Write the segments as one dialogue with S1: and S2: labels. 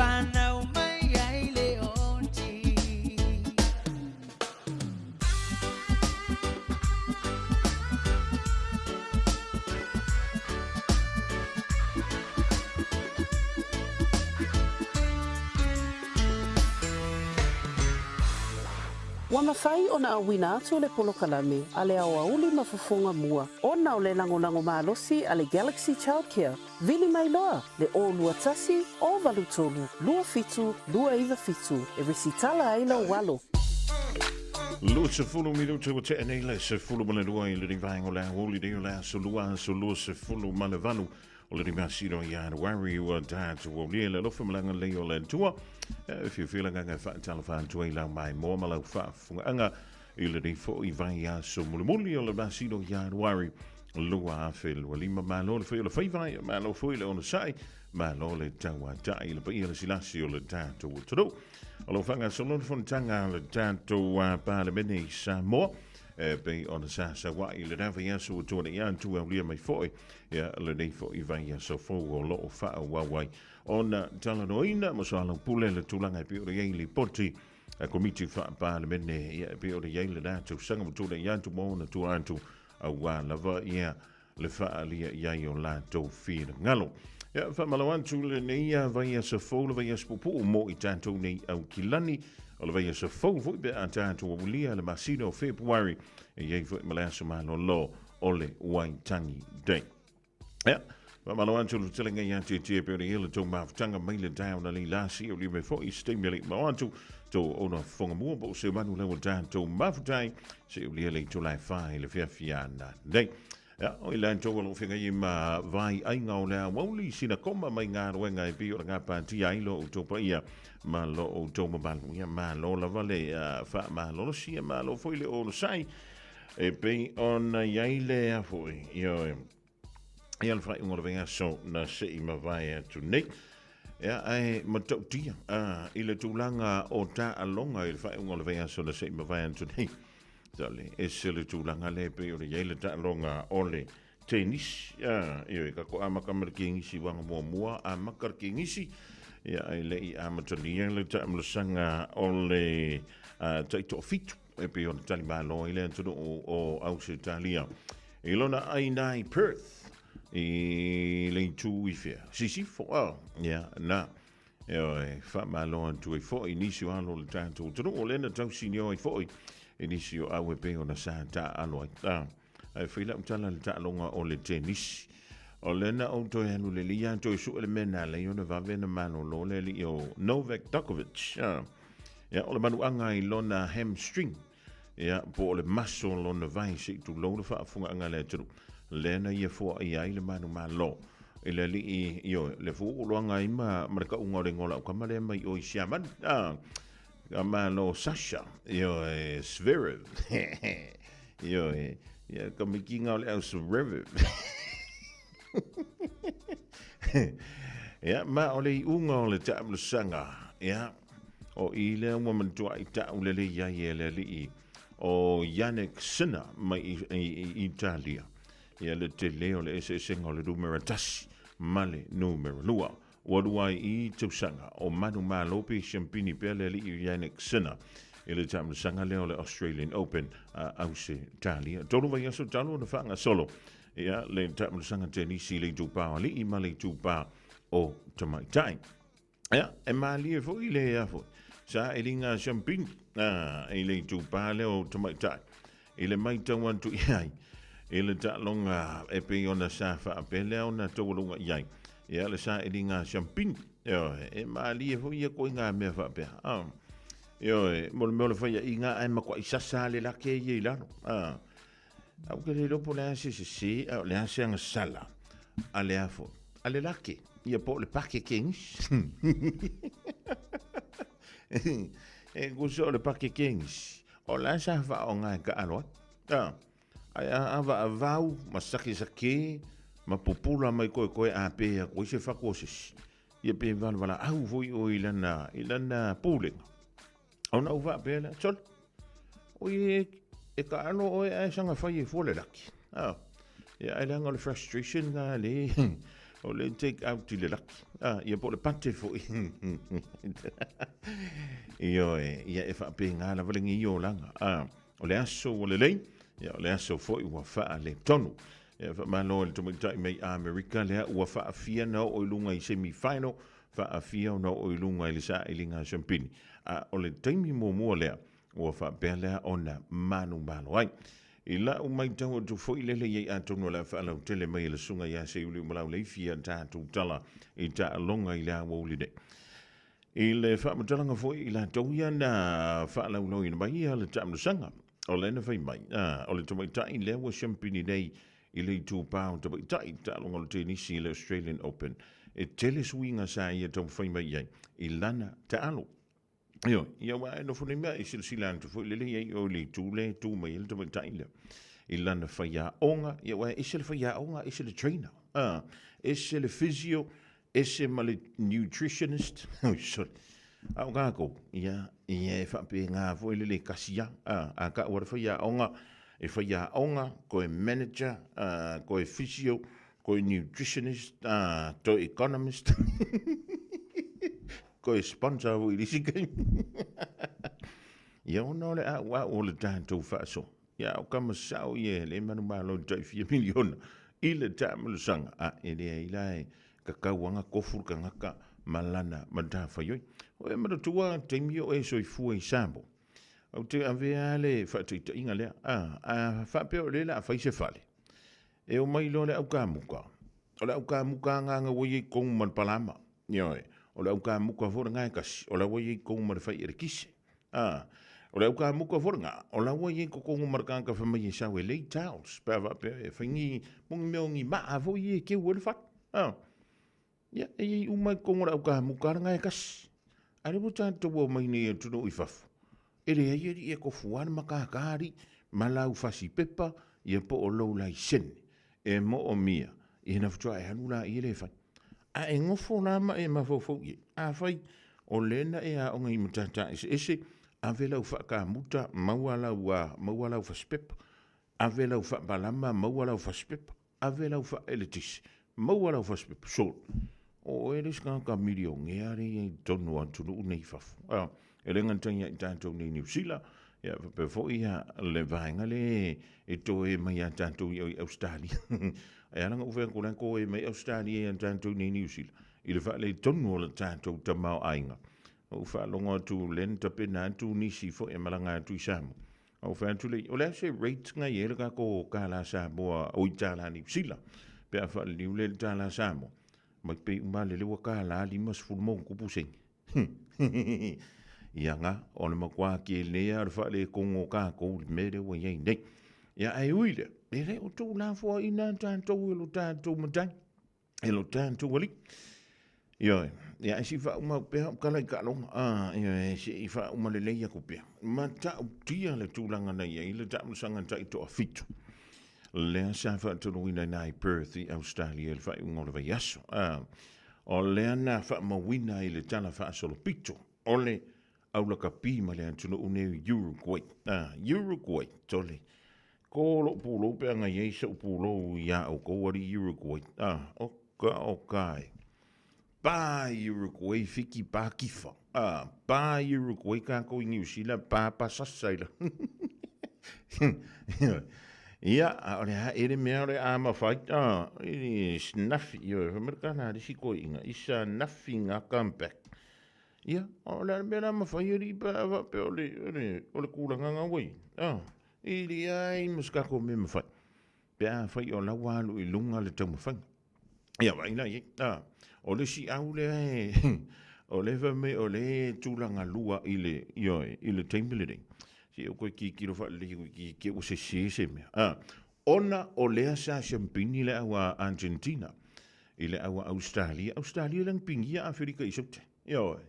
S1: Whanau mai ai le oti.
S2: Ua mafai ona auina atu le polokalame a le aoauli ma fofoga mua ona o le lagolago malosi a le Galaxy Childcare. Vili mai loa le 021 083 27 297 e resitala ai lou alo.
S3: 20 minuta ua tea nei le 12 i le vaega o le aoauli nei o le aso lua aso 28 o le masina o Ianuari ua tatou aulia le alofa ma le agalelei o le Atua. E fiafia le agaga e faatalofa atu ai lau maimoa ma lau faafofogaaga i lenei foi vaiaso mulimuli o le masina o Ianuari 2025. Malo le fai o le faiva, malo foi le onosai, malo le tauatai i le paia le silasi o le tatou atunuu. O lo o faagasolo le fonotaga a le tatou Palemene i Samoa, e pei ona sa saua'i i lena vaiaso ua tuanai atu e aulia mai foi ia lenei foi vaiaso fou o lo o faaauau ai ona talanoaina ma soalaupule le tulaga e pei ona i ai lipoti a Komiti Faa-Palemene ia e pei ona i ai lena tausaga ua tulai atu ma ona tua atu aua lava ia le faaalia i ai o latou finagalo. Ia, faamalo atu lenei vaiaso fou, le vaiaso puupuu mo i tatou nei Aukilani. O le vaiaso fou foi pe a tatou aulia le masina o Fepuari, e i ai foi ma le aso malolo o le Waitangi Day. Ia, faamalo atu le fetalaiga ia Tietie pe o le ia le tou mafutaga mai le taeao na lei lasi o lime foi i se taimi e le i mao atu tō ona fofoga mua po o se manu lau o tatou mafutai se ulia le itula e whā i le fiafia ana nei. Ia, o i latou o lo o feagai ai ma vai aiga o le aoauli sina koma mai ngā roenga e pei o le ngā pātia ai lo outou paia ma lo outou mamalu. Ia, malo lava le whaamalolosi, ia malo foi le onosai e pei ona i ai le a foi. Ia, ia le faaiuga o le vaiaso na sei mavae atu nei. Ia, ae matautia i le tulaga o taaloga i le faaiuga o le vaiaso na sei mavae atu nei. Sale, ese le tulaga lea e pei ona i ai le taaloga o le tenisi. Ioe, tatou amata ma le tenisi uaga muamua, amata le tenisi, ia ae le i amatalia le taamulasaga o le taitoafitu e pei ona talimalo ai le atunuu o Ausetalia i lona ʻāina i Perth i le itu i fea? Sisifo, ah, ia, na. Ioe, faamalo atu ai foi i nisi o alo o le tatou atunuu, o lea na tausinio ai foi i nisi o au e pei ona sa taaalo ai. Ah, ae fai lau tala i le taaloga o le tenisi. O lea na ou toe alu lelei lava toe sue le mea na ala ai ona vave ona malolo le alii o Novak Djokovic. Ah, ia, o le manuaga i lona hamstring. Ia, po o le maso lona vai se i tulou le faafofogaaga a le atunuu, lea na ia foaia ai le manumalo i le alii, ioe, le fuuloaga ai ma, ma le kauga o le igoa o lau tama lea mai o i Siamani. Ah, ka malo Sasha, ioe, Zverev. Ioe, ia, ka mikiga o le au Zverev. Ia, ma o le iuga o le taamulasaga, ia, O i lea ua manatua i ta'u lelei ai e le alii o Jannik Sinner mai i Italia. Ia le tele o le eseesega o le numera 1 ma le numera 2. Ua lua ai i tausaga o manumalo pe siampini pea le alii o Jannik Sinner i le taamilosaga lea o le Australian Open a Ausetalia. Tolu vaiaso talu ona faagasolo ia le taamilosaga tenisi i le itupa o alii ma le itupa o tamaitai. Ia, e malie foi le a foi. Sailiga siampini i le itupa lea o tamaitai. I le matau atu i ai, i le taaloga e pei ona sa faapea lea ona taualuga i ai. Ia, le sailiga siampini. Ioe, e malie foi ia koiga mea faapea. Ioe, mo le mea o le faiaiga ae matuai sasa le lake ia i lalo. Ae ou te le iloa po o le a se sese a o le a se agasala a le a foi, a le lake, ia po o le pake kenisi. E tusa o le pake kenisi, o la sa faaaoga e taalo ai. A, ae a avaavau ma sakesake ma pupula mai koekoe a pe atu ai se fatu o se isi, ia pe valevalaau foi oe i lana, i lana pulega. Ona ou faapea lea, sole, oi e, e taalo oe ae saga fai e fua le laki. Ah, ia, ai leaga o le frustration na le, O le take out i le laki. Ah, ia po o le pate foi. Ioe, ia e faapena lava lenei olaga. Ah, o le aso ua lelei, ia o le aso foi ua faaletonu. Ia faamalo i le tamaitai mai Amerika lea ua faafia na oo i luga i semi final, faafia ona oo i luga i le sailiga siampini. A o le taimi muamua lea ua faapea lea ona manumalo ai. I lau matau atu foi lele i ai atonu o le a faalautele mai e le Susuga ia Seuliumalau Leifi a tatou tala i taaloga i le aoauli nei. I le faamatalaga foi i latou ia na faalaulauina mai ia le taamilosaga, o lea na fai mai, a, o le tamaitai lea ua siampini nei i le itupā o tamaitai i taaloga o le tenisi i le Australian Open, e tele suiga sa ia taumafai mai i ai i lana taalo. Ioe, ia aua e nofo nei mea e silasila atu foi lele i ai o le itu lea e tu mai ai le tamaitai lea i lana faiaoga, ia aua e ese le faiaoga, ese le trainer, a, ese le physio, ese ma le nutritionist, oi sorry. A o kākou, ia, ia e faapena foi le le kasi a, a, a kau a le faiaoga, e faiaoga, koe manager, a, koe physio, koe nutritionist, a, toe economist. Koe sponsor foi i le isi taimi. Ia ona o le a'ua'u o le tatou faasoa. Ia o kama sao ia e le manumalo i le tai fia miliona i le taamilosaga. A e leai la e kakau aga kofu le tagata ma lana matafaioi. O e manatua taimi o e soifua i Samoa. Ou te avea le faataitaiga lea. A, a faapea o lea o le a fai se fale. E omai loa le au kamuka. O le au kamuka agaga ua i ai totonu ma le palama. Ioe, o le au kamuka foi lena e tasi, o la ua i ai totonu ma le fai elekise. A, o le au kamuka foi lena, o la ua i ai totonu ma le tagata fai mai e sau e lei tiles, pe a faapea e fai ni, mo ni mea o ni maa foi ia e keu ai le fale. A, ia, e i ai uma i totonu o le au kamuka lena e tasi. A lea ua tatou omai nei i atunuu i fafo, e leai alii e tofu lava le matata alii ma lau fasi pepa ia po o lou laisene e moomia, ia na faatoa e alu laia lea e fai. A e nofo la ma e mafaufau i ai, afai o lea na e aoga i matata eseese, ave lau faakamuta, maua lau, maua lau fasipepa, ave lau faamalama, maua lau fasipepa, ave lau faaeletise, maua lau fasipepa, sure, o oe le isi tagata milionea lea e i ai i totonu o atunuu nei i fafo. A, e le gata ia i tatou nei i Niu Sila, ia faapea foi ia le vaega lea e toe mai ia tatou i Ausetalia. E ala ona ou fai atu o la e toe mai Ausetalia ia tatou nei i Niu Sila, i le faaletonu o le tatou tamaoaiga. Ou faalogo atu lea na tapena atu nisi foi e malaga atu i Samoa. Ou fai atu lea, o le a se rate na i ai le tatou tālā Samoa, oi tālā Niu Sila, pe a faaliliu lea i le tālā Samoa, mai pei uma lele ua tālā 50 ma ono tupu sene. Ia na, o le matua tele lava o le faaletonu o tatou i le mea lea ua i ai nei. Ia ae ui lea, e le o tuulafoaiina tatou e lo tatou matai, e lo tatou alii. Ioe, ia ae se i faauma atu pea au tala i taaloga. Ah, ioe, se i faauma lelei atu pea. Matautia le tulaga na i ai le taamilosaga taitoafitu. Lea sa faataunuuina i ina i Perth i Australia i le faaiuga o le vaiaso. Ah, o lea na faamauina i le tala faasolopito o le aulakapi ma le atunuu nei o Uruguay. Ah, Uruguay, tole. Ko lou pulou pe ana i ai so'u pulou iā ʻoukou alii Uruguay. Ah, o ka o ka e. Pā i Uruguay, fiki pā kifa. Ah, pā i Uruguay kākou i Niu Sila, pā pasasa i la. Ia, a o le a ele mea o le a mawhai, ah, it is nothing, ioe, wha mere kāna risi koe inga, it's a nothing a come back. Ia, o le a le mea la mawhai e ri pa, wha pe o le, o le, o le kūlanga ngā wai. Ah, i leai ma se kākou mea mawhai. Pe a whai o la ua alu i lunga le taumafaiga. Ia, vaai la i ai. Ah, o le isi au lea e, o le fai mai o le tulaga lua i le, ioe, i le taimi lenei. Se i ou koe tilotilo faalelei atu i te i ua sese se mea. Ah, ona o lea sa siampini le au a Argentina i le au a Australia. Australia lea na pinia Aferika i Saute. Ioe.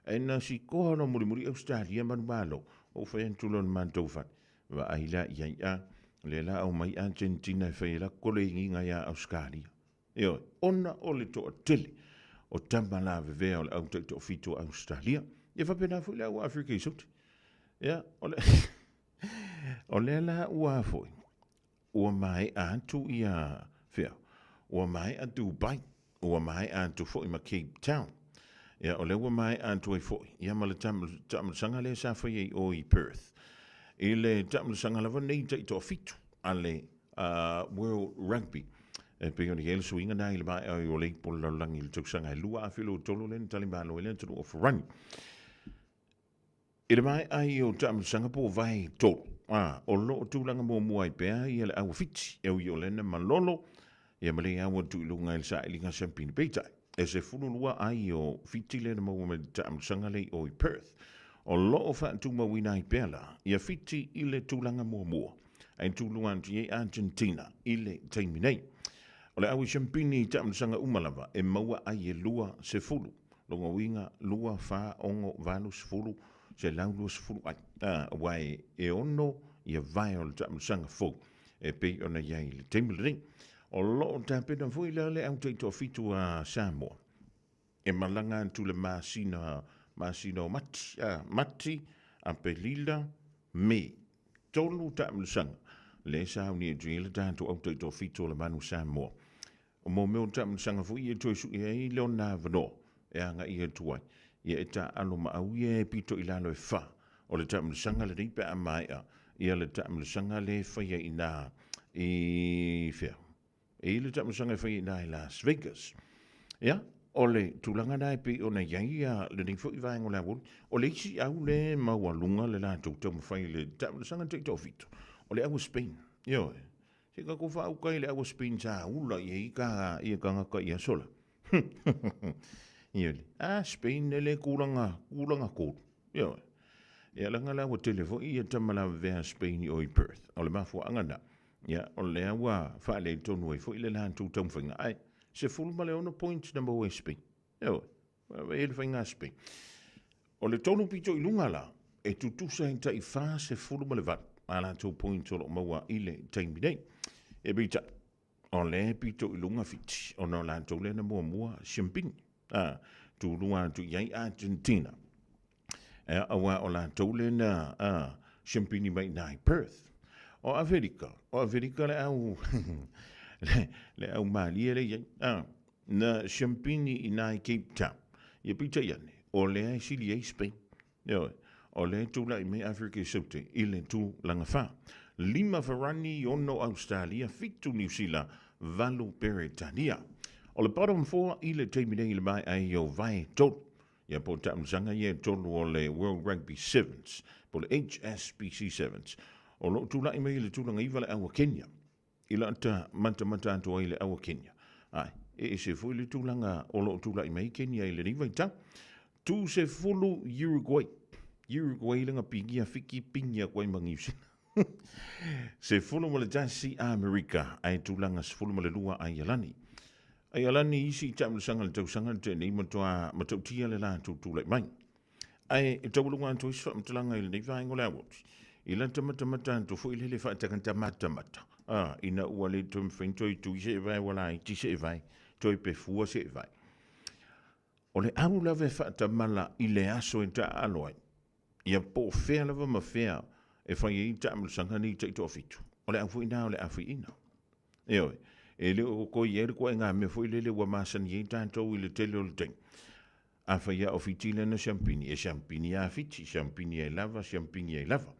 S3: Ae na sikoa loa mulimuli Australia manumalo. Ou fai atu loa i le matou fale. Vaai la i ai a, lea la aumai Argentina e fai ai la koleniga iā Ausetalia. Ioe, ona o le toatele o tama lavevea o le au taitoafitu o Ausetalia. Ia faapena foi le au Afrika i Saute. Ia, o le, o lea la ua foi, ua maea atu ia, fea, ua maea Dubai. Ua maea atu foi ma Cape Town. Ia, o lea ua maea atu ai foi, ia ma le taamilosaga lea sa faia i o i Perth. I le taamilosaga lava nei taitoafitu a le World Rugby, e pei ona i ai le suiga na i le maea ai o le ipu o le lalolagi i le tausaga e 2023 lea na talimalo ai le atunuu o Farani. I le maea ai o taamilosaga po o vae tolu, a, o lo o tulaga muamua ai pea ia le au a Fiti, e ui o lea na malolo ia ma le au atu i luga i le sailiga siampini. Peitai, e 12 ai o Fiti lea na maua mai le taamilosaga lea i o i Perth. O lo o faatumauina ai pea la ia Fiti i le tulaga muamua, ae tulua atu i ai Argentina i le taimi nei. O le au siampini i taamilosaga uma lava e maua ai e 20. Lona uiga, 2, 4, 6, 8, 10, 120 ai. Aua e 6 ia vae o le taamilosaga fou e pei ona i ai i le taimi lenei. O lo o tapena foi la le au taitoafitu a Samoa e malaga atu le masina, masina o Mati, Mati, Apelila, Me. Tolu taamilosaga lea e sauni atu ai le tatou au taitoafitu o le Manu Samoa. O mo mea o taamilosaga foi ia e toe sui ai lona avanoa e agai atu ai, ia e taaalo ma au ia e pito i lalo e fa o le taamilosaga lenei pe a maea ia le taamilosaga lea e faia i ina i fea? E i le taamilosaga e faia i ina i Las Vegas. Ia, o le tulaga lena e pei ona i ai ia lenei foi vaega o le aoauli. O le isi au lea e maualuga le latou taumafai i le taamilosaga taitoafitu, o le au a Spain. Ioe. Se tatou faauka i le au a Spain sa ula i ai ka ia tagata i aso la. Ioe. A Spain e le kulaga, kulaga kolu. Ioe. Ia leaga la ua tele foi ia tama lavevea a Spain i o i Perth. O le mafuaaga na, ia o lea ua faaletonu ai foi le latou taumafaiga. Ae 16 points na maua e Spain. Ioe. E i ai le faiga a Spain. O le tolu pito i luga la, e tutusa e tai 48 a latou points o lo o maua i le taimi nei. E peitai, o lea e pito i luga Fiti, ona o latou lea na muamua siampini. A, tulua atu i ai Argentina. E, aua o latou lea na siampini mai i Perth. O Aferika, o Aferika le au, le au malie le i ai. A, Na siampini i ina i Cape Town. Ia peitai ane, o lea e sili ai Spain. Ioe, o lea e tulai mai Afrika i Saute i le tulaga fa. Lima Farani, ono Australia, fitu Niu Sila, valu Peretania. O le bottom four i le taimi nei i le maea ai o vae tolu. Ia po o taamilosaga ia e tolu o le World Rugby Sevens, po o le HSBC Sevens. O lo o tulai mai i le tulaga iva le au a Kenya. I lata matamata atu ai le au a Kenya. Ae, e ese foi le tulaga o lo o tulai mai Kenya i lenei vaitau. 30 Uruguay. Uruguay le gapigia fiki pingi aku ai ma Niu Sila. 11 Amerika, ae tulaga 12 Aialani. Aialani isi i taamilosaga le tausaga le tenei matua matautia le latou tulai mai. Ae e taualuga atu ai se faamatalaga i lenei vaega o le aoauli, i lata matamata atu foi lele faatagata matamata, a, ina ua le toe mafai ona toe tui se evae ua laiti se evae, toe pefua se evae. O le au lava e faatamala i le aso e taaalo ai, ia po o fea lava ma fea e fai ai taamilosaga nei taitoafitu, o le au foi lena o le afiina. Ioe, e le o toe i ai le ituaiga mea foi lele ua masani ai tatou i le tele o le taimi. Afai lava o Fiti lana siampini, e siampini lava Fiti, siampini ai lava, siampini ai lava.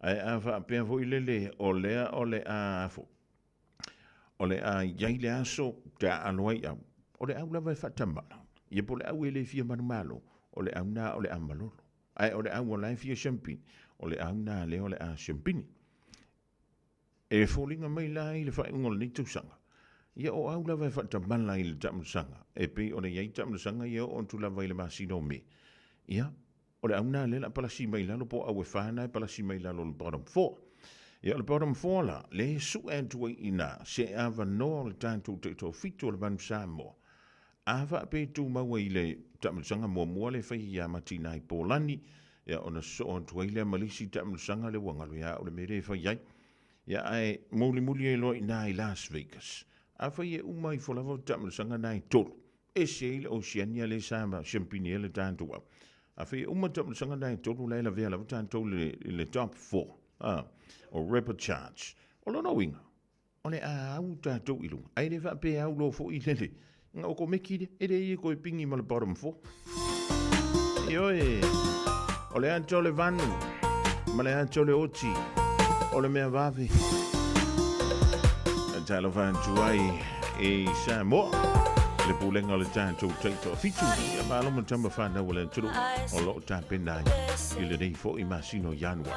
S3: Ae a faapea foi lele o lea o le a foi, o le a i ai le aso te aalo ai au, o le au lava e faatamala, ia po o le au e le fia manumalo, o le au lena o le a malolo. Ae o le au o la e fia siampini, o le au lena lea o le a siampini. E foliga mai la i le faaiuga o lenei tausaga, ia o au lava e faatamala i le taamilosaga, e pei ona i ai taamilosaga ia e oo atu lava i le masina o Me. Ia, o le au lena lea o le a palasi mai i lalo, po o au e fa na e palasi mai i lalo o le bottom four. Ia, o le bottom four la, lea e sue atu ai i ina se avanoa o le tatou taitoafitu o le Manu Samoa, A faapea e tumau ai i le taamilosaga muamua lea e fai ia Matina i Polani, ia ona sosoo atu ai lea ma le isi taamilosaga lea ua galo ia au le mea lea e fai ai. Ia ae mulimuli ai loa i ina i Las Vegas. Afai e uma ifo lava taamilosaga na e tolu, ese ai le Oceania lea sa siampini ai le tatou au. Afai e uma taamilosaga na e tolu, la e lavea lava tatou i le top four, o repechage. O lona uiga, O le a au tatou i luga, ae le faapea e au loa foi lele. O komeki lea, e leai e toe pigi ma le bottom four. Ioe, o le ata o le vanu, ma le ata o le oti, o le mea vave. Talofa atu ai i Samoa, le pulega o le tatou taitoafitu, ia malo ma tama whanau o le atunuu, o loo tapena ai i lenei fo'i masina o Ianuari.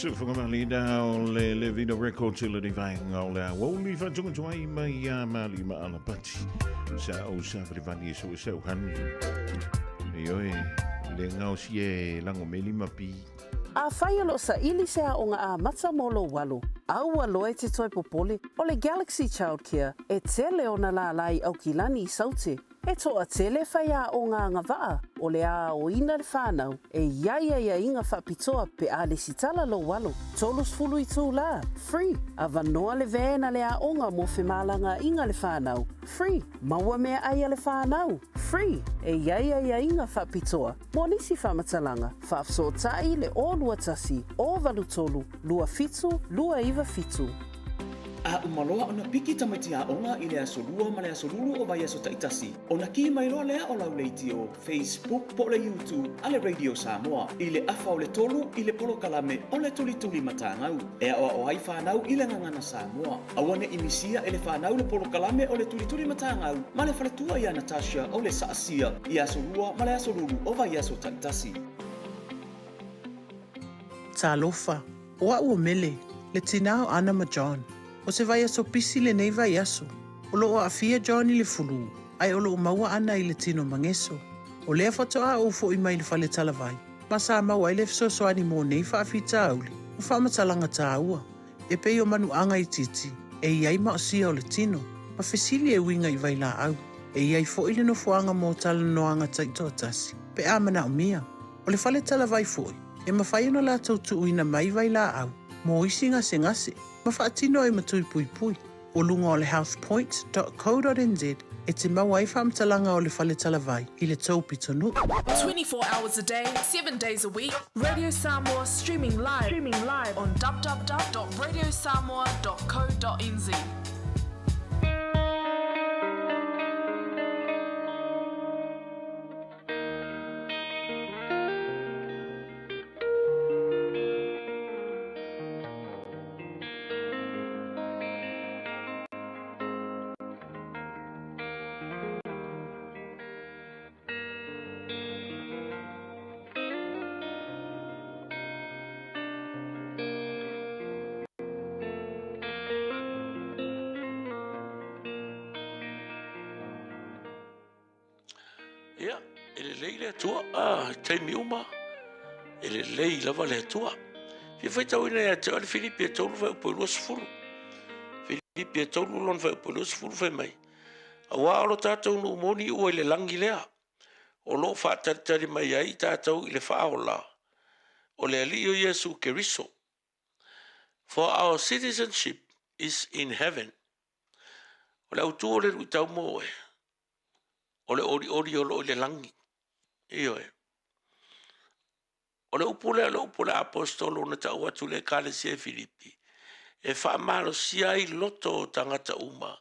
S3: Sufagamali o le Levina Records i lenei vaega o le aoauli faatungatuai mai ia mali ma alapati. Sa o sa valivali e so e sau hani. Ioe, le ngao si e lango meli ma pi.
S2: Afai o lo o saili se aoga amata mo lou alo, aua loa e te toe popole, o le Galaxy Childcare e tele ona lālā i Aukilani i Saute. E toatele faiaoga agavaa o le a aoina le whanau e i ai aiaiga faapitoa pe a lesitala lou alo. 30 itulā, free, avanoa le van a le aoga mo femalagaaiga le whanau, free, maua meaai a le whanau, free, e i ai aiaiga faapitoa mo nisi faamatalaga, faafesootai le 021 083 27 297.
S4: A uma loa ona piki tamaiti aoga i le aso Lua ma le aso Lulu o vaiaso taitasi, ona kī mai loa lea o lau leitio, Facebook po o le YouTube a le Radio Samoa i le afa o le tolu i le polokalame o le Tulituli Matagau e aoao ai fanau i le gagana Samoa. Aua ne i misia e le fanau le polokalame o le Tulituli Matagau ma le faletua ia Natasha o le Saasia i aso Lua ma le aso Lulu o vaiaso taitasi.
S5: Talofa, o a'u o Mele, le tinā o Ana ma John. O se vaiaso pisi lenei vaiaso. O lo o aafia John i le fulū, ae o lo o maua Ana i le tino mageso. O lea faatoa ou fo'i mai le fale talavai, ma sa maua ai le fesoasoani mo nei faafitauli ma faamatalaga tāua, e pei o manuaga itiiti e i ai maosia o le tino, ma fesili e uiga i vailaau. E i ai fo'i le nofoaga mo talanoaga taitoatasi, pe a manaomia. O le fale talavai foi, e mafai ona latou tuuina mai vailaau mo isi gasegase ma faatino ai ma tui puipui. O luga o le healthpoint dot co dot nz e te maua ai faamatalaga o le fale talavai i le tou pitonuu.
S6: 24 hours a day, 7 days a week, Radio Samoa streaming live, streaming live on www.radiosamoa.co.nz.
S7: Ia, e lelei le Atua, a, taimi uma, e lelei lava le Atua. Fia faitauina ia te oe le Filipi e tolu fuaiupu e 20. Filipi e tolu lona fuaiupu e 20 fai mai, Auā o lo tatou nuu moni ua i le lagi lea, o lo o faatalitali mai ai i tatou i le faaola o le Alii o Iesu Keriso. For our citizenship is in heaven. O le autū o le luitau mo oe, o le olioli o lo o i le lagi. Ioe. O le upu lea, o le upu a le Aposetolo na tau atu i le Ekalesia i Filipi, e faamalosia ai loto o tagata uma,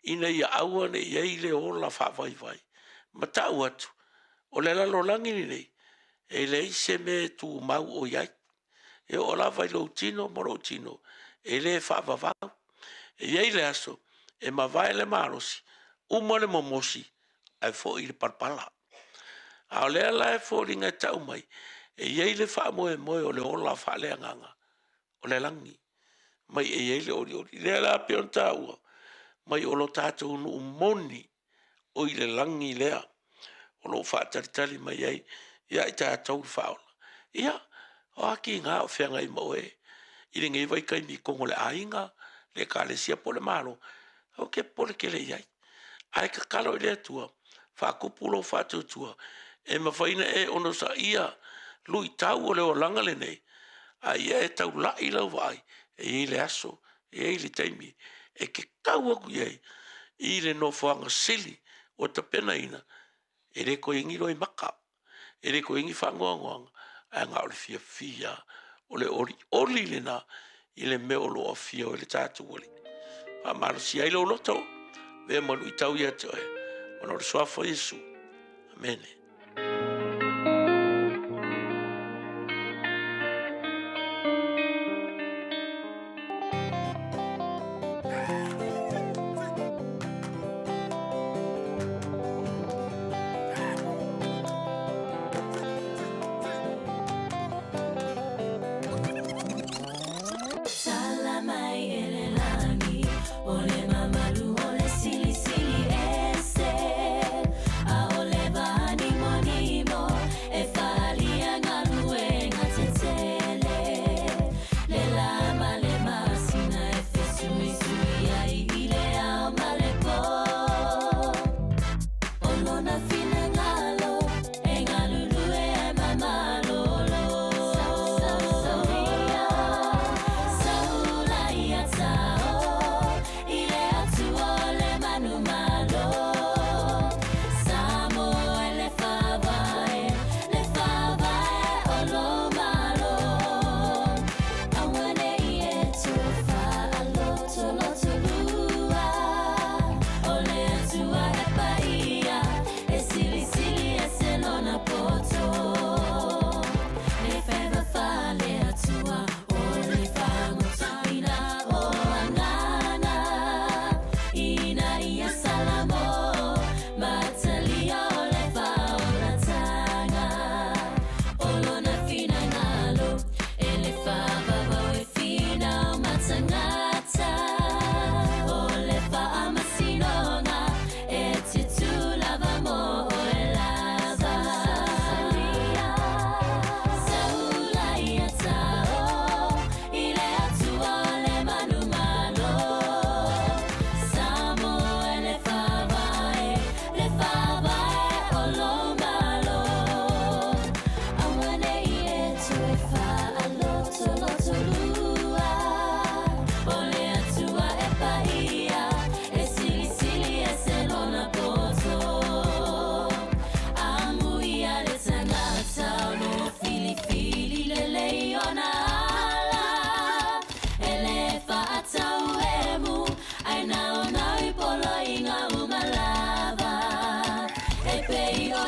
S7: ina ia aua ne i ai le ola faavaivai, ma tau atu, o le lalolagi lenei, e leai se mea e tumau o i ai. E oo lava i lou tino ma lou tino, e le faavavau. E i ai le aso e mavae le malosi, uma le momosi, ae foi le palapala. A o lea la e foliga e tau mai, e i ai le faamoemoe o le ola faaleagaga o le lagi, mai e i ai le olioli. Lea la pei ona taua, mai o lo tatou nuu moni o i le lagi lea o lo o faatalitali mai ai ia i tatou le faaola. Ia, o a kiga o feagai ma oe i lenei vaitaimi i totonu o le aiga, le ekalesia po o le Malo, aua te popole tele i ai. Ae tatalo i le Atua, faatupu lou faatuatua, e mafai ona e onosaia luitau o le olaga lenei, a ia e taulai lau vaai, e i ai le aso, e i ai le taimi e te tau atu i ai i le nofoaga sili ua tapenaina, e le toe i ai ni loimata, e le toe i ai ni faanoanoaga, ae na o le fiafia, o le olioli lena i le mea o lo o afio ai le tatou Alii. Faamalosia ai lou loto, avea ma luitau ia te oe, ona o le suafa o Iesu. Amene.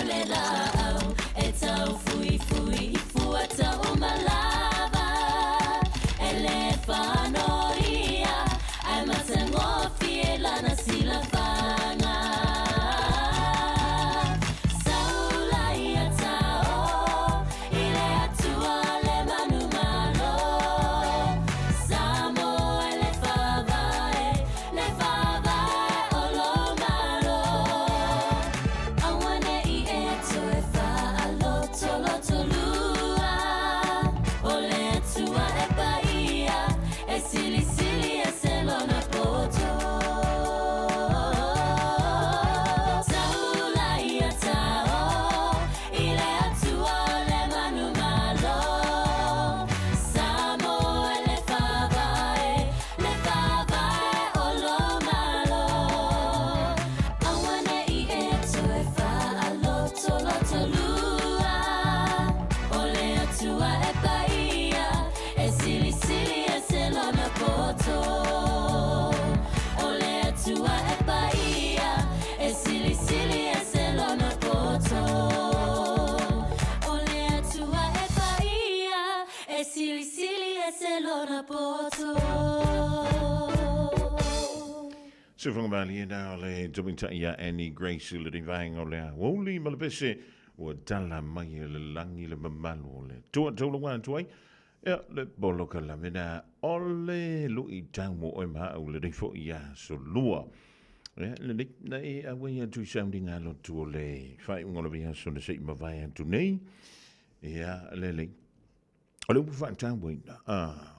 S8: le laau e taufuifui i fua taumalava e le whanoia ae matagofie lana silafaga. Saula ia tao i le Atua le manumalo. Samoa le faavae, le faavae o lo malo. Aua ne i e toe faalotolotolua, o le Atua e paia, e silisili ese lona poto. Taula ia tao i le Atua le manumalo. Samoa le faavae, le faavae o lo malo. Aua ne i e toe faalotolotolua, o le Atua e paia, e silisili ese lona poto. O le Atua e paia, e silisili ese lona poto. O le Atua e paia, e silisili ese lona poto.
S3: Se whakamalie nā le tamaitai ia Annie Grace i le vaenga o le aoauli ma le pese ua tala mai e le lagi le mamalu o le Atua taulaga atu ai ia le polokalame nā o le luitau mo oe ma au lenei foi aso lua. Ia lenei na e auai atu i sauniga lotu o le faaiuga o le vaiaso na se i mavae atu nei. Ia lelei. O le upu faatauaina, ah,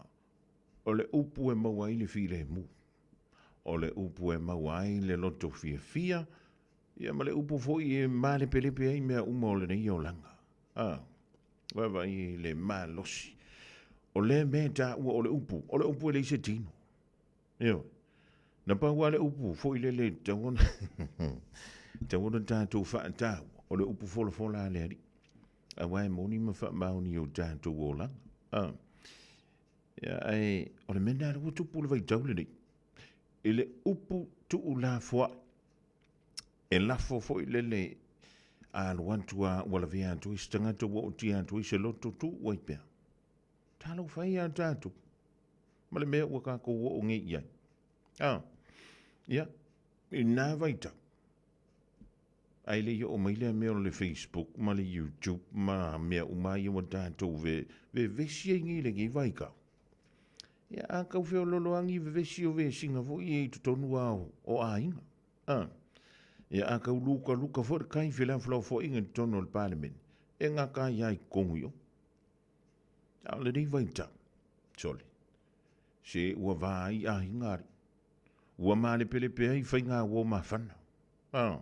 S3: O le upu e maua ai le filemu, o le upu e maua ai le loto fiafia, ia ma le upu foi e malepelepe ai mea uma o lenei olaga. A, vaavaai i le malosi. O lea mea e taua o le upu, o le upu e leai se tino. Ioe. Na pau lava le upu foi lele e tatau ona tatau ona tatou faataua, o le upu folafola a le Alii. Aua e moni ma faamaoni i o tatou olaga. A. Ia, ae o le mea lena lea ua tupu i le vaitau lenei, i le upu tuulafoai, e lafo foi lele a alu atu a ua lavea atu ai se tagata ua ootia atu ai se loto, tuu ai pea. Talofa e ia tatou ma le mea ua tatou oo nei i ai. A, ia, i lena vaitau, Ae le i oo mai lea mea o le Facebook ma le YouTube ma mea uma ia ua tatou vevesi ai nei i lenei vaitau. Ia a tau feololoani vevesi o vesiga foi ia i totonu lava o aiga. A. Ia a tau lukaluka foi le tai felafolafoaiga i totonu o le Palemene, e gata ai lava i totonu i o. A o lenei vaitau, sole, se ua va ai aiga alii. Ua malepelepe ai faiga uo mafana. A,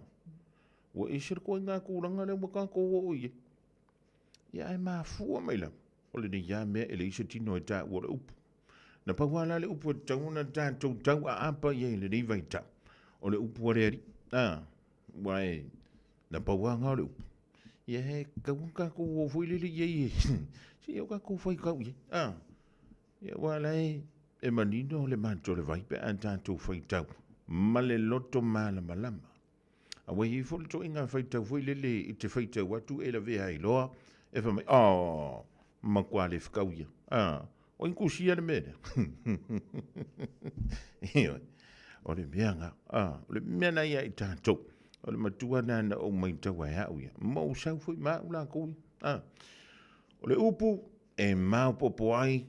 S3: ua ese le ituaiga tulaga lea ua tatou oo i ai. Ia ae mafua mai lava, o lenei lava mea e leai se tino e taua o le upu. Na pau lava la le upu e tatau ona tatou tauaapa i ai i lenei vaitau, o le upu a le Alii. A, aua e, na pau lava lena o le upu. Ia e tatau ona tatou o foi lele i ai, se i o tatou faitau i ai. A, ia aua o la e, e manino le mato o le vai pe a tatou faitau ma le loto malamalama. Aua e i ai foi le toaiga faitau foi lele i te faitau atu e lavea ai loa, e fai mai, oh, matua le fekau ia. Ah, o ai na tusia le mea lea? Ioe, o le mea na, ah, o le mea na ia i tatou, o le matua na na ou maitau ai au ia, ma ou sau foi ma au latou ia. Ah, o le upu e maopoopo ai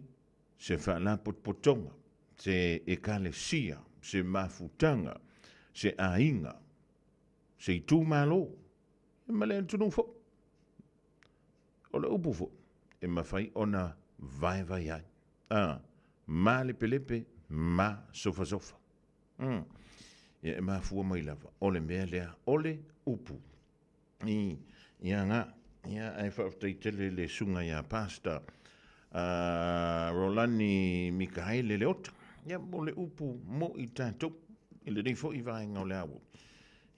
S3: se faalapotopotoga, se ekalesia, se mafutaga, se aiga, se itumalo, ma le atunuu foi. O le upu foi, e mafai ona vaevae ai. A, malepelepe ma sofasofa. Mm. Ia e mafua mai lava, o le mea lea, o le upu. I, ia nga, ia ae faafetai tele le susuga ia Pastor uh, Rolani Mikaele Leota. Ia mo le upu mo i tatou i lenei foi vaega o le aoauli.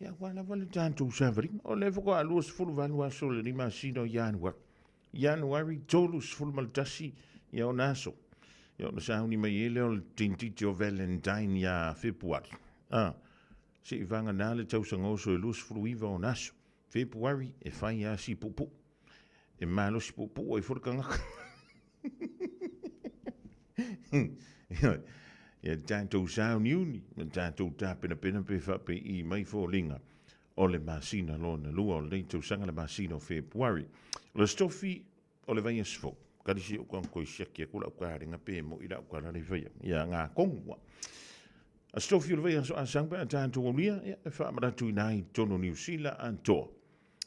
S3: Ia aua lava le tatou savaliga. O lea faatoa 28 aso o lenei masina o Ianuari. Ianuari 31 ia ona aso. Ia ona sauni mai ai lea o le tintiti o Valentine ia Fepuari. Ah, se i vagana le tausaga oso e 29 ona aso. Fepuari e fai lava si puupuu. E malosi puupuu ai foi le tagata. Ia tatou sauniuni ma tatou tapenapena pe faapei mai foliga o le masina lona lua o lenei tausaga le masina o Fepuari. O le Aso Tofi o le vaiaso fou, kali si ou kanga koi siaki aku lau kalenga pe mo i lau kala le whaia. Ia ngā kongu wa. Aso Tofi o le vaiaso a sang pe a tātou aulia, ia e whaamaratu ina ai tonu Niu Sila atoa.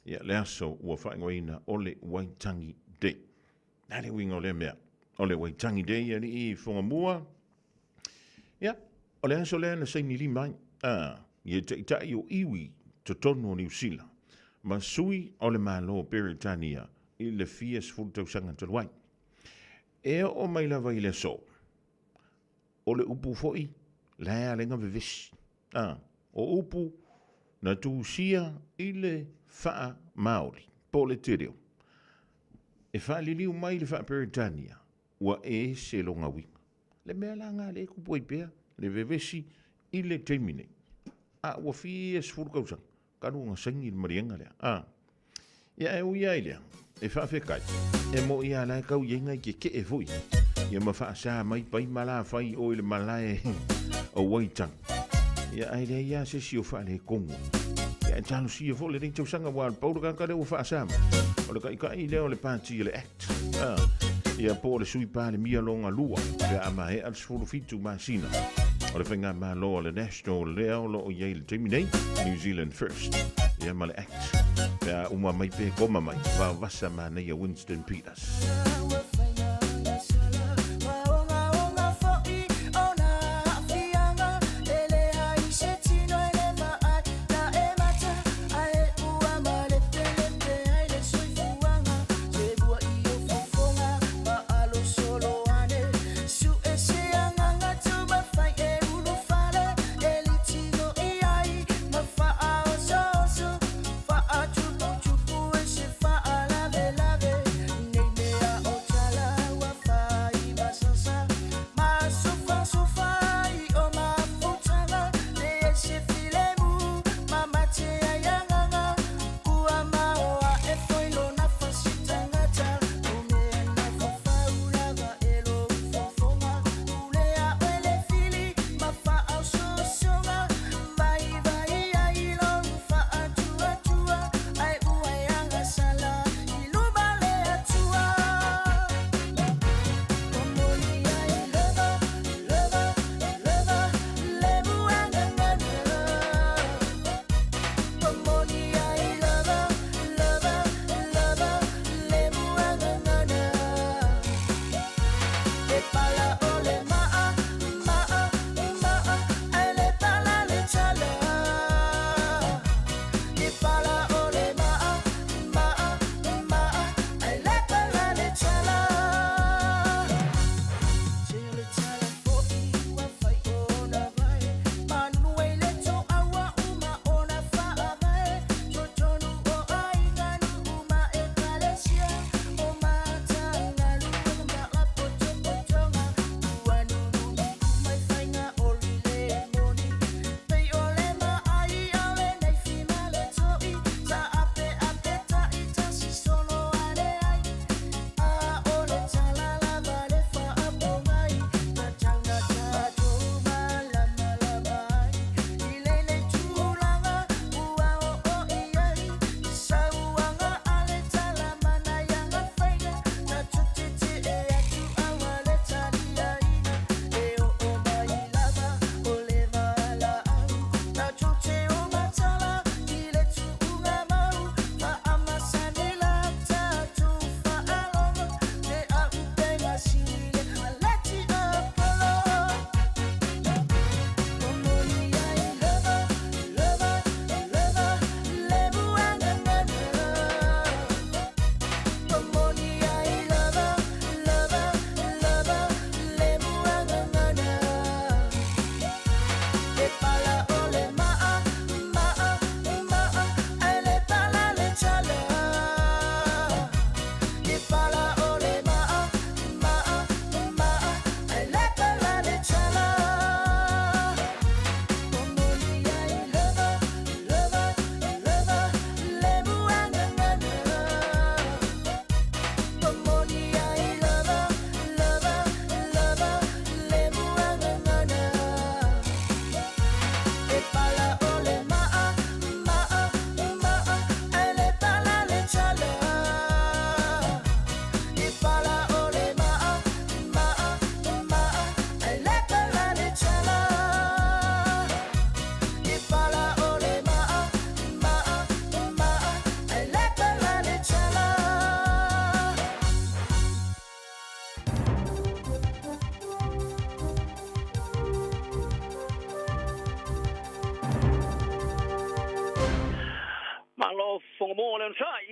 S3: Ia le aso ua whaingoina o le Waitangi Day. Nā le uiga o lea mea, o le Waitangi Day alii i Whangamua. Ia, o le aso lea na saini lima ai, a, i e taʻitaʻi o iwi totonu o Niu Sila, ma sui o le Malo o Peretania i le fia sefulu tausaga talu ai. E oo mai lava i le aso, o le upu foi, la e alega vevesi. A, o upu na tusia i le faa Māori, po o le te reo. E faaliliu mai le faa-Peretania, ua ese lona uiga. Le mea la nga le kupu ai pea le vevesi i le taimi nei. A ua fia sefulu tausaga, talu ona saini le maliega lea. A, ia e ui ai lea, e faafetai, e moʻi a la e tau i ai nai kekeʻe foi, ia ma faasa mai pai ma la fai o i le malae o Waitangi. Ia ae leai lava se isi o faaletonu. Ia e talosia foi lenei tausaga aua o le pau le tagata lea ua faasa mai. O le taitai lea o le pati a le Act. A, ia po o le sui palemia lona lua pe a maea le 17 masina o le faigamalo a le National lea o lo o i ai i le taimi nei, New Zealand First. Ia ma le Act. Pe a uma mai pe koma mai, vavasa manaia Winston Peters.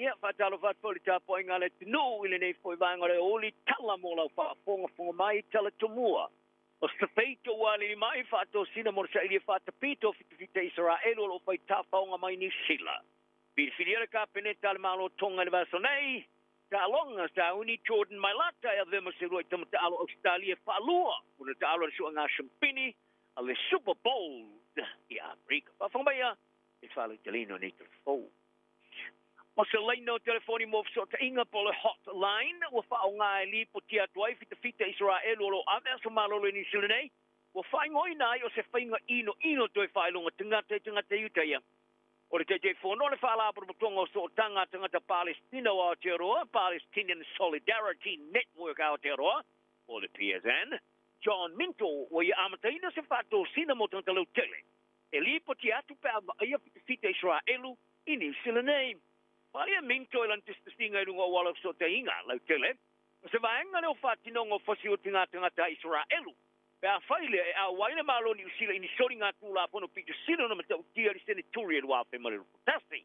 S9: Ia, faatalofa atu foi i le tapuaiga a le atunuu i lenei foi vaega o le aoauli, tala mo lau faafogafoga mai, tala tomua. O se feito ua alili mai, faatosina mo le sailia faatapito o fitafita Isaraelu o lo o fai tafaoga mai Niu Sila. Filifilia le Kapeneta a le Malo Tonga i le vaiaso nei, taaloga sauni Jordan Mailata e avea ma se uluai tama taalo Ausetalia e faalua ona taalo i le suaga shampini a le Super Bowl i Amerika. Faafofoga mai ia i le faalauteleina o nei tala fou. O se laina o telefoni mo fesootaiga po o le hot line ua faaaoga e lipotia atu ai fitafita Isaraelu o lo o ave aso malolo i Niu Sila nei, ua faaigoaina ai o se faiga inoino toe faailoga tagata i tagata Iutaia. O le Taitaifono o le Faalapotopotoga o Sootaga a Tagata Palesitina o Aotearoa, Palestinian Solidarity Network Aotearoa, po o le PSN, John Minto, ua ia amataina se faatosina mo tagata lautele e lipotia atu pe a vaaia fitafita Isaraelu i Niu Sila nei. Faaalia Minto i lana tusitusiga i luga o auala o fesootaiga lautele, o se vaega lea o faatinoga o fasioti tagata a Isaraelu Pe afai lea e auai le Malo o Niu Sila i ni soliga Tulafono pito sili ona matautia i le Seneturi e 2021.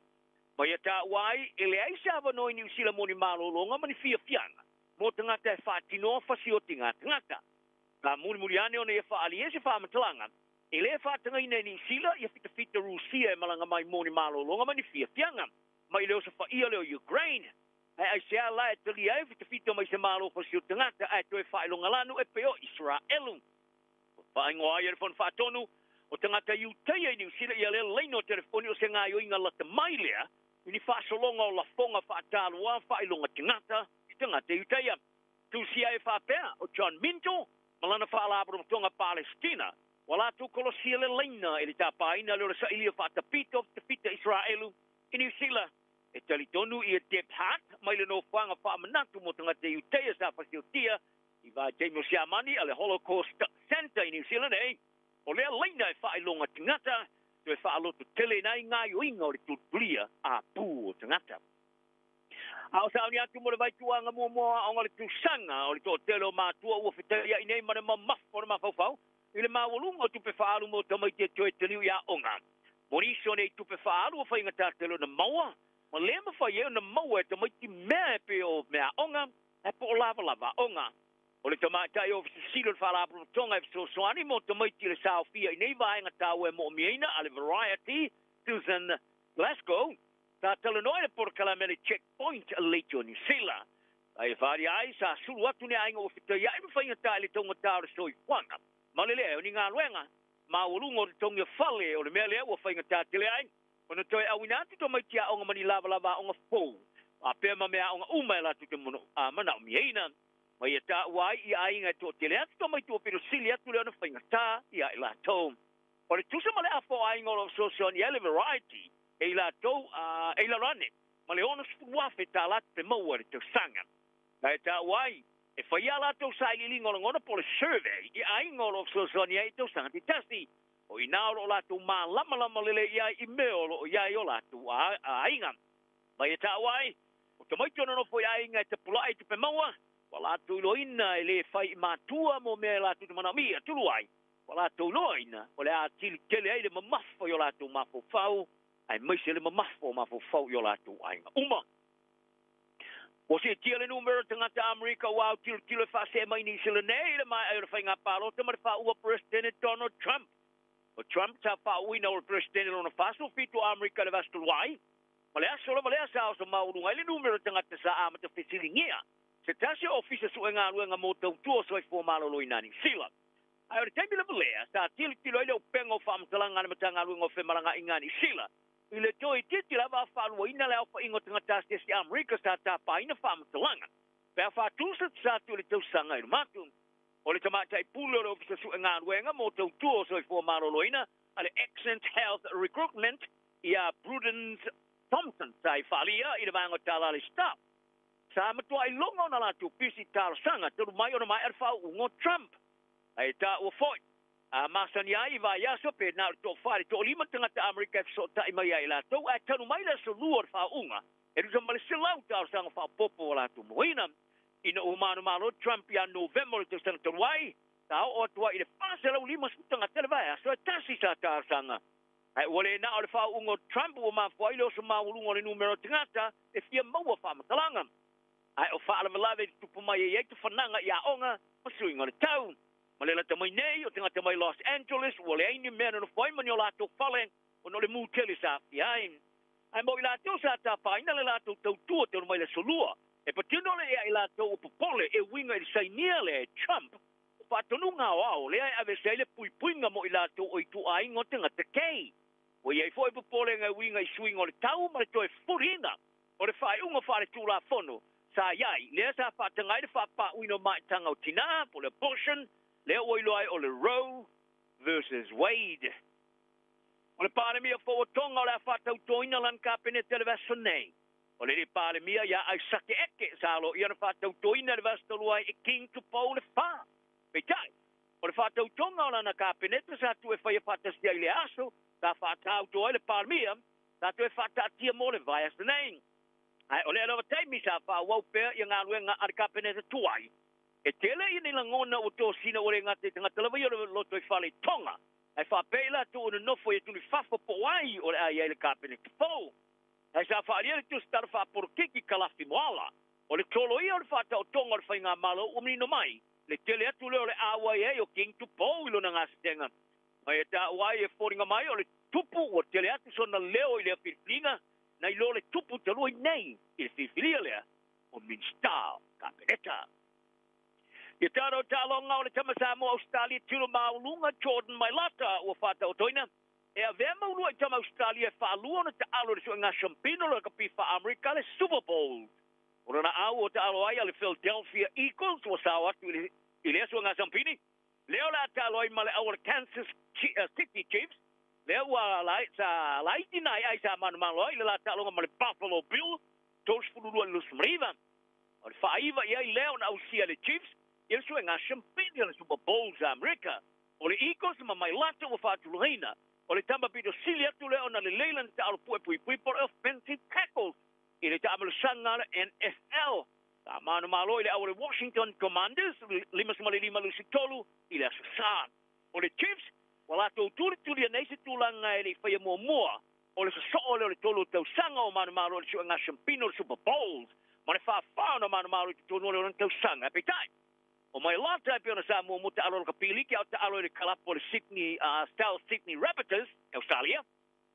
S9: Ma ia taua ai, e leai se avanoa i Niu Sila mo ni malologa ma ni fiafiaga mo tagata e faatinoa fasiotiga tagata. Ka mulimuli ane ona ia faaalia ai se faamatalaga, e le faatagaina e Niu Sila ia fitafita Rusia e malaga mai mo ni malologa ma ni fiafiaga mai le osofaia lea o Ukraine. Ae aisea la e talia ai fitafita mai se Malo fasioti tagata ae toe faailogalanu e pei o Isaraelu? Ua faaigoa ai e le Fono Faatonu o tagata Iutaia i Niu Sila ia lea laina o telefoni o se gaoioiga lata mai lea i ni faasologa o lafoga faataloa faailoga tagata i tagata Iutaia. Tusia ai e faapea o John Minto ma lana Faalapotopotoga Palesitina ua latou kolosia le laina i le tapaina lea o le sailia faatapito fitafita Isaraelu i Niu Sila. E talitonu ia Deb Hart mai le nofoaga faamanatu mo tagata Iutaia sa fasiotia i vaitaimi o Siamani a le Holocaust Centre i Niu Sila nei, o lea laina e faailoga tagata toe faalototeleina ai gaoioiga o le tulitulia apū o tagata. A o sauni atu mo le vaituaga muamua o aoga o le tausaga o le toatele o matua ua fetaiai nei ma le mamafa o le mafaufau i le maualuga o tupe faaalu mo tamaiti e toe taliu i aoga. Mo nisi o nei tupe faaalu ua faigata tele ona maua, ma le mafai ai ona maua e tamaiti mea e pei o meaaoga ae po o lavalava aoga. O le tamaitai Ofisa Sili o le Faalapotopotoga e fesoasoani mo tamaiti i le saofia i nei vaega taua e moomiaina a le Variety, Susan Glasgow, sa talanoa i le polokalame a le Checkpoint a Leitio Niu Sila. Sa ia faaalia ai, sa sulu atu ni aiga ua fetaiai ma faigata i le taugata o le soifuaga ma le leai o ni galuega. Maualuga o totogi o fale o le mea lea ua faigata tele ai ona toe auina atu tamaiti aoga ma ni lavalava aoga fou faapea ma meaaoga uma e latou te manaomiaina. Ma ia taua ai i aiga e toatele atu tamaiti ua pito sili atu lea ona faigata ia i latou. O le tusa ma le afa o aiga o lo o fesoasoani ai le Variety e i latou e i lalo ane ma le $60,000 tupe maua i le tausaga. Na e taua ai, e fai a latou sailiiliga o lagona po o le survey i aiga o lo o fesoasoani ai i tausaga taitasi. O i ina o lo o latou malamalama lelei i ai i mea o lo o i ai o latou aiga. Ma ia taua ai, o tamaiti o nonofo i aiga e tapulaa i tupe maua, ua latou iloaina e le fai i matua mo mea e latou te manaomia, tulu ai, ua latou iloaina o le a atili tele ai le mamafa i o latou mafaufau, aemaise le mamafa o mafaufau i o latou aiga uma. Ua siitia le numera o tagata Amerika ua autilotilo e faasee mai Niu Sila nei i le maea ai o le faiga palota ma le faauuga Peresetene Donald Trump. O Trump sa faauuina o le Peresetene lona 47 o Amerika i le vaiaso talu ai, ma le aso lava lea sa oso maualuga ai le numera o tagata sa amata fesiligia se tasi o ofisa sue galuega mo tautua o soifua maloloina a Niu Sila. Ae o le taimi lava lea sa tilotilo ai le upega o faamatalaga a le Matagaluega o Femalagaaiga a Niu Sila i le toeitiiti lava a faaluaina le aofaiga o tagata asiasi Amerika sa tapaina faamatalaga pe a faatusa atu i le tausaga i luma atu. O le tamaitai pule o le Ofisa Sue Galuega mo Tautua o Soifua Maloloina a le Accent Health Recruitment ia Prudence Thompson sa i faalia i le vaega o Tala a le Staff. Sa matuai loga ona latou pisi talosaga talu mai ona maea le faauuga o Trump. Ae taua foi, a masani ai i vaiaso pe na o le toafa i le toalima tagata Amerika e fesootai mai ia i latou, ae talu mai le aso lua o le faauuga, e tusa ma le 100 talosaga faaopoopo ua latou mauaina. Ina ua manumalo Trump ia Novema o le tausaga talu ai, sa oo atu ai i le 450 tagata i le vaiaso e tasi sa talosaga. Ae ua le na o le faauuga o Trump ua mafua ai le oso maualuga o le numera o tagata e fia maua faamatalaga. Ae o faalavelave e tutupu mai e i ai tafanaga i aoga ma suiga o le tau. Ma le lata mai nei, o tagata mai Los Angeles ua leai ni mea e nonofo ai ma ni o latou fale ona o le mū tele sa aafia ai. Ae mo i latou sa tapaina le latou tautua talu mai le Aso Lua, e patino le ia i latou ua popole e uiga i le sainia lea e Trump o faatonuga aoao lea e aveese ai le puipuiga mo i latou o ituaiga o tagata kei. Ua i ai foi popolega e uiga i suiga o le tau ma le toe fuliina o le faaiuga faaletulafono sa i ai, lea sa faataga ai le faapāuina o maitaga o tinā, po o le abortion, lea ua iloa ai o le Roe versus Wade. O le Palemia fou o Tonga o le a faatautoina lana Kapeneta i le vaiaso nei. O le alii Palemia ia Aisake Eke sa aloaia ona faatautoina i le vaiaso talu ai e King Tupou le Fa. Peitai, o le faatautoga o lana Kapeneta sa tuu e faia faatasi ai i le aso sa faatauto ai le Palemia, sa toe faataatia mo le vaiaso nei. Ae o lea lava taimi sa faaauau pea ia galuega a le Kapeneta tuai. E tele ia ni lagona ua tosina ua le gata i tagata lava ia o le lotoifale i Tonga, ae faapea i latou o nonofo i atunuu i fafo po o ai o le a i ai le Kapeneta fou. Ae sa faaalia le tusi tala faapolokiki Kalafi Moala, o le tolo ia o le faataotoga o le faigamalo ua manino mai le tele atu lea o le auai ai o King Tupou i lona gasesega. Ma e taua ai e foliga mai o le tupu ua tele atu sona leo i lea filifiliga nai lo le tupu talu ai nei i le filifilia lea o Minisita o Kapeneta. Ia tatou taaloga o le tama Samoa Ausetalia tino maualuga Jordan Mailata ua faataotoina e avea ma uluai tama Ausetalia e faalua ona taalo i le suega siampina o le lakapi faa-Amerika le Super Bowl. O lona au o taalo ai a le Philadelphia Eagles ua sao atu i lea suega siampini, lea o le a taalo ai ma le au o le Kansas City Chiefs, lea ua sa laiti nai ai sa manumalo ai i le la taaloga ma le Buffalo Bills 32 i le 29. O le faaiva i ai lea ona ausia e le Chiefs i le suega siampini o le Super Bowl sa Amerika. O le Eagles ma Mailata ua faatulagaina. O le tama pito sili atu lea ona lelei lana taalo pue puipui po o le offensive tackles i le taamalosaga a le NFL. Sa manumalo i le au o le Washington Commanders 55-23 i le Aso Sa. O le Chiefs ua latou tulitulia nei se tulaga e le i faia muamua o le sosoo lea o le tolu o tausaga o manumalo i le suega siampina o le Super Bowls ma le faafa ona manumalo i totonu o le 6 tausaga. Peitai, o Mailata e pei ona sa muamua taalo i le kapiliki a o taalo i le kalapu o le Sydney, South Sydney Rabbitohs, Australia.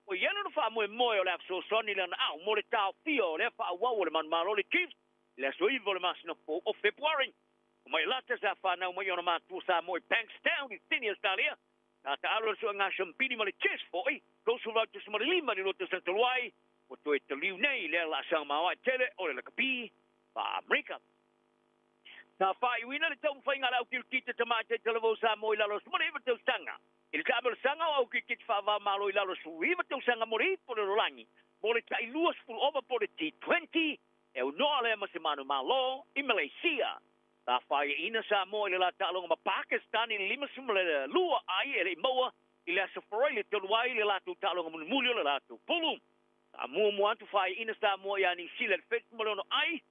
S9: Ua i ai lona faamoemoe o le a fesoasoani lana au mo le taofia o lea faaauau o le manumalo o le Chiefs i le aso 9 o le masina fou o Fepuari. O Mailata sa fanau mai i ona matua Samoa i Bankstown i Sydney, Australia. Sa taalo i le suega siampini ma le Chiefs foi, 38.5 i le 2 tausaga talu ai, ua toe taliu nei i lea laasaga maoae tele o le lakapi faa-Amerika. Sa faaiuina le taumafaiga a le au kirikiti tamaitai talavou Samoa i lalo o le 19 tausaga i le taamalosaga o au kirikiti faava-o-Malo i lalo o le 19 tausaga mo le ipu o le lalolagi mo le tai 20 ova po o le T20 e aunoa lea ma se manumalo i Malaysia. Sa faiaina Samoa i le la taaloga ma Pakistan i le 52 ai e le i maua i le Aso Faraile talu ai le latou taaloga mulimuli o le latou pulu. Sa muamua atu faiaina Samoa ia Niu Sila i le 76 ai,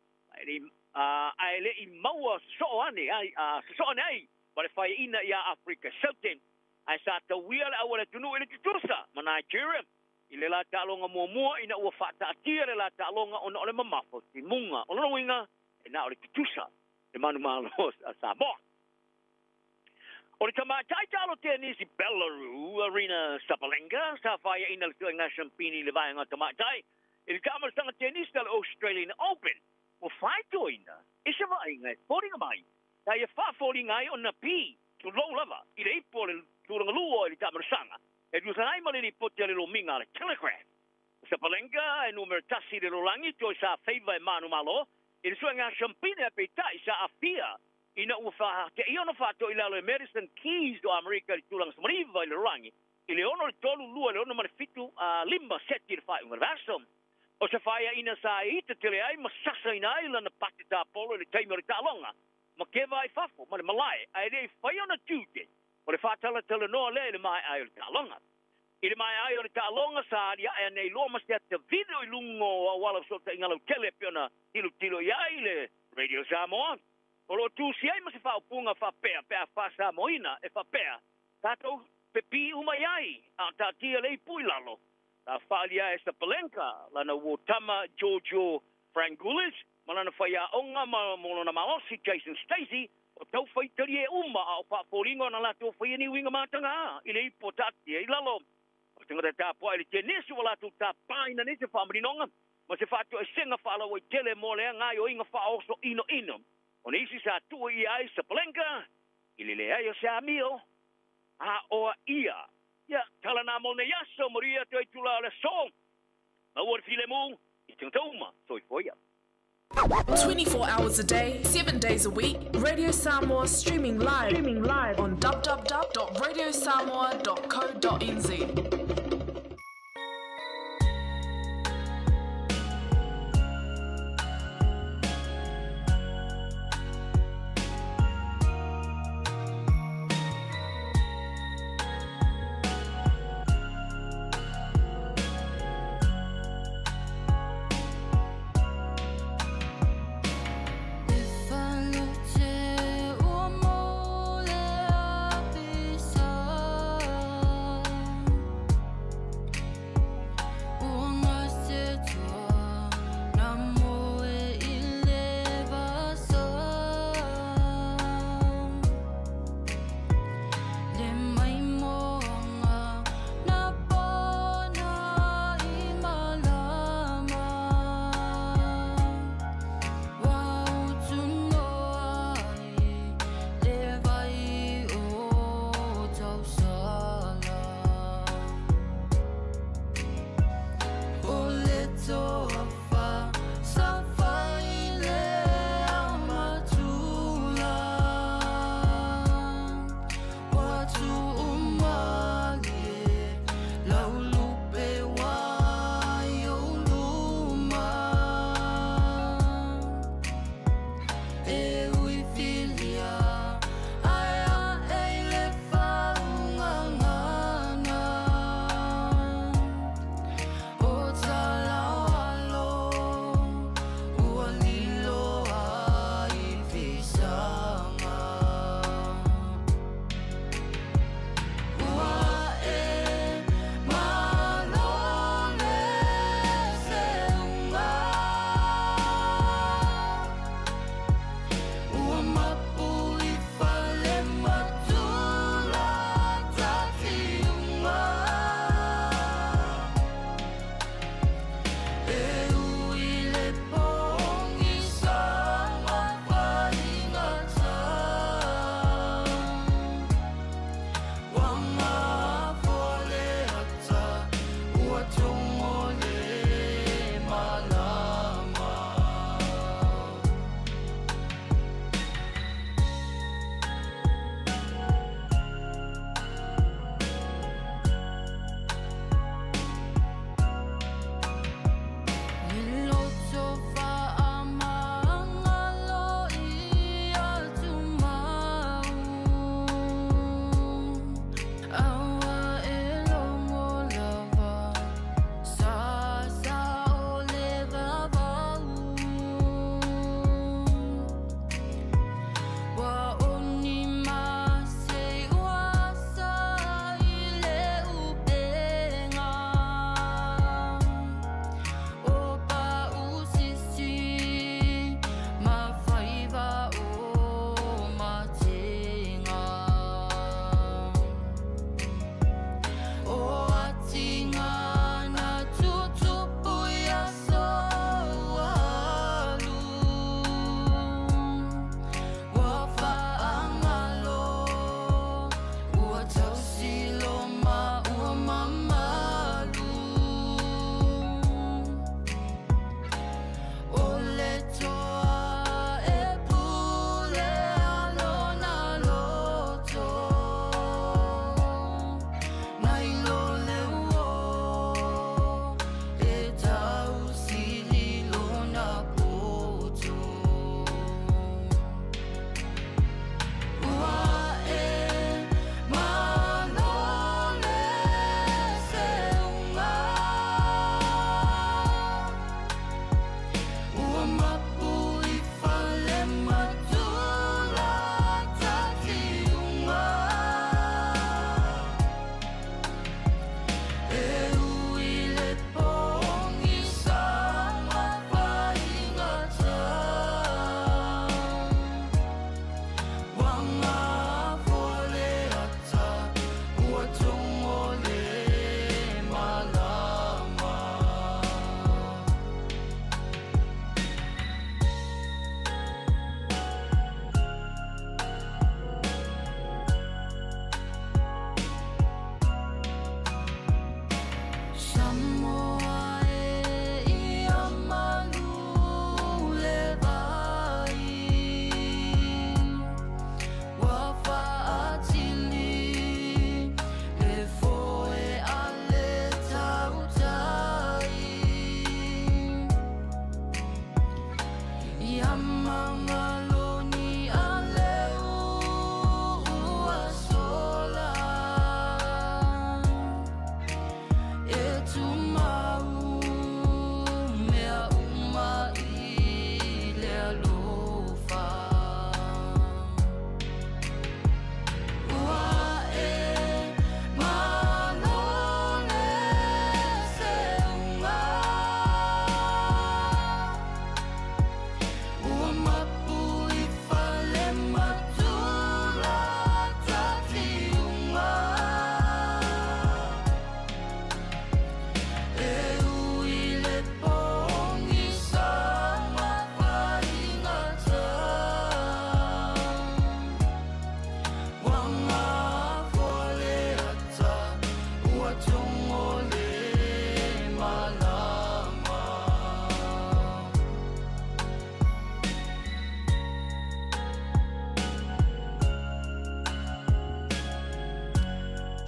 S9: ae le i maua sosoo ane ai, sosoo ane ai ma le faiaina ia Afrika Saute. Ae sa tauia le au a le atunuu i le tutusa ma Nigeria i le la taaloga muamua ina ua faataatia le la taaloga ona o le mamafa o timuga. O lona uiga, e na o le tutusa le manumalo a Samoa. O le tamaitai taalo tenisi Belarus, Aryna Sabalenka, sa faiaina le suega siampini i le vaega tamaitai i le taamalosaga tenisi a le Australian Open, ua faitoina i se vaaiga e foliga mai sa ia faafoliga ai ona pi tulou lava i le ipu o le tulaga lua i le taamalosaga e tusa ai ma le lipoti a le lomiga a le Telegraph. O Sabalenka e numera tasi i le lalolagi toe sa feiva e manumalo i le suega siampini, ae peitai sa aafia ina ua faateia ona faato'i lalo e Madison Keys o Amerika i le tulaga 19 i le lalolagi i le 6 i le 3, 2 i le 6 ma le 7 5 seti i le faaiuga o le vaiaso. O se faiaina sa ita tele ai ma sasaina ai lana pati tapolo i le taimi o le taaloga ma keva ai fafo ma le malae, ae le i fai ona tiute o le faatalatalanoa lea i le maea ai o le taaloga. I le maea ai o le taaloga sa aliae ane ai loa ma se ata video i luga o auala fesootaiga lautele e pei ona tilotilo i ai le Radio Samoa, o lo o tusi ai ma se faaupuga faapea pe a faasamoaina e faapea, tatou pepī uma i ai, a o taatia le ipu i lalo. Sa faaalia ai e Sabalenka lana uō tama Giorgio Frangulis ma lana faiaoga ma mo lona malosi Jason Stacey, o tau fai talie uma a o faafoliga ona latou faia ni uiga matagā i le ipu o taatia i lalo. O tagata tapuai i le tenisi ua latou tapāina nei se faamaninoga ma se faatoesega faalauaitele mo lea gaoioiga faaoso inoino. O nisi sa tuu ʻia ai Sabalenka i le leai o se amio aoa ʻia. Ia, tala na mo lenei aso, manuia atu ai itulā o le aso. Maua le filemu i tagata uma. Soifua ia.
S6: 24 hours a day, 7 days a week, Radio Samoa streaming live, streaming live on www.radiosamoa.co.nz.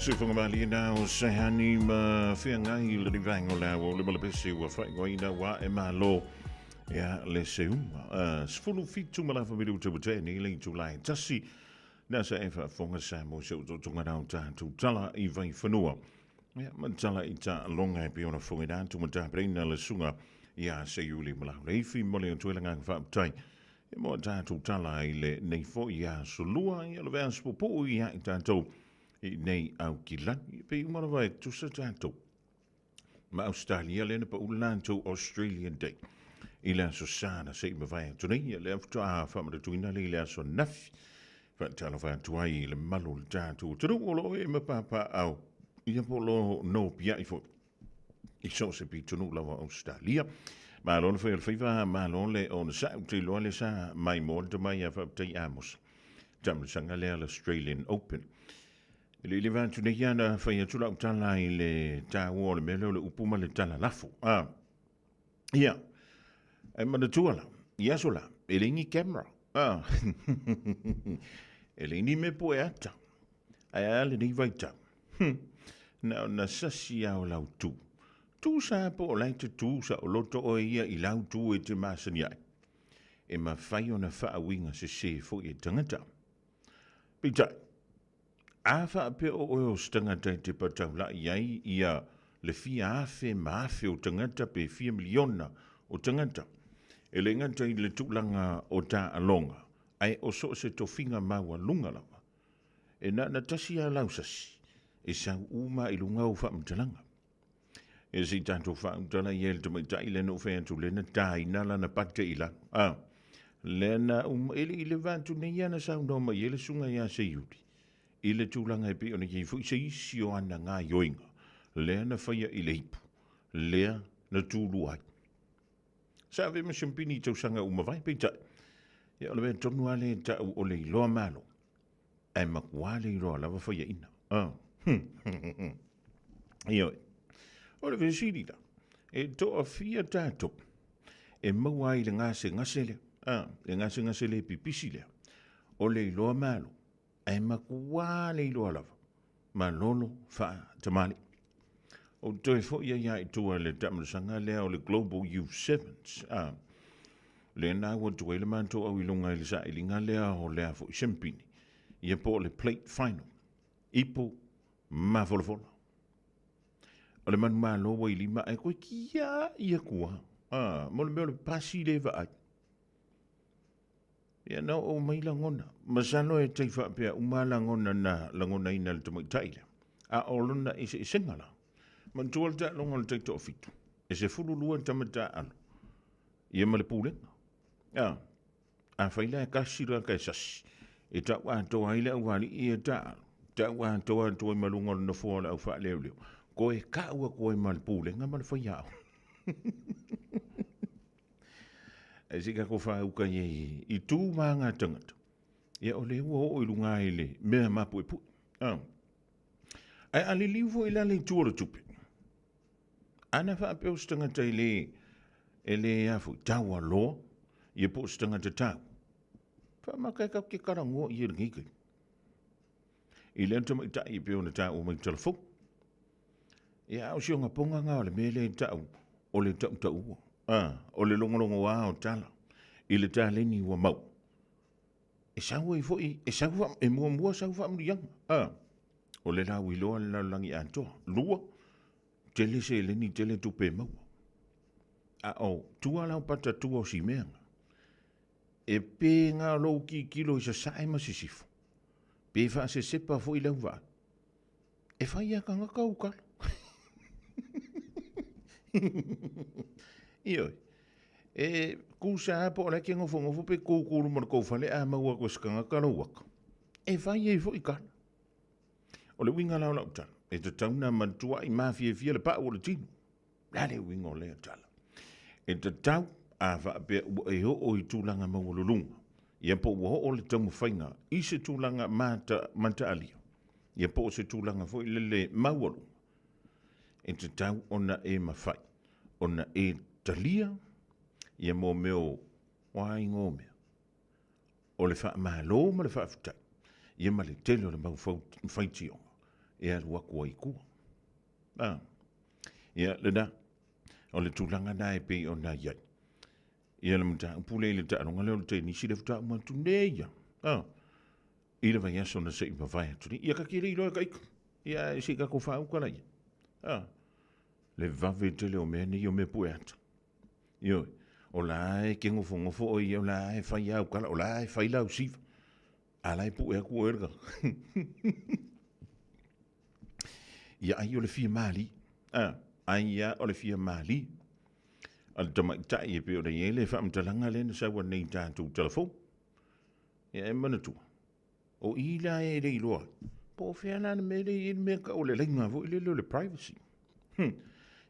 S3: Sufangamalie na o sehani ma feagai i le rivaenga o le aua o le malapese ua faaigoaina ua e malo ia le seuga. 17 ma lafa miliu te ua nei le itula e tasi na sa e faafofoga Samoa se utuutuga na o tatou tala i Vaifanua. Ia ma tala i taaloga e pei ona fofogaina atu ma tapenaina le susuga ia Seiuli ma Lauleifi mo le atu ai le agaga faafetai ia mo a tatou tala i lenei foi aso lua ia le veaso puupuu ia i tatou i nei Aukilani. E pei uma lava e tusa tatou ma Ausetalia lea na pau le latou Australian Day i le aso Sa na se i mavae atu nei. Ia lea faatoa faamanatuina lea i le aso ananafi. Faatalofa atu ai i le mamalu o le tatou atunuu o lo o ee ma papaaao ia po o lo o nopiai foi i so o se pitonuu lava o Ausetalia. Malo le fai o le faiva, malo le onosai, ou te iloa le sa maimoa le tama ia faafetai Amosa. Taamilosaga lea le Australian Open. E le i leva atu nei ana fai atu lau tala i le taua o le mea lea o le upu ma le tala lafo. Ah. Ia, e manatua la, i aso la, e leai ni camera. Ah. e leai ni mea poe ata. Ae a lenei vaitau. Na ona sasi lava o lau tu. Tu sa po o la e te tu saoloto oe ia i lau tu e te masani ai. E mafai ona faauiga sese foi e tagata. Peitai, a faapea o oe o se tagata e te pataulai ai ia le fia afe ma afe o tagata pe fia miliona o tagata, e le gata i le tulaga o taaloga, ae o so o se tofiga maualuga lava, e na ona tasi lava lau sasi e sau uma i luga ou faamatalaga. E se i tatou faautala i ai le tamaitai lea na ou fai atu lea na taina lana pate i lalo. A, lea na uma, e le i leva atu nei lava na saunoa mai ai le susuga ia Seiuli i le tulaga e pei ona i ai foi se isi o ana gaoioiga lea na faia i le ipu, lea na tulua ai. Sa ave ma siampini i tausaga ua mavae, peitai, ia o le mea tonu lava lea e tau o le iloa malo, ae matua le iloa lava faiaina. Ah. Ioe. O le fesili la, e toafia tatou e maua ai le gasegase lea, ah, le gasegase le pipisi lea, o le iloa malo, ae matua le iloa lava, malolo faatamalii. Ou te toe foi ai lava i tua i le taamilosaga lea o le Global Youth Sevens, ah, lea na au atu ai le matou au i luga i le sailiga lea o lea foi siampini, ia po o le plate final, ipu mafolafola. O le manumalo ua i lima ae koe tiai atu lava, ah, mo le mea o le pasi le vaai. Ia na oo mai lagona. Masalo e tai faapea uma lagona na lagonaina e le tamaitai lea. A o lona eseesega la. Manatua le taaloga o le taitoafitu. E 12 tama taaalo. Ia ma le pulega. A, afai la e tasi le tagata e sasi, e tau atoa ai le aualii ia taaalo, tau atoa atu ai ma luga o le nofoa o le au faaleoleo, toe tau atu ai ma le pulega ma le faiaoga. Ae se i tatou faauka i ai i tu ma aga tagata, ia o lea ua oo i luga i le mea mapuepue. Ah. Ae a liliu foi la le itu o le tupe, ana faapea o se tagata e le, e le a foi, taualoa, ia po o se tagata tau, faamata e tatou te talanoa i ai i lenei taimi. I lea tamaitai e pei ona taua mai i le tala fou. Ia, a o si ogapoga na o le mea lea e tau o le tautaua, a, o le logologoa o tala. I le taleni ua maua. E sau ai foi, e sau fa, e muamua sau faamuliaga. A, o le lauiloa le lalolagi atoa. Lua, tele seleni, tele tupe e maua. A o tua laupata tua o simeaga. E pe ga lou tilotilo i sasae ma sisifo, pe faasesepa foi lau vaai. E fai a tagata ou tala. Ioe. E kusa lava po o la e te nofonofo pe kukulu ma le tou fale a maua atu e se tagata lou ata. E fai ai foi tala. O le uiga la o lau tala, e tatau ona matuai mafiafia le pau o le tino. Le a le uiga o lea tala? E tatau a faapea ua e oo i tulaga maualuluga, ia po ua oo le taumafaiga i se tulaga mata, mataalia, ia po o se tulaga foi lele maualuga, e tatau ona e mafai ona e talia ia mo mea o aiga o mea, o le faamalo ma le faafetai, ia ma le tele o le mau faitioga e alu atu ai i tua. A, ia lena, o le tulaga lena e pei ona i ai. Ia le mataupu lea i le taaloga lea o le tenisi lea faatoa uma atu nei ia. A, i le vaiaso na se i mavae atu nei. Ia ka te le iloa e ka ika. Ia ae se i tatou faauka laia. A, le vave tele o mea nei o mea pue ata. Ioe, o la e te nofonofo oe ia, o la e fai au kala, o la e fai lau siva. A la e pue atu oe le tagata. Ia ai o le fia mali. A, ai ia o le fia mali. A le tamaitai e pei ona i ai le faamatalaga lea na sau nei i tatou telefoni. Ia e manatua, o i la e le iloa, po o fea la le mea lea e i ai le mea tau o le laina foi lele o le privacy.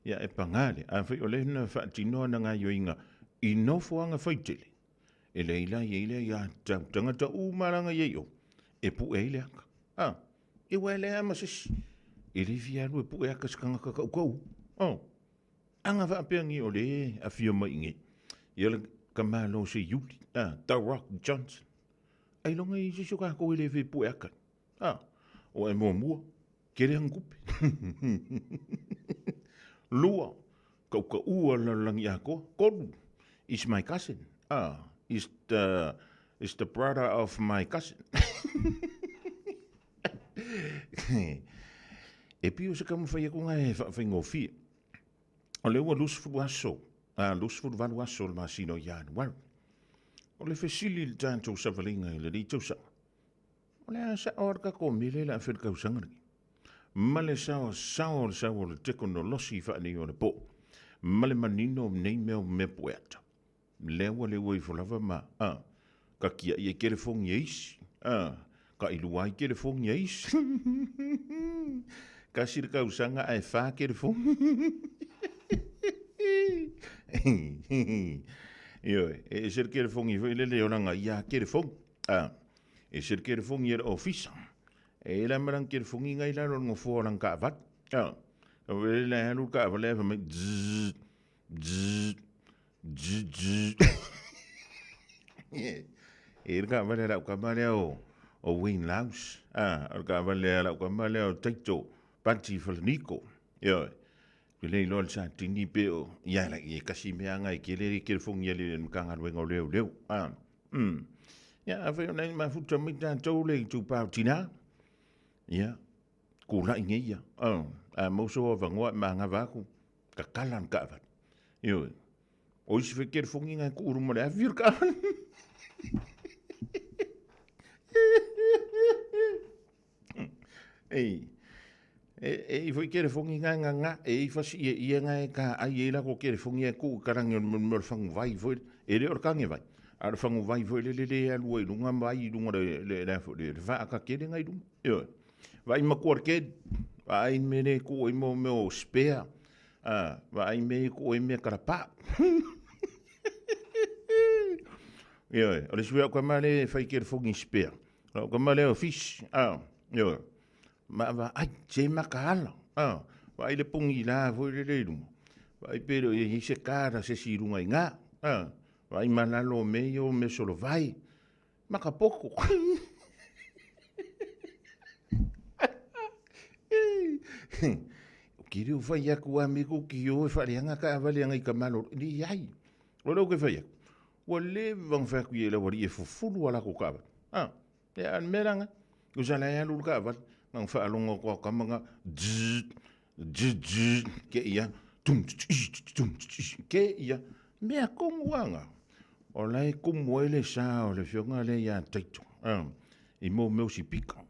S3: Ia e paga lea, afai o lea na faatino ana gaioiga i nofoaga faitele, e leai la i ai lea ia tau tagata uma lava i ai o, e pue ai le aka. A, e ua e lea ma se isi. E le fia alu e pue aka se tagata kaukau. Oh. Aga faapea ni o le afio mai i nei. Ia le ka malo se iuli. Ah, The Rock Johnson. Ai longa i se ka ko le fe pue aka. Ah, o e muamua, kele hanga kupe. Lua, kaukaua la lalagi atoa. Kolu, is my cousin. Ah, is the, is the brother of my cousin. E pio se taumafai atu na e faafaigofie. O lea ua 20 aso, a 28 aso o le masina o Ianuari. O le fesili i le tatou savaliga i lenei tausaga, O le a sao a le tatou mele le a fai le tausaga lenei. Ma le saoasaoa o le sau o le tekonolosi faanei o le po. Ma le manino o nei mea o mea pueata. Lea ua leua ifo lava ma, a, ka kiaʻi ai kelefogi e isi, a, ka ilua ai kelefogi e isi. Kasi le tausaga ae fa kelefogi. Ioe, e ese le kelefogi foi lele e olaga ia kelefogi. A, E se le kelefogi e le ofisa. E la ma lang kelefogi ngai lalo le nofoa o lang kaavale. A, ka vele la alu le kaavale ae fai mai zzz, zzz, zzz, zzz. E le kaavale a lau kama lea o, o Wayne Laus. A, o le kaavale a lau kama lea o Taito Pati Falaniko. Ioe. Ke le iloa le satini pe o, ia la i e kasi mea anga e kele le kelefogi a le Matagaluega o Leoleo. A, mm. Ia, afai o nai mafuta mai tatou le itupa o tinā. Ia, kula'i nei ia. Oh, a mau so avanoa e magava aku, tatala le taavale. Ioe. O isi foi kelefogi ngai tuu i luma o le afi o le taavale. Ei, e, e i foi kelefogi ngai nganga, e i fasi ia ia ngai ka ai e la ko kelefogi e ku karangi o le mo le fangu vai foi, e le o le kange vai. A le fangu vai foi le le le alu ai lunga vai i lunga le le le le, le vaa ka kele ngai lunga. Ioe. Vai makua le ked, vai me le ku i mo meo spare, a vai me ku i me karapa. Ioe, o le sui au ka male fai kelefogi spare. Lau ka male o fish, a, ioe. Ma vaai, se makaala, a, vaai le pongi la foi le le i luma. Vaai pe le o i ai se kara se si i lunga i ngā, a, vaai ma lalo o mea ia o mea solovai, makapoko. O ke reo whai aku a me ko ki o e whareanga ka awale anga i ka malo. Ni ai. O leo ke whai aku. Ua leva ona fai atu i ai le aualii e fufulu a latou taavale. A, ia, a o le mea la lena, tusa la e alu le taavale, na ona faalogo atu lava o tama na, zzz, zzz, te i lava, tum tsi tum tsi, te i lava. Mea tonu lava na, o la e tumu ai le sa o le afioga lea ia Taito, a, i mea o sipika.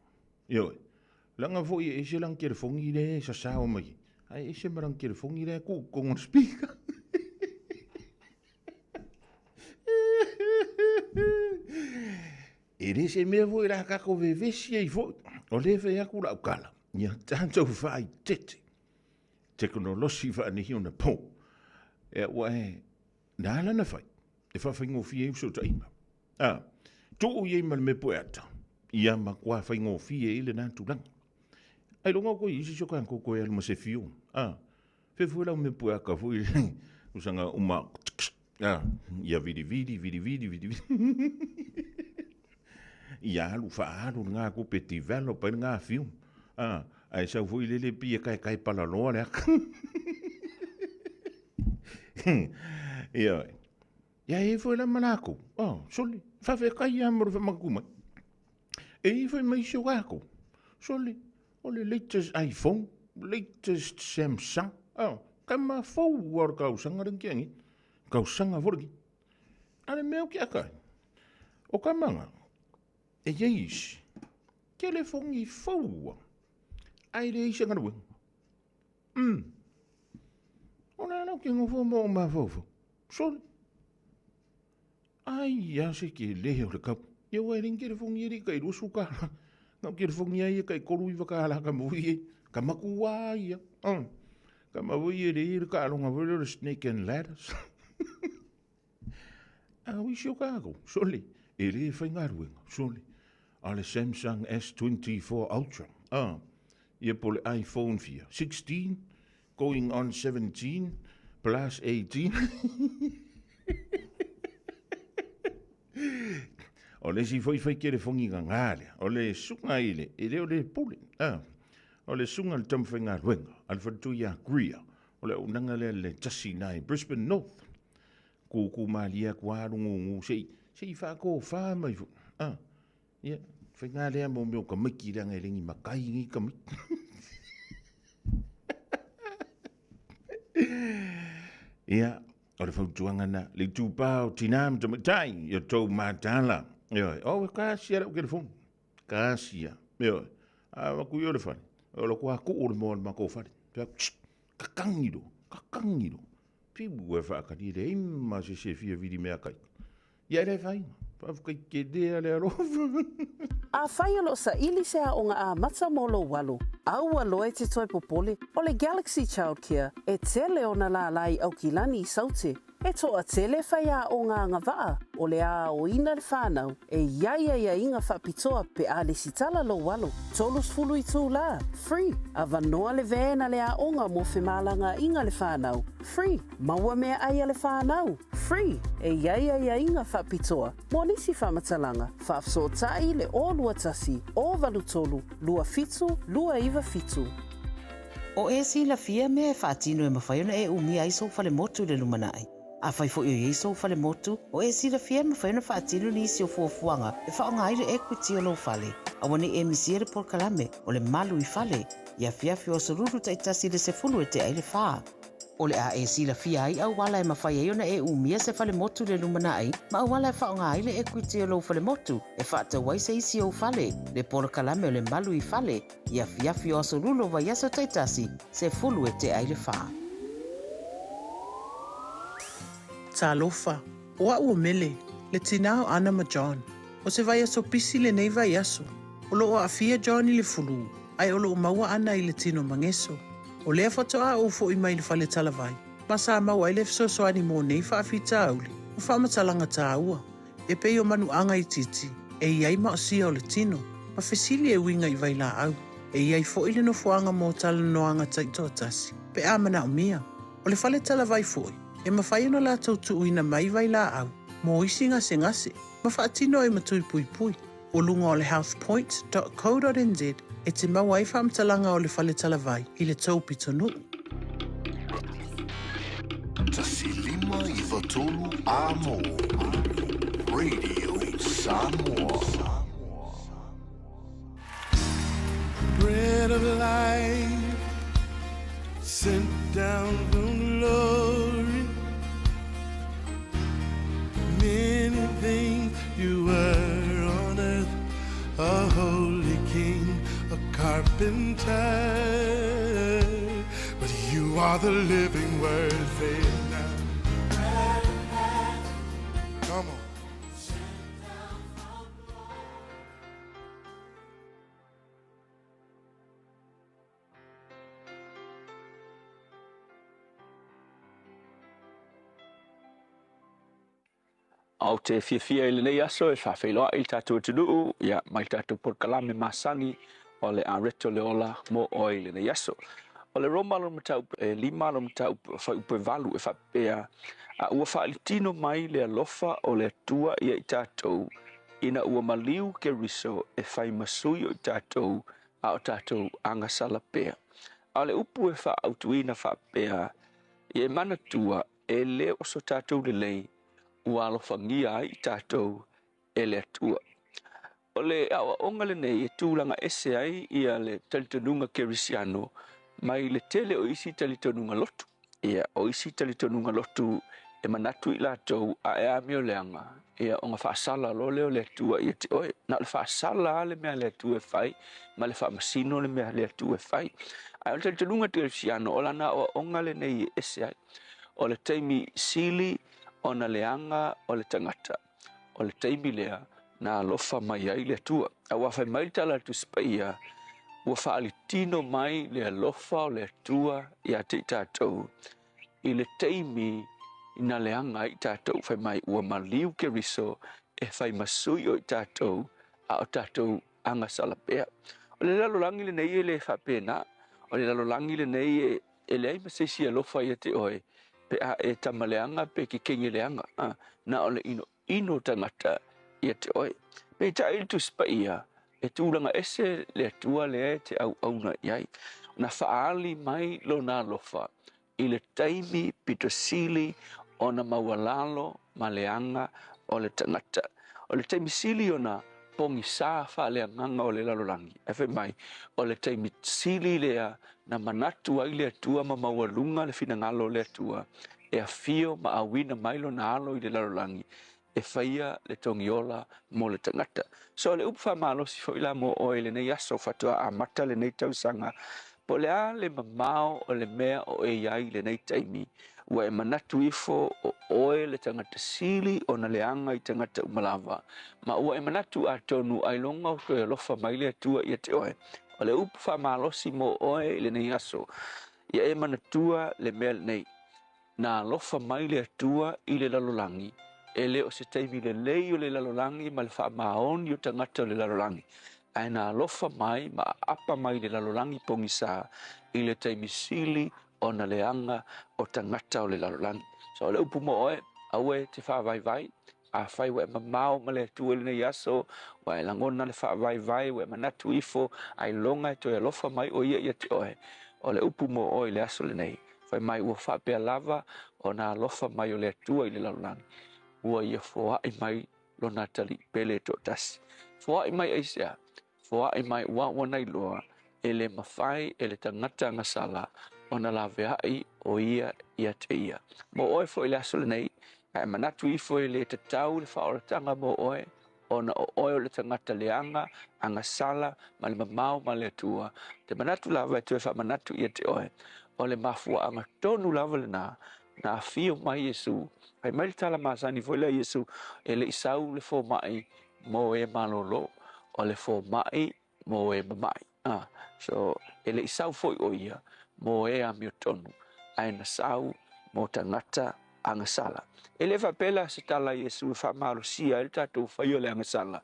S3: Ioe. Leaga foi e ese lana telefoni lea e sasao mai ai, ae ese ma lana telefoni lea e tuu i totonu o le speaker. E le se mea foi la tatou vevesi ai foi, o lea e fai atu lau tala, ia tatou faaitete tekonolosi faaneionapo. Ia ua e, na ala ona fai, e faafaigofie ai fesootaiga. A, tuu i ai ma le mea pueata, ia matua faigofie ai lena tulaga. Ailoga o koe isi so tatou toe alu ma se fio. A, Fea foi lau mea pueaka foi le usaga uma a ia vilivili vilivili vilivili ia alu faaalu lena tupe develop ai lena fiu a ae sau foi lele pei e taetae palaloa le aka ia ia e foi la ma lakou oh sole faafetai lava mo le faamanatu mai e i ai foi ma isi o lakou sole O le latest iPhone, latest Samsung, oh, tama fou lava o le tausaga lea na tea nei. Tausaga foi lenei. A o le mea ou te ata ai, o tama na, e i ai isi, telefoni fou lava, ae leai se galuega. Mm. O le ala ou te nofo ma ou mafaufau, sole, Ai a se tele o le kau. Ia ua e le ni telefoni e le tai 20 tala. Na o telefoni a ia tai 39 tala ka mo ia. Ka matua ia. Oh. Ka ma ia le ia le taaloga foi lea o le snake and ladders. A o isi o tatou, sole, e le faigaluega, sole. A o le Samsung S24 Ultra, ah, ia po o le iPhone fia, 16, Going on 17 plus 18. O le isi foi fai telefoni gagā lea, o le susuga i le, e le o le pule, ah, o le susuga i le tamafaigaluega a le faletui ia Greer, o le auaunaga lea le tasi i ina i Brisbane North. Kūkū malie atu lava alu gugu se i, se i faatofa mai foi, ah. Ia, faiga lea mo mea o tamaiti leaga e le ni matai nei tamaiti. Ia, o le fautuaga na, le itupa o tinā ma tamaitai, ia tou mataala. Ioe, oh, e kasia lau telefoni. Kasia. Ioe, a avatu i o le fale, o le toa tuu le moa o le matou fale. Fai atu, tsk, kakangi loa, kakangi loa. Piu e faatali, e leai ma se isi e fia vili meakai. Ia e le afaina. Faafetai tele lava le alofa.
S2: Afai o lo o saili se aoga amata mo lou alo, aua loa e te toe popole, o le Galaxy Childcare e tele ona lālā i Aukilani i Saute. E toatele faiaoga agavaa o le a aoina le whanau e i ai aiaiga faapitoa pe a lesitala lou alo. 30 itulā, free, avanoa le van a le aoga mo femalagaaiga le whanau, free, maua meaai a le whanau, Free, e i ai aiaiga faapitoa mo nisi faamatalaga, faafesootai le 021 083 27 297.
S10: O e silafia mea e faatino e mafai ona e umia ai sou falemotu i le lumanai. Afai foi o i ai sou falemotu, o e silafia e mafai ona faatino nisi o fuafuaga e faaaoga ai le equity o lou fale. Aua ne i e misia le polokalame o le Malu i Fale i afiafi o aso Lulu taitasi i le 10 e tea i le fa. O le a e silafia ai auala e mafai ai ona e umia se falemotu i le lumanai ma auala e faaaoga ai le equity o lou falemotu e faatau ai se isi ou fale, le polokalame o le Malu i Fale, i afiafi o aso Lulu o vaiaso taitasi, 10 e tea i le fa.
S5: Talofa, o a'u o Mele, le tinā o Ana ma John. O se vaiaso pisi lenei vaiaso. O lo'o aafia John i le fulū, ae o lo'o maua ana i le tino mageso. O lea faatoa ou fo'i mai i le fale talavai, ma sa maua ai le fesoasoani mo nei faafitauli ma faamatalaga tāua, e pei o manuaga itiiti e i ai maosia o le tino, ma fesili e uiga i vailaau. E i ai fo'i le nofoaga mo talanoaga taitoatasi, pe a manaomia. O le fale talavai fo'i, e mafai ona latou tuuina mai vailaau mo isi gasegase, ma faatino ai ma tui puipui. O luga o le healthpoint dot co dot nz e te maua ai faamatalaga o le fale talavai i le tou pitonuu.
S11: 1593 A mō. Radio Samoa.
S12: Bread of life sent down from glory. Many things you were on earth, a holy king, a carpenter. But you are the living word, say it now. Come on.
S7: Ou te fiafia i lenei aso e faafeiloai i le tatou atunuu, ia, mai le tatou polokalame masani o le Areto le Ola mo Oe i lenei aso. O le Roma lona mataupu e lima lona mataupu fuaiupu e valu e faapea, A ua faalitino mai le alofa o le Atua ia i tatou, ina ua maliu Keriso e fai ma sui o i tatou, a o tatou agasala pea. A o le upu e faaautuina faapea, Ia e manatua, e le o so tatou lelei ua alofagia ai i tatou e le Atua. O le aoaoga lenei e tulaga ese ai ia le talitonuga kerisiano mai le tele o isi talitonuga lotu. Ia, o isi talitonuga lotu e manatu i latou a e amio leaga, ia ona faasala loa lea o le Atua ia te oe. Na o le faasala lava le mea a le Atua e fai ma le faamasino le mea a le Atua e fai. Ae o le talitonuga kerisiano o lana aoaoga lenei e ese ai. O le taimi sili ona leaga o le tagata, o le taimi lea na alofa mai ai le Atua. Aua fai mai le tala a le Tusi Paia, ua faalitino mai le alofa o le Atua ia te i tatou i le taimi na leaga ai i tatou, fai mai ua maliu Keriso e fai ma sui o i tatou, a o tatou agasala pea. O le lalolagi lenei e le faapena. O le lalolagi lenei e E leai ma se isi alofa ia te oe pe a e tama leaga pe kekege leaga, a, na o le inoino tagata ia te oe. Peitai le Tusi Paia, e tulaga ese le Atua lea e te auauna i ai. Na faaali mai Lona alofa i le taimi pito sili ona maualalo ma leaga o le tagata. O le taimi sili ona pogisa faaleagaga o le lalolagi, ae fai mai, o le taimi sili lea na manatu ai le Atua ma maualuga le finagalo o le Atua e afio ma auina mai Lona Alo i le lalolagi e faia le togiola mo le tagata. So o le upu faamalosi foi la mo oe i lenei aso faatoa amata lenei tausaga, po o le a le mamao o le mea o e i ai i lenei taimi, ua e manatu ifo o oe le tagata sili ona leaga i tagata uma lava, ma ua e manatu atonu ailoga o toe alofa mai le Atua ia te oe. O le upu faamalosi mo oe i lenei aso, ia e manatua le mea lenei, Na alofa mai le Atua i le lalolagi, e le o se taimi lelei o le lalolagi ma le faamaoni o tagata o le lalolagi, ae na alofa mai ma aapa mai le lalolagi pogisa i le taimi sili ona leaga o tagata o le lalolagi. So o le upu mo oe, aua e te faavaivai, Afai ua e mamao ma le Atua i lenei aso, ua e lagona le faavaivai, ua e manatu ifo, ailoga e toe alofa mai ʻo ia ia te oe. O le upu mo oe i le aso lenei, fai mai ua faapea lava ona alofa mai o le Atua i le lalolagi, ua ia foai mai lona atalii pele e toatasi. Foai mai aisea? Foai mai ua ua nailoa e le mafai e le tagata agasala ona laveai o ia ia te ia. Mo oe foi i le aso lenei, a e manatu ifo e le tatau le faaolataga mo oe, ona o oe o le tagata leaga, agasala, ma le mamao ma le Atua, te manatu lava e toe faamanatu ia te oe, o le mafuaaga tonu lava lena na afio mai Iesu. Fai mai le tala masani foi lea a Iesu, e le i sau le fomai mo e malolo, o le fomai mo e mama'i. A, so, e le i sau foi ʻo ia mo e amiotonu, ae na sau mo tagata agasala. E le faapea la se tala a Iesu e faamalosia ai le tatou faia o le agasala,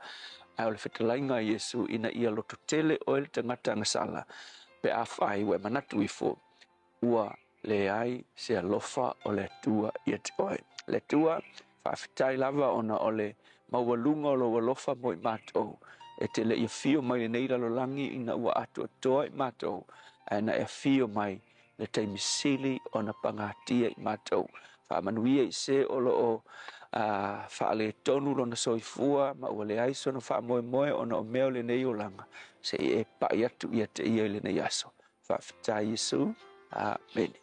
S7: ae o le fetalaiga a Iesu ina ia lototele oe le tagata agasala, pe afai ua e manatu ifo, ua leai se alofa o le Atua ia te oe. Le Atua, faafetai lava ona o le maualuga o lou alofa mo i matou, e te le i afio mai lenei lalolagi ina ua atoatoa i matou, ae na e afio mai le taimi sili ona pagatia i matou. Faamanuia i se o lo o
S13: faaletonu lona soifua ma ua leai sona faamoemoe ona o mea o lenei olaga, se i e pai atu ia te ia i lenei aso. Faafetai Iesu. Amene.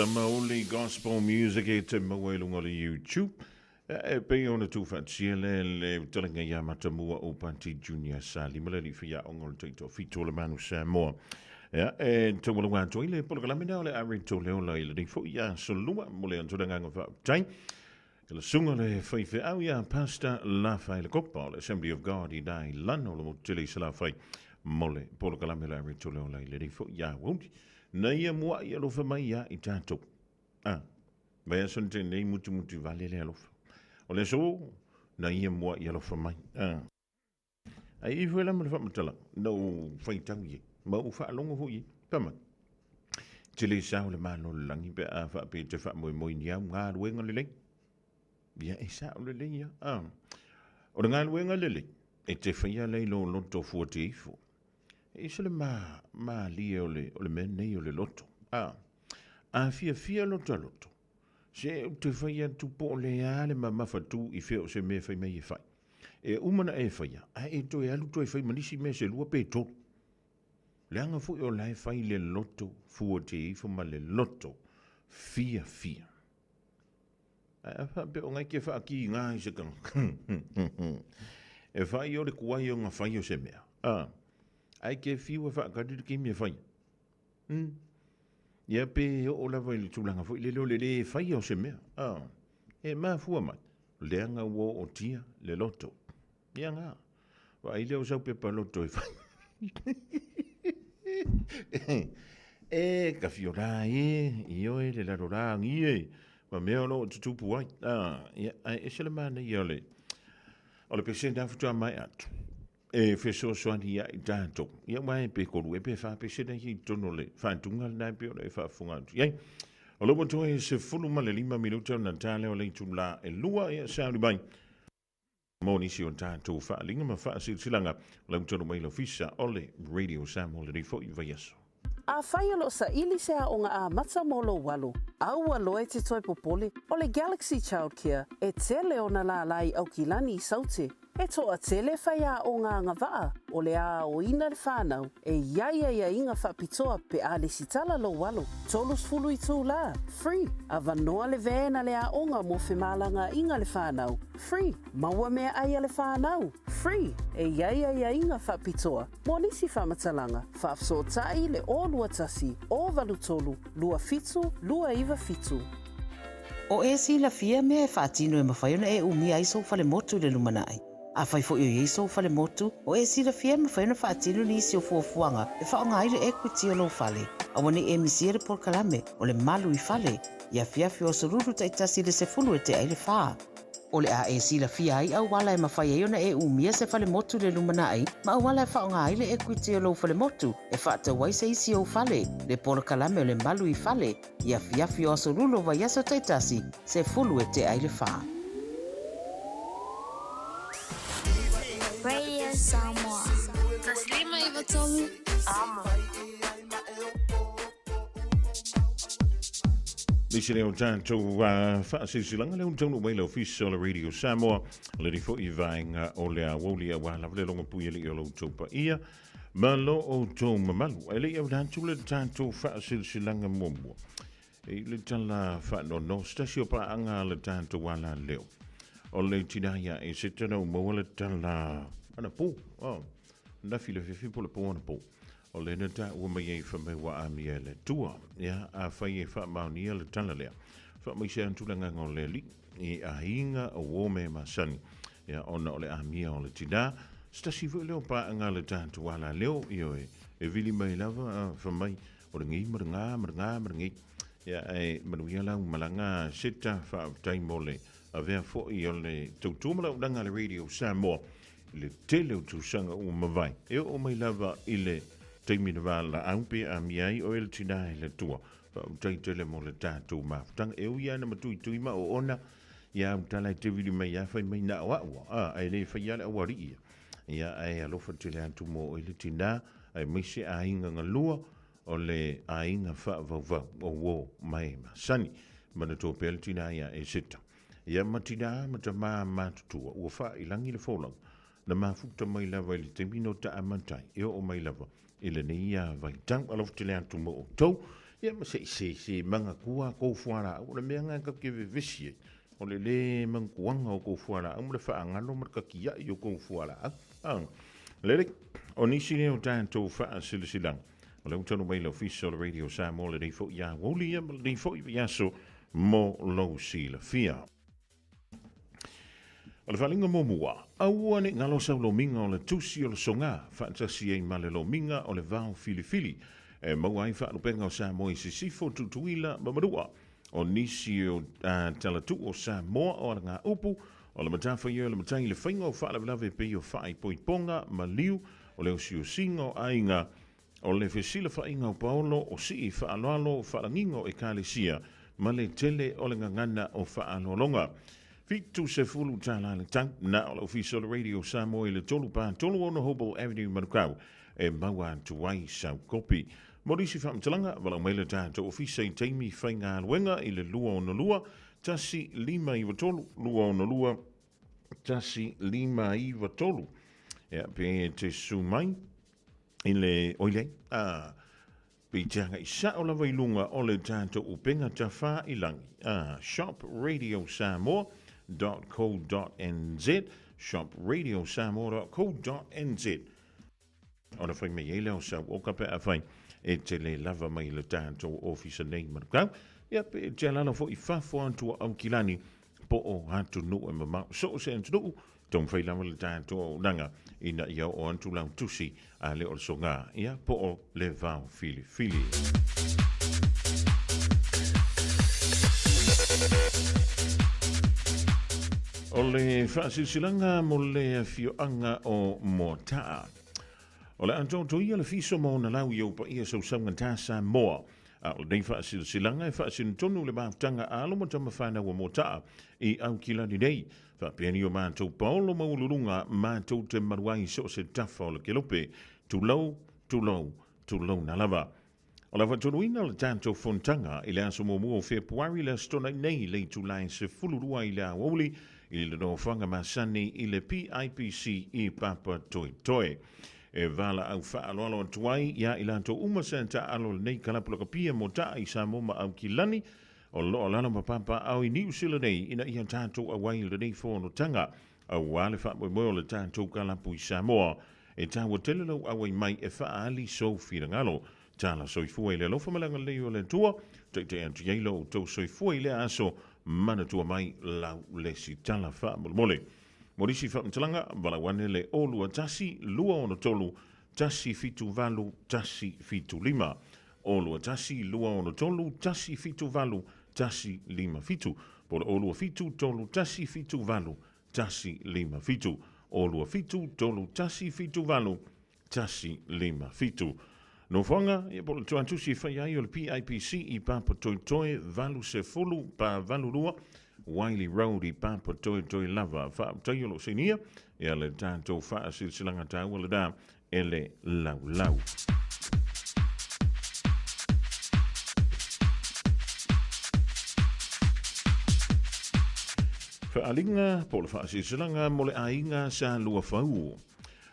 S3: Tamauli Gospel Music e te maua i lunga o le YouTube. E pei ona tuufaatasia le le talaga ia Matamua o Pati Junior sa lima le lifa ia ongo le taito fito le manu Samoa. Ia, e taualuga atu ai le polokalame na o le ari tō leo la i le nifo ia solua mo le antulanganga whaaptai. I le sunga le faifeau ia Pastor Lafai le Kopa o le Assembly of God i nai lano le motu tele i Salafai mo le polokalame o le ari tō leo la i le nifo ia wauli. Na ia mua i alofa mai ia i tātou. Ah, vai aso ni tēnei mutumutu vale le alofa. O le aso, na ia mua i alofa mai. Ah. Ai i foi la ma le faamatalaga, na ou faitau i ai, ma ou faalogo foi i ai. Fai mai, Te le sao le Malo o le lagi pe a faapea e te faamoemoe i ni au galuega lelei. Ia, e sao lelei ia. Ah. O le galuega lelei, e te faia lea i lou loto fuatia ifo. E ese le ma, malie o le, o le mea nei o le loto. Ah. A fiafia lo ta loto, se ou te fai atu po o le a le mamafa tu i fea o se mea fai mai e fai. E uma na e faia, ae e toe alu toe fai ma nisi mea se lua pe tolu. Leaga foi o la e fai le loto fua te ifo ma le loto fiafia. Ae a faapea o ngai ke whaaki ngā i se kanga. E whai o le kuai o ngā whai o se mea. A, ai ke fiu e whaakari le kimi e whai. Ia pe oo lava i le tulaga foi lele o le lē faia o se mea, a, e mafua mai, leaga ua ootia le loto. Ia gā, vaai lea o sau pepa loto e fai. E ka fio rā e, ioe le lalolagi e, ma mea o lo o tutupu ai. A, ia, ae ese le manaia o le, o le pesene a faatoa maea atu. E fesoasoani ia i tatou. Ia aua e pe kolu e pe wha pesene ia i totonu o le whātunga lena e pei ona e faafofoga atu i ai. O lea ua toe 15 minuta ona ta lea o le itulā e lua ia sauni mai mo nisi o tatou faaaliga ma faasilasilaga o lea ua taunuu mai le ofisa o le Radio Samoa lenei foi vaiaso.
S2: Afai o lo o saili se aoga amata mo lou alo, aua loa e te toe popole, o le Galaxy Childcare e tele ona lālā i Aukilani i Saute. E toatele faiaoga agavaa o le aoina le whanau e i ai aiaiga faapitoa pe a lesitala lou alo. 30 itulā, free, avanoa le van a le aoga mo femalagaaiga le whanau, free, maua meaai a le whanau, free, e i ai aiaiga faapitoa. Mo nisi faamatalaga, faafesootai le 021 083 27 297.
S10: O e silafia mea e faatino e mafai ona e umia ai sou falemotu i le lumanai. Afai foi o i ai sou falemotu, o e silafia e mafai ona faatino nisi o fuafuaga e faaaoga ai le equity o lou fale. Aua ne i e misia le polokalame o le Malu i Fale i afiafi o aso Lulu taitasi i le 10 e tea i le fa. O le a e silafia ai auala e mafai ai ona e umia se falemotu i le lumanai ma auala e faaaoga ai le equity o lou falemotu e faatau ai se isi ou fale, le polokalame o le Malu i Fale i afiafi o aso Lulu o vaiaso taitasi, 10 e tea i le fa.
S14: Radio Samoa. 153 Amo.
S3: Nisi lea o tatou faasilasilaga lea ua taunuu mai le ofisa o le Radio Samoa, lenei foi vaega o le aoauli aua lava le logapui alii o lo outou paia ma lo outou mamalu. Ae le i auina atu le tatou faasilasilaga muamua i le tala faanoanoa, se tasi o paaga a le tatou alaleo o le tinā ia e se tana ua maua le tala anapo, oh, nafi le fiafi po o le pō anapo. O lea na taua mai ai fai mai ua amia e le Atua. Ia, afai e faamaonia le tala lea, faamaise atu le agaga o le Alii i aiga o uo me masani, ia, ona o le amia o le tinā, se tasi foi lea o paaga a le tatou alaleo, ioe, e vili mai lava, fai mai, o le gī ma le gā ma le gā ma le gī. Ia, ae manuia lau malaga Seta, faafetai mo le avea foi o le tautua ma le auaunaga a le Radio Samoa i le tele o tausaga ua mavae, e oo mai lava i le taimi na valaau pe amia ai oe le tinā e le Atua. Faafetai tele mo le tatou mafutaga. E ui lava ina matuitui ma oona ia au tala e te vili mai a fai mai na o au, a, ae le faia le aualii ia. Ia, ae alofa tele atu mo oe le tinā, aemaise aiga galua o le aiga faavauvau o uo ma e masani. Manatua pea le tinā ia Eseta. Ia ma tinā ma tamā matutua, ua faailagi le folauga, na mafuta mai lava i le taimi no ta amatai, e oo mai lava i lenei vaitau. Alofa tele atu mo outou. Ia ma se i se se manatua kou fualaau, o le mea lena tatou te vevesi ai, o le lē manatuaga o kou fualaau ma le faagalo ma le tatia'i o kou fualaau. A lelei, o nisi lea o tatou faasilasilaga, o lea ua talu mai le Ofisa o le Radio Samoa lenei foi aoauli ia ma lenei foi vaiaso mo lou silafia. O le faaaliga muamua, aua ne i galo sau lomiga o le tusi o le soga faatasi ai ma le lomiga o le vao filifili e maua ai faalupega o Samoa i Sisifo, Tutuila ma Manua. O nisi o talatuu o Samoa o alagaupu, o le matafaioi o le matai i le faiga o faalavelave e pei o faaipoipoga, maliu, o le osiosiga o aiga, O le fesilafaiga o Paolo o sii faaaloalo faalagiga o Ekalesia ma le tele o le gagana o faaaloaloga. 70 tala le tau, na o le Ofisa o le Radio Samoa i le 3 pa 36 Hobel Avenue Manukau e maua atu ai sau kopi. Mo nisi faamatalaga, valaau mai le tatou ofisa i taimi faigaluega i le 262 1593 262 1593. Ia, pe te susu mai i le, oi leai, a, pe te agai sao lava i luga o le tatou upega tafā i lagi, a, shopradiosamoa.co.nz, shopradiosamoa.co.nz. Ona fai mai ai lea o sau oka pe afai e te le lava mai le tatou ofisa nei Manukau. Ia pe te alala foi i fafo atu o Aukilani po o atunuu e mamao. So o se atunuu, taumafai lava le tatou auaunaga ina ia oo atu lau tusi a le o le soga, ia po o le vao filifili. O le faasilasilaga mo le afioaga o Moataa. O le a totoia le fiso ma ona lau i ou paia sausauga tā Samoa. A o lenei faasilasilaga e faasino tonu le mafutaga a alo ma tama fanau a Moataa i Aukilani nei. Faapea ni o matou paolo maualuluga matou te malu ai so o se tafa o le kelope. Tulou, tulou, tulouna lava. O le faatoluina o le tatou fonotaga i le aso muamua o Fepuari le Aso Toonai nei i le itula e 12 i le aoauli i le nofoaga masani i le PIPC i Papatoetoe. E valaau faaaloalo atu ai iā i latou uma sa taaalo lenei kalapu lakapia mo taa i Samoa ma Aukilani o lo o lalo ma papaaao i Niu Sila nei ina ia tatou auai i lenei fonotaga aua le faamoemoe o le tatou kalapu i Samoa. E taua tele lou auai mai e faaali sou finagalo. Tala soifua i le alofa ma le agalelei o le Atua, taitai atu i ai lo outou soifua i lea aso, manatua mai lau lesitala faamolemole. Mo nisi faamatalaga, valaau ane le 021 263 178 175. 021 263 178 157, po o le 027 3 178 157, 027 3 178 157. Nofoaga, ia po o le tuatusi e fai ai o le PIPC i Papatoetoe 80 pa 82 Wiley Road i Papatoetoe lava. Faafetai o lo o sainia ia le tatou faasilasilaga taua lena e le laulau. Faaaliga po o le faasilasilaga mo le aiga sa Luafau.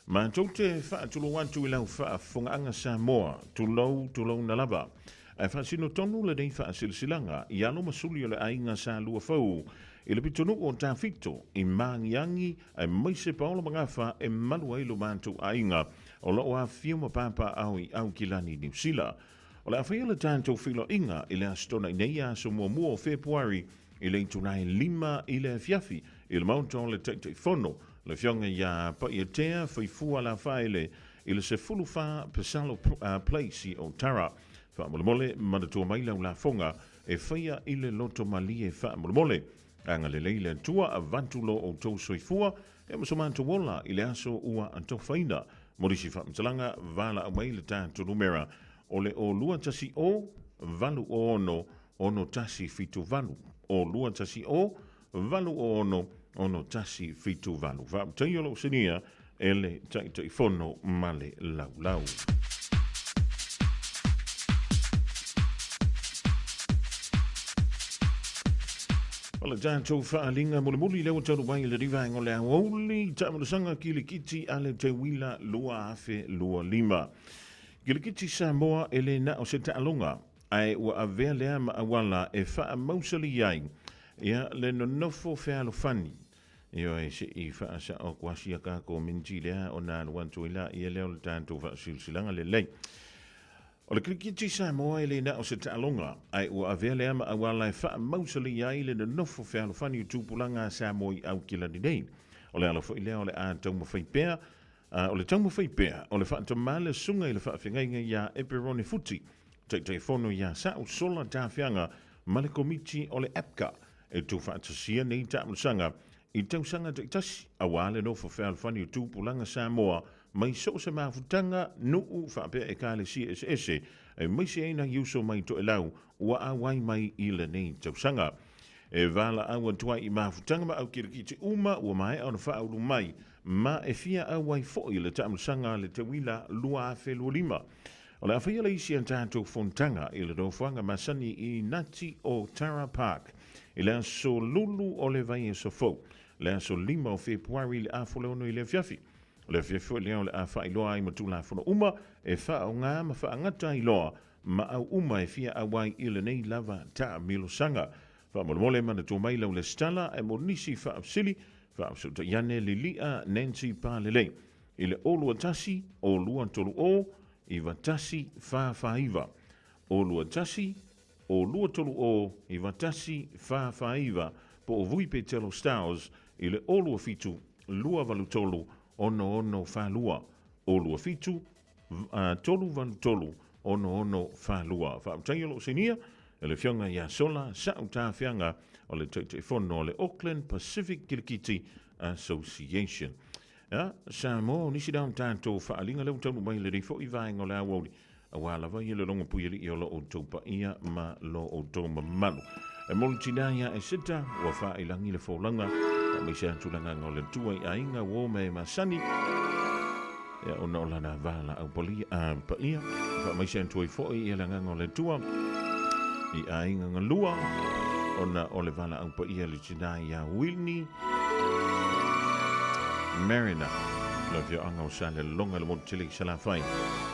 S3: Matou te faatulou atu i lau faafofogaaga Samoa, tulou, tulouna lava. Ae faasino tonu lenei faasilasilaga i alo ma suli o le aiga sa Luafau i le pitonuu o Tafito i Magiagi aemaise Paolo Magafa e malu ai lo matou aiga o lo o afifio ma papaaao i Aukilani, Niu Sila. O le a faia le tatou feiloaiga i le Aso Toonai nei, aso muamua o Fepuari i le itula e 5 i le afiafi i le Maota o le Taitaifono, le Afioga ia Pa'iatea Faifua Lafaele i le 14 Pesalo Place i Otara. Faamolemole, manatua mai lau lafoga e faia i le loto malie faamolemole. Agalelei le Atua, avatu lo outou soifua e ma so matou ola i le aso ua atofaina. Mo nisi faamatalaga, valaau mai le tatou numera o le 0 2 1 0 8 06 1 7 8, 0 2 1 0 8 6 1 7 8. Faafetai o lou sinia e le Taitaifono ma le Laulau. O le tatou faaaliga mulimuli lea ua talu mai i le rivaega o le aoauli taamalosaga kilikiti a le Teuila 2025. Kilikiti Samoa e le na o se taaloga. Ae ua avea lea ma auala e faamausali ai ia le nonofo fealofani. Ioe, se i faasao atu lava sia tatou miniti lea ona alu atu ai laia lea o le tatou faasilasilaga lelei. O le Kirikiti Samoa e le na o se taaloga, ae ua avea lea ma auala e faamausali ai le nonofo fealofani o tupulaga a Samoa i Aukilani nei. O le ala foi lea o le a taumafai pea, o le taumafai pea o le faatamā le susuga i le faafeagaiga iā Eperone Futi, Taitaifono iā Sa'u Sola Tafiaga ma le Komiti o le APCA e tuufaatasia nei taamilosaga i tausaga taitasi aua le nofo fealofani o tupulaga Samoa mai so o se mafutaga, nuu faapea ekalesia eseese, aemaise ai nai uso mai Toelau ua auai mai i lenei tausaga. E valaau atu ai i mafutaga ma aukilikiti uma ua maea ona faaulu mai ma e fia auai foi i le taamilosaga a le Teuila 2025. O le a faia le isi a tatou fonotaga i le nofoaga masani i Nati o Tara Park i le aso Lulu o le vaiaso fou, le aso 5 o Fepuari i le 5:30 i le afiafi. O le afiafi foi lea o le a faailoa ai ma Tulafono uma e faaaoga ma faagata ai loa ma au uma e fia auai i lenei lava taamilosaga. Faamolemole manatua mai lau lesitala ae mo nisi faafesili, faafesootai ane Lilia Nancy Palelei i le 021 230 9149. 021 230 9149 po o Vui Petelo Stowers i le 027 283 6642. 027 383 6642. Faafetai o lo o sinia e le Afioga ia Sola Sa'u Tafiaga o le Taitaifono o le Auckland Pacific Kilikiti Association. Ia, Samoa, o nisi na o tatou faaaliga lea ua taunuu mai i lenei foi vaega o le aoauli, aua lava ia le logopui alii o lo outou paia ma lo outou mamalu. E moli tina ia Eseta, ua faailagi le folauga, faamaise atu le agaga o le Atua i aiga uo ma e masani, ia ona o lana valaau palia, paia, faamaise atu ai foi ia le agaga o le Atua i aiga galua, ona o le valaau paia le tina ia Wilnie Mariner, le afioaga o Salelologa i le motu tele i Salafai,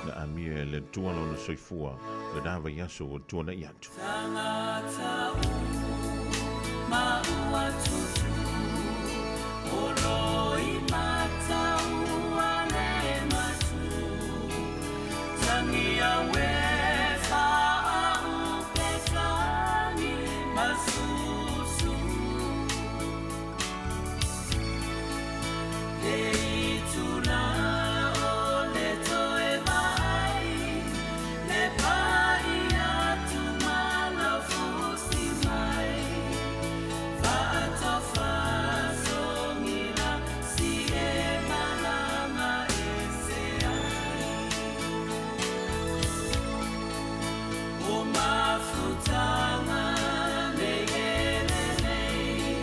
S3: na amia e le Atua lona soifua lena vaiaso ua tuanai atu.
S8: Tagata uma ua tutu, o loimata ua le matu. Tangi au e faaupe tangi masusu. Le itula o le toe vaai, le pai atu ma lau fusi mai. Faatofa sogila si e malama ese ai. O mafutaga nei ele nei,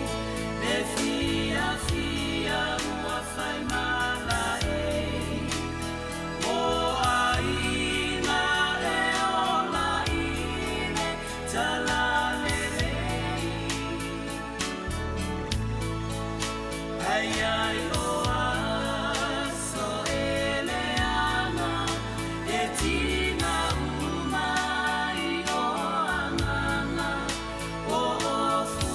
S8: le fiafia ua fai malae. O aiga e ola i le talalelei. Ai ai o aso e leaga e tina uma i o agaga o ofu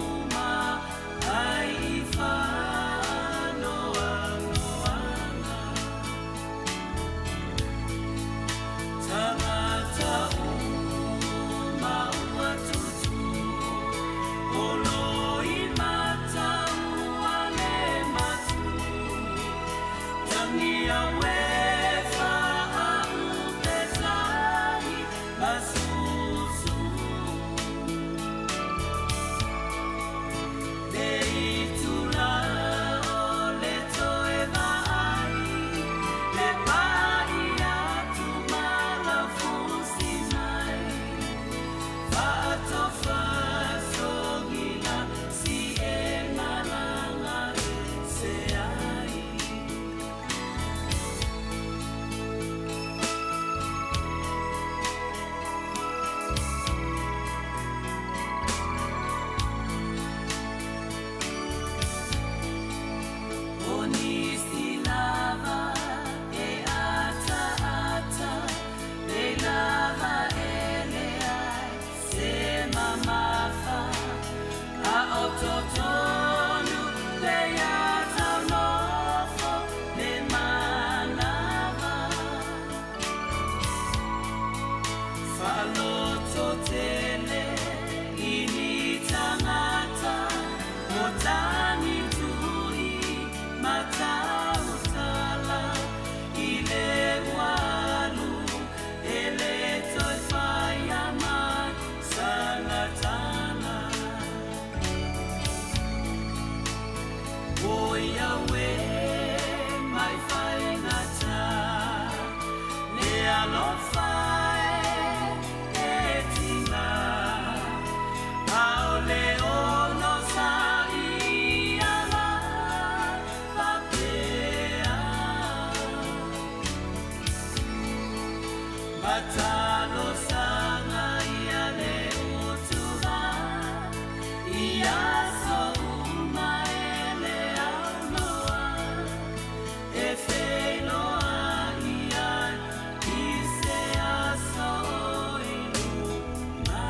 S8: uma ai i whanoanoanga. Tangata uma ua tutu, o loimata ua le matu. Tangi au e whaaupe tahi masusu. Le itula o le toe vaai, le pai atu ma lau fusi mai. Faatofa sogila si e malanga ese ai. Fatalosaga ia le utuva i aso uma e le aunoa e feiloai ai i se aso o i luma.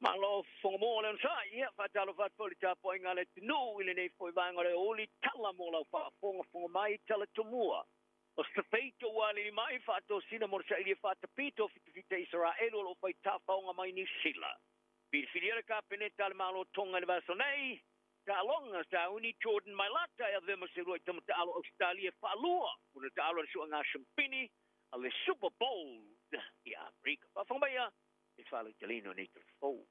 S9: Malo fofoga mo le onosai. Ia, faatalofa atu foi i le tapuaiga a le atunuu i lenei foi vaega o le aoauli, tala mo lau faafogafoga mai, tala tomua. O se tafeito ua alili mai, faatosina mo le sailia faatapito fitafita Isaraelu o lo o fai tafaoga mai Niu Sila. Filifilia le Kapeneta a le Malo o Tonga i le vaiaso nei, taaloga sauni Jordan Mailata e avea ma se uluai tama taalo Ausetalia e faalua ona taalo i le suaga shampini a le Super Bowl i Amerika. Faafofoga mai ia e faalauteleina o nei telefou.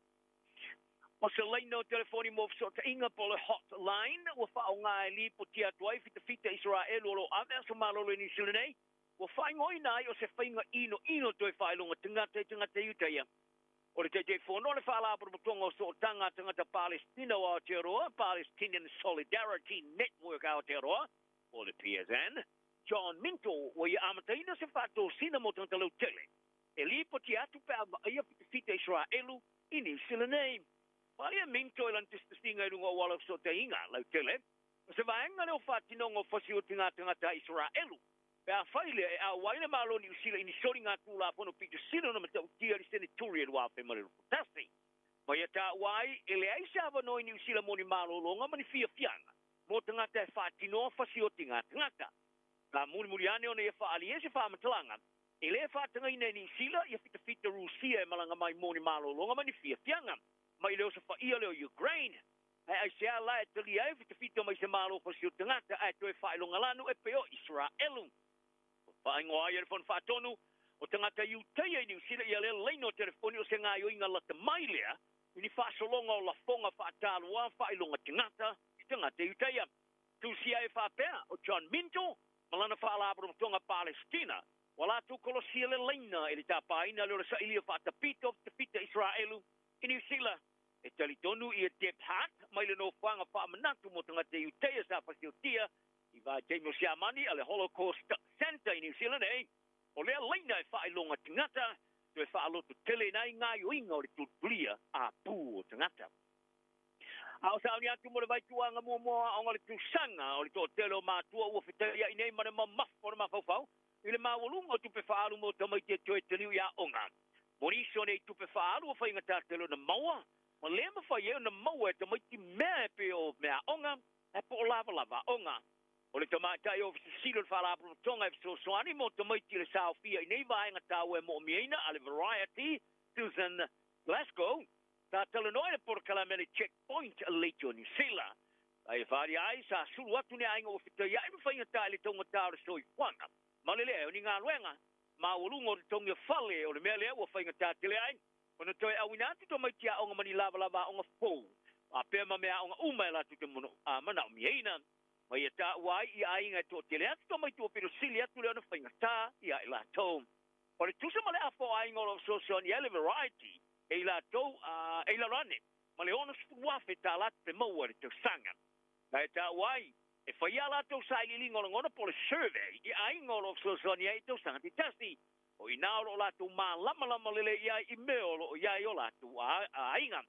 S9: O se laina o telefoni mo fesootaiga po o le hotline ua faaaoga e lipotia atu ai fitafita Isaraelu o lo o ave aso malolo i Niu Sila nei, ua faaigoaina ai o se faiga inoino toe faailoga tagata i tagata i uta ia. O le Taitaifono o le Faalapotopotoga o Sootaga a Tagata Palesitina o Aotearoa, Palestinian Solidarity Network Aotearoa, po o le PSN, John Minto, ua ia amataina se faatosina mo tagata lautele e lipotia atu pe a vaaia fitafita Isaraelu i Niu Sila nei. Faaalia Minto i lana tusitusiga i luga o auala o fesootaiga lautele, o se vaega lea o faatinoga o fasioti-ga tagata a Isaraelu pe afai lea e auai le Malo o Niu Sila i ni soliga tulafono pito sili ona matautia i le Seneturi e 2021. Ma ia taua ai, e leai se avanoa i Niu Sila mo ni malologa ma ni fiafiaga mo tagata e faatinoa fasioti-ga tagata. Ka mulimuli ane ona ia faaalia se faamatalaga, e le faatagaina e Niu Sila ia fitafita Rusia e malaga mai mo ni malologa ma ni fiafiaga mai le osofaia lea o Ukraine. Ae aisea la e talia ai fitafita mai se Malo fasioti tagata ae toe faailogalanu e pei o Isaraelu? Ua faaigoa ai e le Fono Faatonu o tagata Iutaia i Niu Sila ia lea laina o telefoni o se gaoioiga lata mai lea i ni faasologa o lafoga faataloa faailoga tagata i tagata Iutaia. Tusia ai faapea o John Minto ma lana Faalapotopotoga Palesitina ua latou kolosia le laina i le tapaina lea o le sailia faatapito fitafita Isaraelu i Niu Sila. E talitonu ia Deb Hart mai le nofoaga faamanatu mo tagata Iutaia sa fasiotia i vaitaimi o Siamani a le Holocaust Centre i Niu Sila nei, o lea laina e faailoga tagata toe faaloto tele ai gaoioiga o le tulitulia apū o tagata. A o sauni atu mo le vaituaga muamua o aoga o le tausaga o le toatele o matua ua fetaiai nei ma le mamafa o le mafaufau i le maualuga o tupe faaalu mo tamaiti e toe taliu i aoga. Mo nisi o nei tupe faaalu ua faigata tele ona maua, ma le mafai ai ona maua e tamaiti mea e pei o meaaoga ae po o lavalava aoga. O le tamaitai Ofisa Sili o le Faalapotopotoga e fesoasoani mo tamaiti i le saofia i nei vaega taua e moomiaina a le Variety, Susan Glasgow, sa talanoa i le polokalame a le Checkpoint a Leitio Niu Sila. Sa ia faaalia ai, sa sulu atu ni aiga ua fetaiai ma faigata i le taugata o le soifuaga ma le leai o ni galuega maualuga o totogi o fale. O le mea lea ua faigata tele ai ona toe auina atu tamaiti aoga ma ni lavalava aoga fou faapea ma meaaoga uma e latou te manaomiaina. Ma ia taua ai i aiga e toatele atu tamaiti ua pito sili atu lea ona faigata ia i latou. O le tusa ma le afa o aiga o lo o fesoasoani ai le Variety e i latou e i lalo ane ma le $60,000 tupe maua i le tausaga. Na e taua ai, e fai a latou sailiiliga o lagona po o le survey i aiga o lo o fesoasoani ai i tausaga taitasi. O i ina o lo o latou malamalama lelei ai i mea o lo o i ai o latou aiga.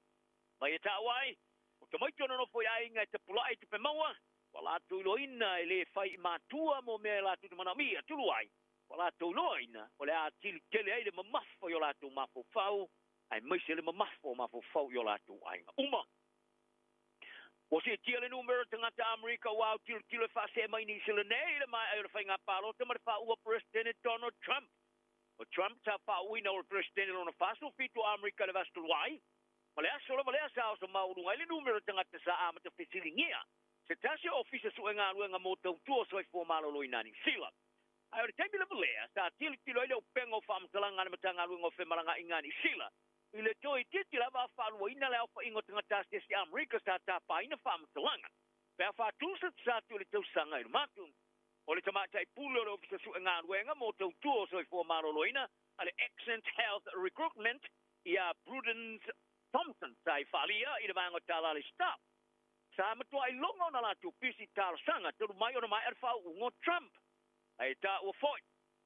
S9: Ma ia taua ai, o tamaiti o nonofo i aiga e tapulaa i tupe maua, ua latou iloaina e le fai i matua mo mea e latou te manaomia, tulu ai, ua latou iloaina o le a atili tele ai le mamafa i o latou mafaufau, aemaise le mamafa o mafaufau i o latou aiga uma. Ua siitia le numera o tagata Amerika ua autilotilo e faasee mai Niu Sila nei i le maea ai o le faiga palota ma le faaua Peresetene Donald Trump. O Trump sa faauuina o le Peresetene lona 47 o Amerika i le vaiaso talu ai, ma le aso lava lea sa oso maualuga ai le numera o tagata sa amata fesiligia se tasi o Ofisa Sue Galuega mo Tautua o Soifua Maloloina a Niu Sila. Ae o le taimi lava lea, sa tilotilo ai le upega o faamatalaga a le Matagaluega o Femalagaaiga a Niu Sila i le toeitiiti lava a faaluaina le aofaiga o tagata asiasi Amerika sa tapaina faamatalaga pe a faatusa atu i le tausaga i luma atu. O le Tamaitai Pule o le Ofisa Sue Galuega mo Tautua o Soifua Maloloina a le Accent Health Recruitment ia Prudence Thompson sa i faalia i le vaega o tala a le Star. Sa matuai loga ona latou pisi i talosaga talu mai ona maea le faauuga o Trump. Ae taua foi,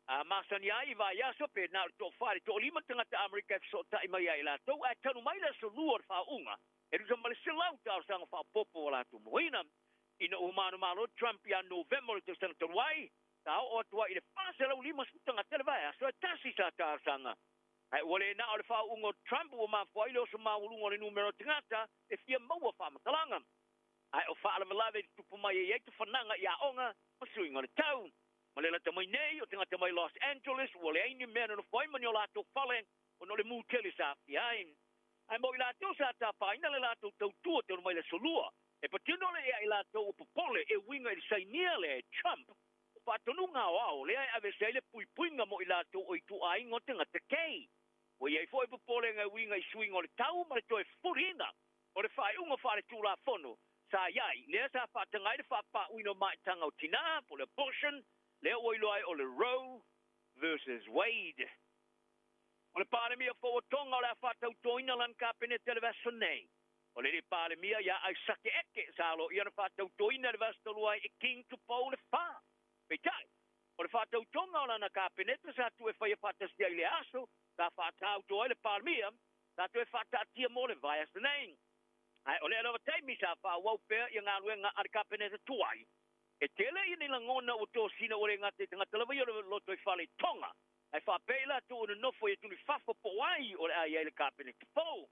S9: a masani ai i vaiaso pe na o le toafa i le toalima tagata Amerika e fesootai mai ia i latou, ae talu mai le aso Lua o le faauuga, e tusa ma le 100 talosaga faaopoopo ua latou mauaina. Ina ua manumalo Trump ia Novema o le tausaga talu ai, sa oo atu ai i le 450 tagata i le vaiaso e tasi sa talosaga. Ae ua le na o le faauuga o Trump ua mafua ai le oso maualuga o le numera o tagata e fia maua faamatalaga. Ae o faalavelave i tutupu mai e i ai tafanaga i aoga ma suiga o le tau. Ma le lata mai nei, o tagata mai Los Angeles ua leai ni mea e nonofo ai ma ni o latou fale ona o le mū tele sa aafia ai. Ae mo i latou sa tapaina le latou tautua talu mai le aso Lua, e patino le ia i latou ua popole e uiga i le sainia lea e Trump o faatonuga aoao lea e aveese ai le puipuiga mo i latou o ituaiga o tagata gay. Ua i ai foi popolega e uiga i suiga o le tau ma le toe fuliina o le faaiuga faaletulafono sa i ai, lea sa faataga ai le faapaaʻuina o maitaga o tinā, po o le abortion, lea ua iloa ai o le Roe versus Wade. O le Palemia fou o Tonga o le a faatautoina lana Kapeneta i le vaiaso nei. O le alii Palemia ia Aisake Eke sa aloaia ona faatautoina i le vaiaso talu ai e King Tupou le Fa. Peitai, o le faatautoga o lana Kapeneta sa tuu e faia faatasi ai i le aso sa faatauto ai le Palemia, sa toe faataatia mo le vaiaso nei. Ae o lea lava taimi sa faaauau pea ia galuega a le Kapeneta tuai. E tele ia ni lagona ua tosina ua le gata i tagata lava ia o le lotoifale i Tonga, ae faapea i latou ua nonofo i atunuu i fafo po o ai o le a i ai le Kapeneta fou.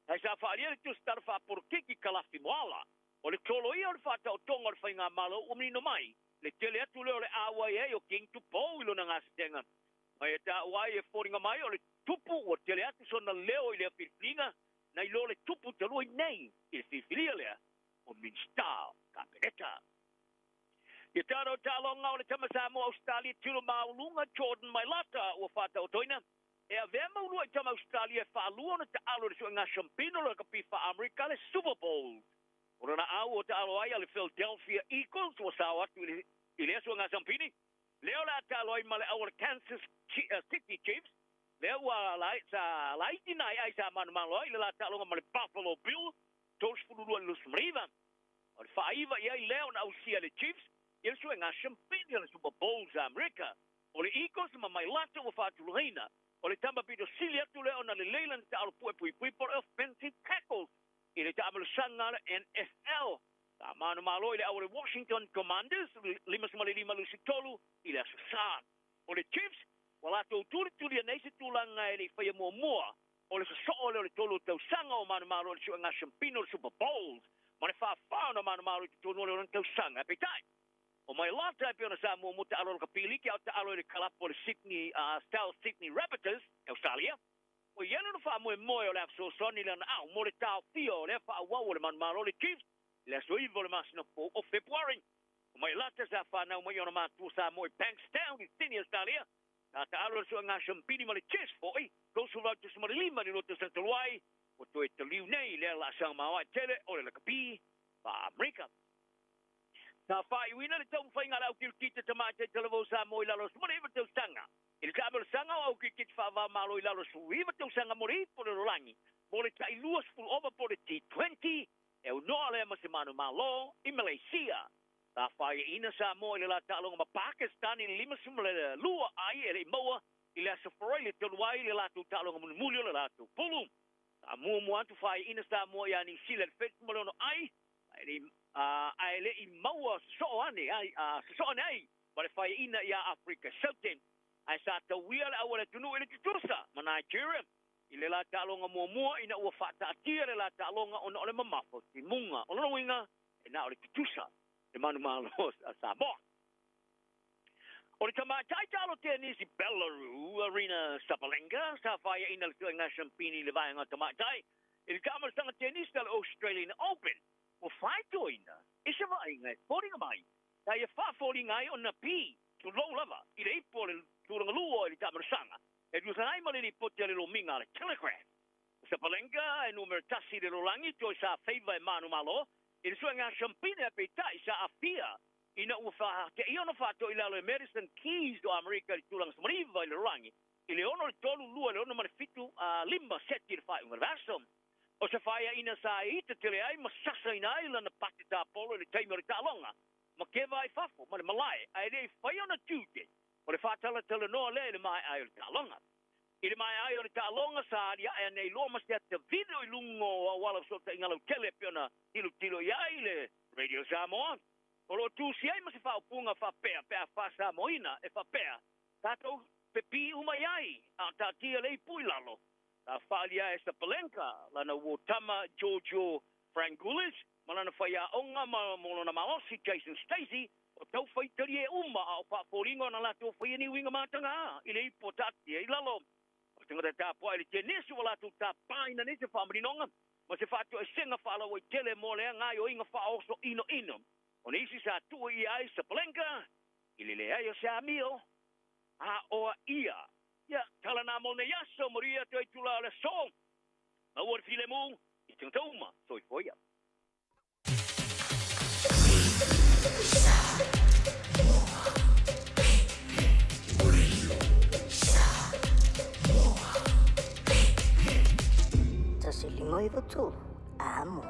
S9: Ae sa faaalia le tusitala faapolokiki Kalafi Moala, o le tolo ia o le faataotoga o le faigamalo ua manino mai le tele atu lea o le auai ai o King Tupou i lona gasesega. Ma e taua ai e foliga mai o le tupu ua tele atu sona leo i lea filifiliga nai lo le tupu talu ai nei i le filifilia lea o Minisita o Kapeneta. Ia tatou taaloga o le tama Samoa Ausetalia tino maualuga Jordan Mailata ua faataotoina e avea ma uluai tama Ausetalia e faalua ona taalo i le suega siampina o le lakapi faa-Amerika le Super Bowl. O lona au o taalo ai a le Philadelphia Eagles ua sao atu i lea suega siampini, lea o le a taalo ai ma le au o le Kansas City Chiefs, lea ua sa laiti nai ai sa manumalo ai i le la taaloga ma le Buffalo Bills 32 i le 29. O le faaiva i ai lea ona ausia e le Chiefs i le suega siampini o le Super Bowls a Amerika. O le Eagles ma Mailata ua faatulagaina. O le tama pito sili atu lea ona lelei lana taalo pue puipui po o le offensive tackles i le taamalosaga a le NFL. Sa manumalo i le au o le Washington Commanders 55-23 i le Aso Sa. O le Chiefs ua latou tulitulia nei se tulaga e le i faia muamua o le sosoo lea o le tolu o tausaga o manumalo i le suega siampina o le Super Bowls ma le faafa ona manumalo i totonu o le 6 tausaga. Peitai, o Mailata e pei ona sa muamua taalo i le kapiliki a o taalo i le kalapu o le Sydney, South Sydney Rabbitohs i Australia, ua i ai lona faamoemoe o le a fesoasoani lana au mo le taofia o lea faaauau o le manumalo o le Chiefs i le aso 9 o le masina fou o Fepuari. O Mailata sa fanau mai i ona matua Samoa i Bankstown i Sydney, Australia, Sa taalo le suega siampini ma le chess foi, 38.5 i le 2 tausaga talu ai, ua toe taliu nei lea laasaga maoae tele o le lakapi faa-Amerika. Sa faaiuina le taumafaiga a le au kirikiti tamaitai talavou Samoa i lalo o 19 tausaga i le taamalosaga o au kirikiti faava-o-Malo i lalo o 19 tausaga mo le ipu o le lalolagi mo le tai 20 ova po o le T20 e aunoa lea ma se manumalo i Malaysia. Sa faiaina Samoa i le la taaloga ma Pakistan i le 52 ai e le i maua i le Aso Faraile talu ai le latou taaloga mulimuli o le latou pulu. Sa muamua atu faiaina Samoa ia Niu Sila i le 76 ai ae le i maua sosoo ane ai sosoo ane ai ma le faiaina ia Afrika Saute. Ae sa tauia le au a le atunuu i le tutusa ma Nigeria i le la taaloga muamua ina ua faataatia le la taaloga ona o le mamafa o timuga. O lona uiga, e na o le tutusa le manumalo a Samoa. O le tamaitai taalo tenisi Belarus, Aryna Sabalenka, sa faiaina le suega siampini i le vaega tamaitai i le taamalosaga tenisi a le Australian Open, ua faitoina i se vaaiga e foliga mai sa ia faafoliga ai ona pi tulou lava, i le ipu o le tulagalua i le taamilosaga e tusa ai ma le lipoti a le lomiga a le Telegraph. O Sabalenka e numera tasi i le lalolagi toe sa feiva e manumalo i le suega siampine ae peitai sa aafia ina ua faateia ona faatoa i lalo e Madison Keys o Amerika i le tulaga 19 i le lalolagi i le 6 i le 3, 2 i le 6 ma le 7 a 5 seti i le faaiuga o le vaiaso. O se faiaina sa ita tele ai ma sasaina ai lana pate tapolo i le taimi o le taaloga ma keva ai fafo ma le malae ae le i faia ona tiute o le faatalatalanoa lea i le maea ai o le taaloga. I le maea ai o le taaloga sa aliae anei loa ma se ata video i luga o auala fesootaiga lautele e pei ona tilotilo i ai le Radio Samoa. O lo o tusi ai ma se faaupuga faapea pe a faa-Samoaina e faapea, Tatou pepī uma i ai, a o taatia le ipu i lalo. Sa faaalia e Sabalenka lana uo tama Giorgio Frangulis ma lana faiaoga ma mo lona malosi Jason Stacey o tau faitalie uma a o faafoliga ona latou faia ni uiga matagā i le ipu o taatia i lalo. O tagata tapuai i le tenisi ua latou tapaina nei se faamaninoga ma se faatoesega faalauaitele mo lea gaoioiga faaoso inoino. O nisi sa tuu ia ai Sabalenka i le leai o se amio a oa ia. Ia, tala na mo nei aso, manuia atu ai tula o le aso. Maua le filemu i tagata uma. Soifua ia.
S15: 153, Amo.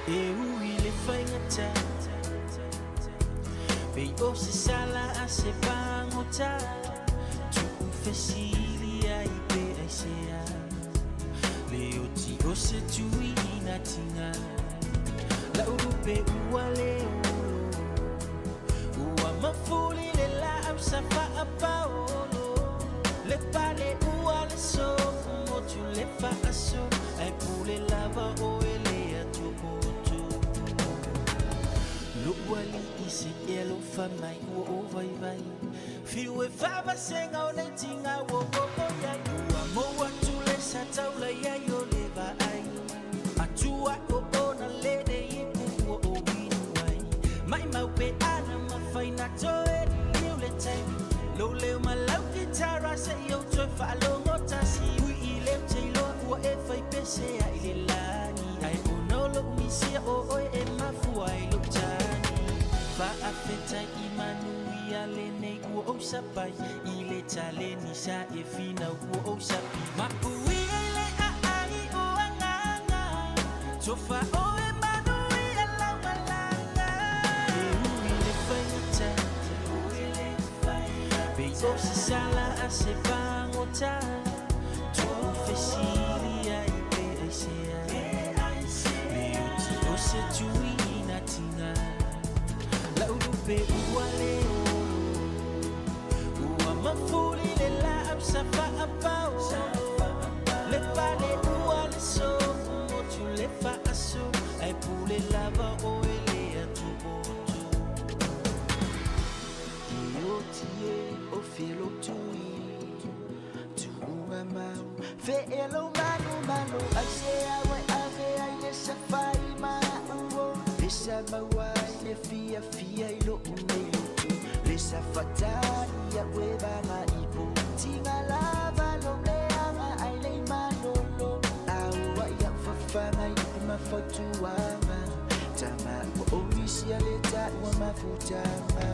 S1: E ui le faigata Pei o se sala a se pagota Tu'u fesili ai pe aisea Le oti o se tuiina tiga La'u lupe ua le olo Ua mafuli le laau sa faapaolo Le pale ua le sofu motu le faaso Ae pule lava oe le atopoto Lo'u alii se i e alofa mai ua ou vaivai Fiu e faavasega o nei tiga ua oo i ai Ua mou atu le sa taula i ai o le vaai Atu ai o ona le nei ipu ua ou inu ai Maimau pe ana mafai na toe liliu le taimi Lou leo ma lau kitara se i ou toe faalogo tasi Ui i le ou te iloa ua e fai pese ai le lagi Ae ona o lou misia o oe e mafua ai lou tagi Faafetai i manuia lenei ua ou sapai I le taleni sa e finau ua ou sapi Mapuia i le aai o agaga Tofa oe manuia lau malaga E ui le faigata Pei o se sala a se pagota Tu'u fesili ai pe aisea Le oti o se tuiina tiga La'u lupe ua le olo Ua mafuli le laau sa faapaolo Le pale ua le sofu motu le faaso Ae pule lava oe le atopoto E oti e o felo tui Tuuga mau Fe e lou manumanu Aisea ua e ave ai le safai ma a'u o Le sa maua ai le fiafia i lo'u nei loto Le sa fatani a'u e vaga ipo Tiga lava lou leaga ai lei malolo A ua ia'u fafaga i upu ma fautuaga Tama ua ou misia le taua mafutaga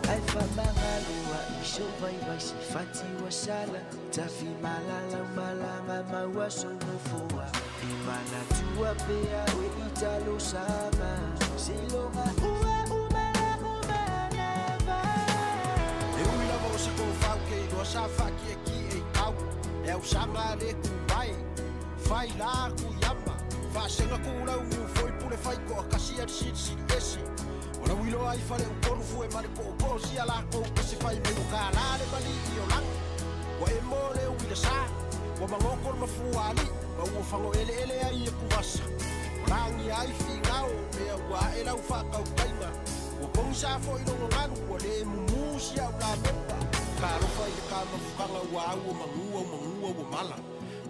S1: Ae faamagalo a'i sou vaivai se fati ua sala Tafi malalau malaga maua sou nofoa E manatua pea oe i talosaga Seiloga ua uma la'u manava.
S16: E ui lava o se kofau ke iloa sa faakiekie i tau E ausaga a le ku mai Fai la ku iama Faasega ku lau niu foi pule fai koa kasi a le silisili ese. Lau iloa ai faleupolu fue ma le tootoo sia lakou pese fai mai ua kālā le malii o lagi. Ua e mo le uila sa, ua magoto le mafuaalii ma ua fagoeleele ai atuvasa. Ua lagia ai finao o mea ua ae lau faatautaiga. Ua pogisā foi logo galu ua lē mumū si au lapepa. Talofa i le kamafutaga ua au o magū au magū au o mala.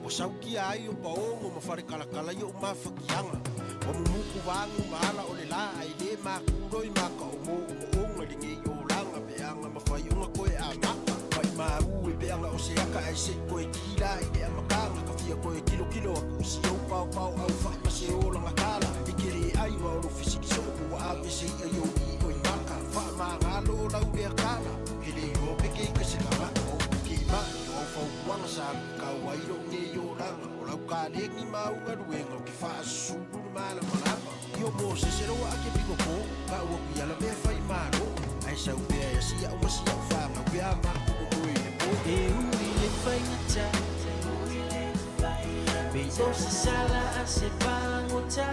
S16: Ua saukia ai o paogo ma faletalatala i oʻu mafatiaga. Ua mumuku vagu ma ala o le lā ae lē makuloi makaomō omooga i lenei olaga peaga mafai ona toe amata. Maʻimau e peaga o se aka ae seʻi toe kila i le amataga. Ka fia toe kilokilo aku i si ou paopao aufaʻi ma se olaga tala. E ke lē ai ma o lou fesili soo po ua ave se iʻa i ou io i maka. Faamagalo lau lea tala. Ke le iloa pe ke ika se tagata o upu ke maʻi o au fautuaga sa luitau ai loʻu nei olaga. O lau kalegi ma au galuega ou te faasusulu le malamalama. Io Mosese loa a ke piko pō, ka ua kui ala mea fai malo. Ae sau pea e asi au ma si au whāngau pe a maku mo moe i le pō.
S1: E ui le faigata, pei o se sala a se pagota,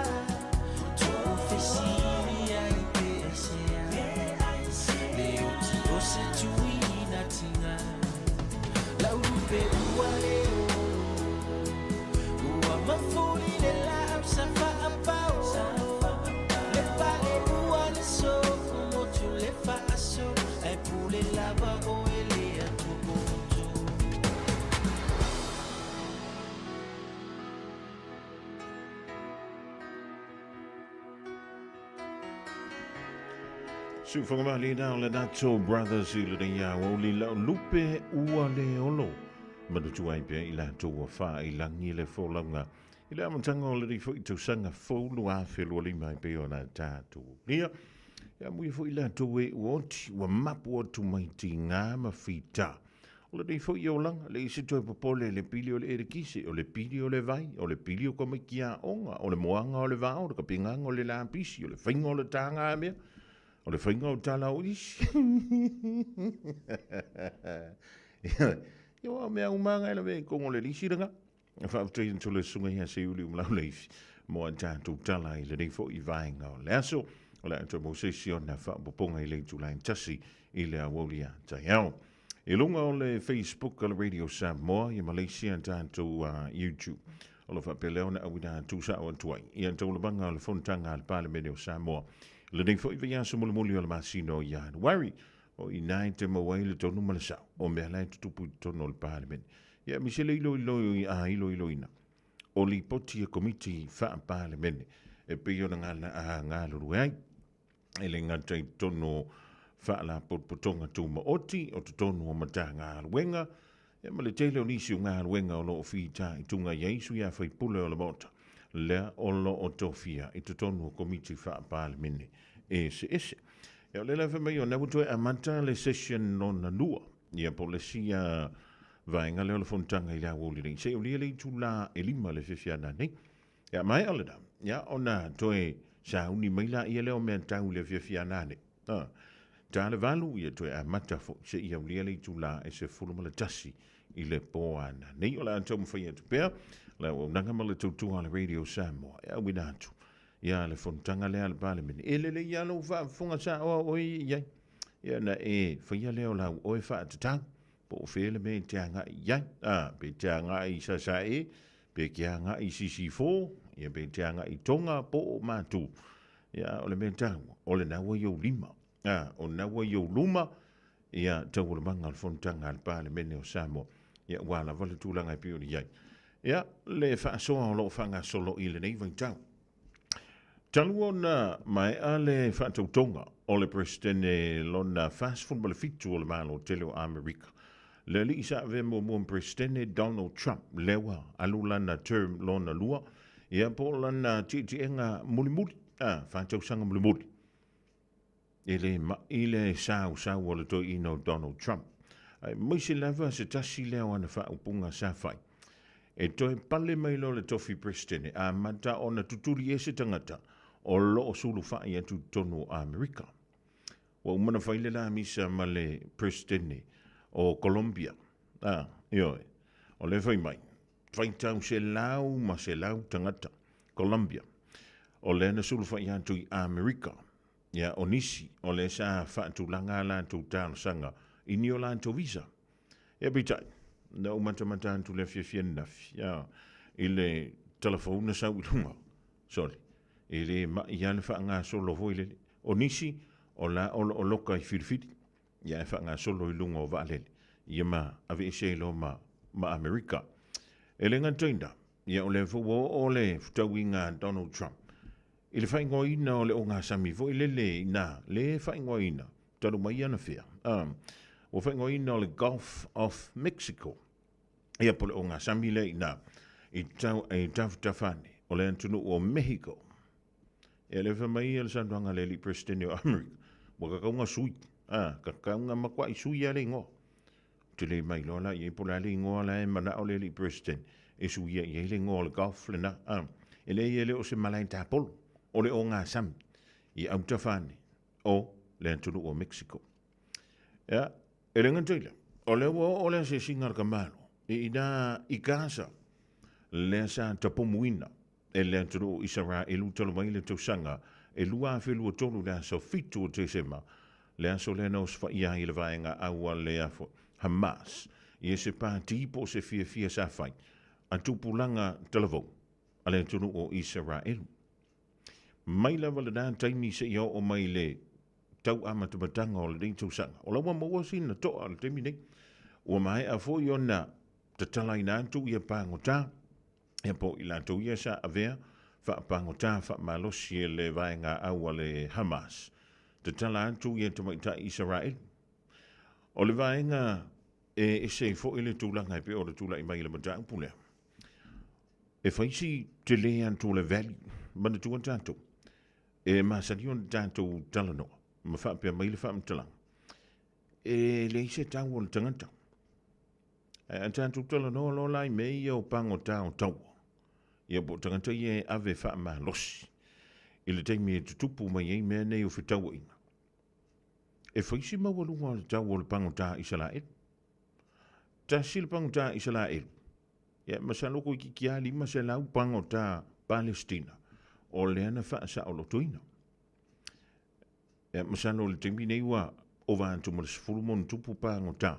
S1: tupu fesili ai pe aisea, le oti o se tuina tiga, lau lupe ua le olo, ua mafuli le laau sa faapao, le pale ua le sofu motu le faasolo, ae pule lava oe le atumotu.
S3: Siufagamali na o le Nato Brothers i lenei aoauli lau lupe ua le olo. Manutu ai pea i latou ua faailagi le folauga i le amataga o lenei foi tausaga fou 2025 e pei ona tatou lia. Ia muia foi latou e ua oti, ua mapu atu mai tigā ma fita. O lenei foi olaga, le isi toe popole le pili o le elekise, o le pili o le vai, o le pili o tamaiti aoga, o le moaga o le vao, o le kapegaga o le lapisi, o le faiga o le tagamea, o le faiga o tala o isi. Ia ua mea uma lava e lawe i totonu o le lisi lena. E faafetai atu le susuga ia Seiuli Umalaoleifi mo a tatou tala i lenei foi vaega o le aso. O le a toe maua se isi ona faaopoopoga i le itula e 1 i le aoauli a taeao. I luga o le Facebook a le Radio Samoa ia Malaysia tatou YouTube. O lo o faapea lea ona auina atu sao atu ai ia taualamaga o le Fonotaga a le Palemene o Samoa. I lenei foi vaiaso mulimuli o le masina o Ianuari, o i ina e te maua ai le tonu ma le sao o mea la e tutupu i totonu o le Palemene. Ia aemaise le iloilo a iloiloina o lipoti a Komiti Faa-Palemene e pei ona galulue ai. E le gata i totonu o Faalapotopotoga Tumaoti, o totonu o Matagaluega, ia ma le tele o nisi o galuega o lo o fitaituga i ai sui usufono o le Maota, lea o lo o tofia i totonu o Komiti Faa-Palemene eseese. Ia o lea la fai mai o lena ua toe amata le session lona lua, ia po o le isi vaega lea o le fonotaga i le aoauli nei, seia aulia le itula e 5 le fiafiana nei. Ia maea lena, ia ona toe sauni mai laia lea o mea tau i le afiafiana nei. Ha. Ta le 8, ia toe amata foi seia aulia le itula e 11 i le po ana nei. O le a taumafai atu pea le auaunaga ma le tautua a le Radio Samoa e auina atu ia le fonotaga lea a le Palemene. E lelei lava lou faafofoga saoa oe i ai. Ia na e faia lea o lau oe faatatau. Po o fea le mea e te agai i ai. A, pe te agai i Sasae, pe te agai i Sisifo, ia pe te agai i Tonga po o Matu. Ia, o le mea taua, o lena ua i ou lima. A, o lena ua i ou luma, ia taualamaga o le fonotaga a le Palemene o Samoa. Ia, ua lava le tulaga e pei ona i ai. Ia, le faasoa o lo o faagasolo i lenei vaitau. Talu ona maea le faatautoga o le Peresetene lona 47 o le Malo tele o Amerika, le alii sa avea muamua ma Peresetene Donald Trump, lea ua alu lana term lona lua, ia po o lana tietiega mulimuli, a, faatausaga mulimuli. E le ma'i le sausau o le toeaina o Donald Trump, aemaise lava se tasi lea o ana faaupuga sa fai. E toe pale mai loa le tofi Peresetene, amata ona tutuli ese tagata o lo o sulufai atu i totonu o Amerika. Ua uma ona fai le la misa ma le Peresetene o Colombia. Ah, ioe. O lea fai mai, faitau 100 tagata Colombia o lea na sulufai atu i Amerika. Ia, o nisi o lea sa faatulaga a latou talosaga i ni o latou visa. Ia, peitai, na ou matamata atu i le afiafi ananafi, ia, i le talafou na sau i luga, sole, e le mai lava le faagasolo foi lele. O nisi, o la o lo o loka i filifili, ia ae faagasolo i luga o vaalele, ia ma aveese ai loa ma, ma Amerika. E le gata i lena, ia o lea foi ua oo le fetauiga a Donald Trump i le faaigoaina o le ogasami foi lele inā, le faaigoaina talu mai anafea, ua faaigoaina o le Gulf of Mexico. Ia po o le ogasami lea inā i, tau, i tafatafa ane o le atunuu o Mexico. Ia lea fai mai ia le saunoaga a le alii Peresetene o Amerika, ua kakauga sui, a, kakauga makuai sui lava le igoa. Ou te le mailoa la i ai po o le a le igoa la e manao le alii Peresetene e suia i ai le igoa o le Gulf lena. A, e leai e le o se malae tapolo, o le ogasami i autafa ane o le atunuu o Mexico. Ia, e le gata i lea, o lea ua oo le asiasiga a le Kamalo i ina i Gaza, lea sa tapomuina e le atunuu o Isaraelu talu mai le tausaga e 2023 le aso 7 o Tesema, le aso lea na osofaia ai e le vaega au a le Hamas ia se pati po o se fiafia sa fai a tupulaga talavou a le atunuu o Isaraelu. Mai lava lena taimi seia oo mai le tau amatamataga o lenei tausaga, o la ua maua sina toa i le taimi nei. Ua maea foi ona tatalaina atu ia pagota, ia po o i latou ia sa avea faapagota faamalosi e le vaega au a le Hamas. Tatala atu ia tamaitai Isaraelu. O le vaega e ese ai foi le tulaga e pei ona tulai mai i le mataupu lea. E fai si tele atu o le value, manatua tatou, e masani ona tatou talanoa ma faapea mai le faamatalaga, e leai se tau o le tagata. Ae a tatou talanoa loa la i mea ia o pagota o taua, ia po o tagata ia e ave faamalosi i le taimi e tutupu mai ai mea nei o fetauaiga, e fai si maualuga o le tau o le pagota Isalaelu. Tasi le pagota Isalaelu, ia masalo toeitiiti lava 500 pagota Palestina o lea na faasaolotoina. Ia, masalo i le taimi nei ua ova atu ma le 10 ma ona tupu pagota,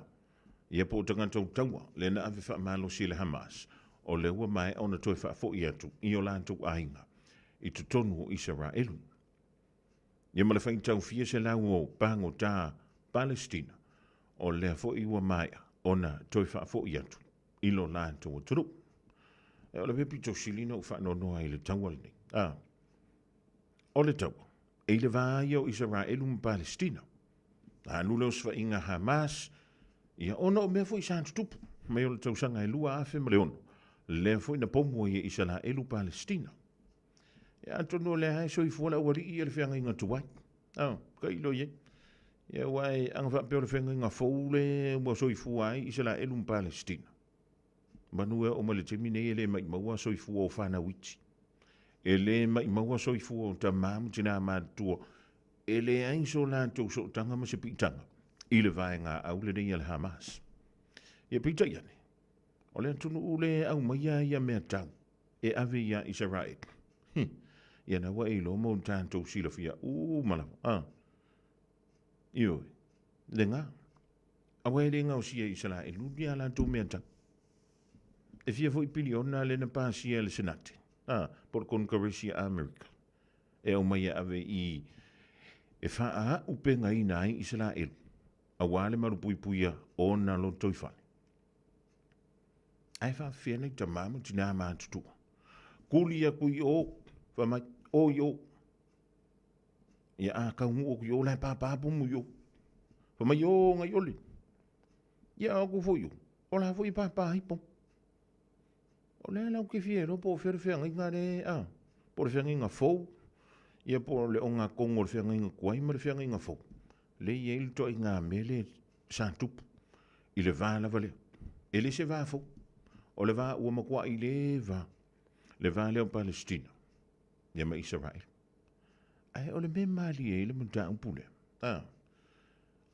S3: ia po o tagata o taua lea na ave faamalosi e le Hamas, o lea ua maea ona toe faafoi atu i o latou aiga i totonu o Isaraelu. Ia ma le faitau fia selau o pagota Palestina, o lea foi ua maea ona toe faafoi atu i lo latou atunuu. O le mea pito sili ona ou faanoanoa ai i le taua lenei, a, o le taua e i le va ia o Isaraelu ma Palestina. Alu le osofaiga Hamas, ia ona o mea foi sa tutupu mai o le tausaga e 2006, lea foi na pomu ai e Isaraelu Palestina. Ia atonu o lea e soifua le aualii ia le feagaiga tuai. Ah, tailo i ai. Ia aua e aga faapea o le feagaiga fou le ua soifua ai Isaraelu ma Palestina. Manu e oo mai le taimi nei e le maʻimau a soifua o fanau iti. E le maʻimau a soifua o tamā ma tinā matutua. E leai so latou sootaga ma se piitaga i le vaega au lenei a le Hamas. Ia peitai ane, o le atunuu le aumaia ia mea tau e ave iā Isaraelu. Hi, ia na ua e iloa ma o tatou silafia uma lava. Ah, ioe, lena. Aua e le gaosia e Isaraelu ni a latou mea tau. E fia foi piliona lea na pasia e le Senate, a, po o le Konekaresi a Amerika, e aumai e ave i, e faaaupegaina ai Isaraelu, aua le malupuipuia o ona lotoifale. Ae faafefea nai tamā ma tinā matutua. Kuli aku i o, fai mai, o i o. Ia a taunuu atu i o, la e pāpā pomu i o. Fai mai, o nai ole. Ia a atu foi i o, o la foi e pāpā ai pomu. O lea la ou te fia iloa po o fea le feagaiga le, a, po o le feagaiga fou, ia po o le ogatotonu o le feagaiga tuai ma le feagaiga fou. Lea e i ai le ituaiga mea lea sa tupu i le va lava lea. E le se va fou. O le va ua matuai leva le va lea o Palestina ia ma Isaraelu. Ae o le mea malie ai le mataupu lea, a,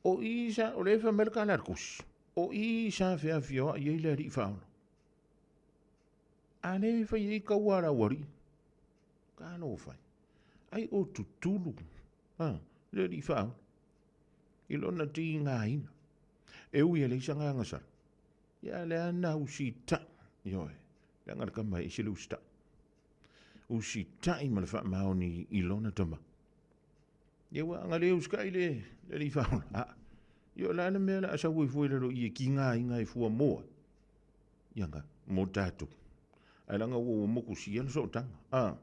S3: o i sa, o lea e fai mai le tala a le tusi, o i sa feafioai ai le Alii Faaola. A lea e fai ai taua a le aualii. Talofa e. Ai o tutulu. A. Le Alii Faaola, i lona tigaina, e ui e leai se agaga sala, ia a o lea na usitai, ioe, leaga le tama e ese le usitai. Usitai ma le faamaoni i lona tama. Ia ua aga le usitai le Alii Faaola, a, ia o le a le mea o le a sau ai fua i lalo i e tigaina ai fua mo ai? Ia nga, mo tatou. Ae leaga ua ua motusia le sootaga. A,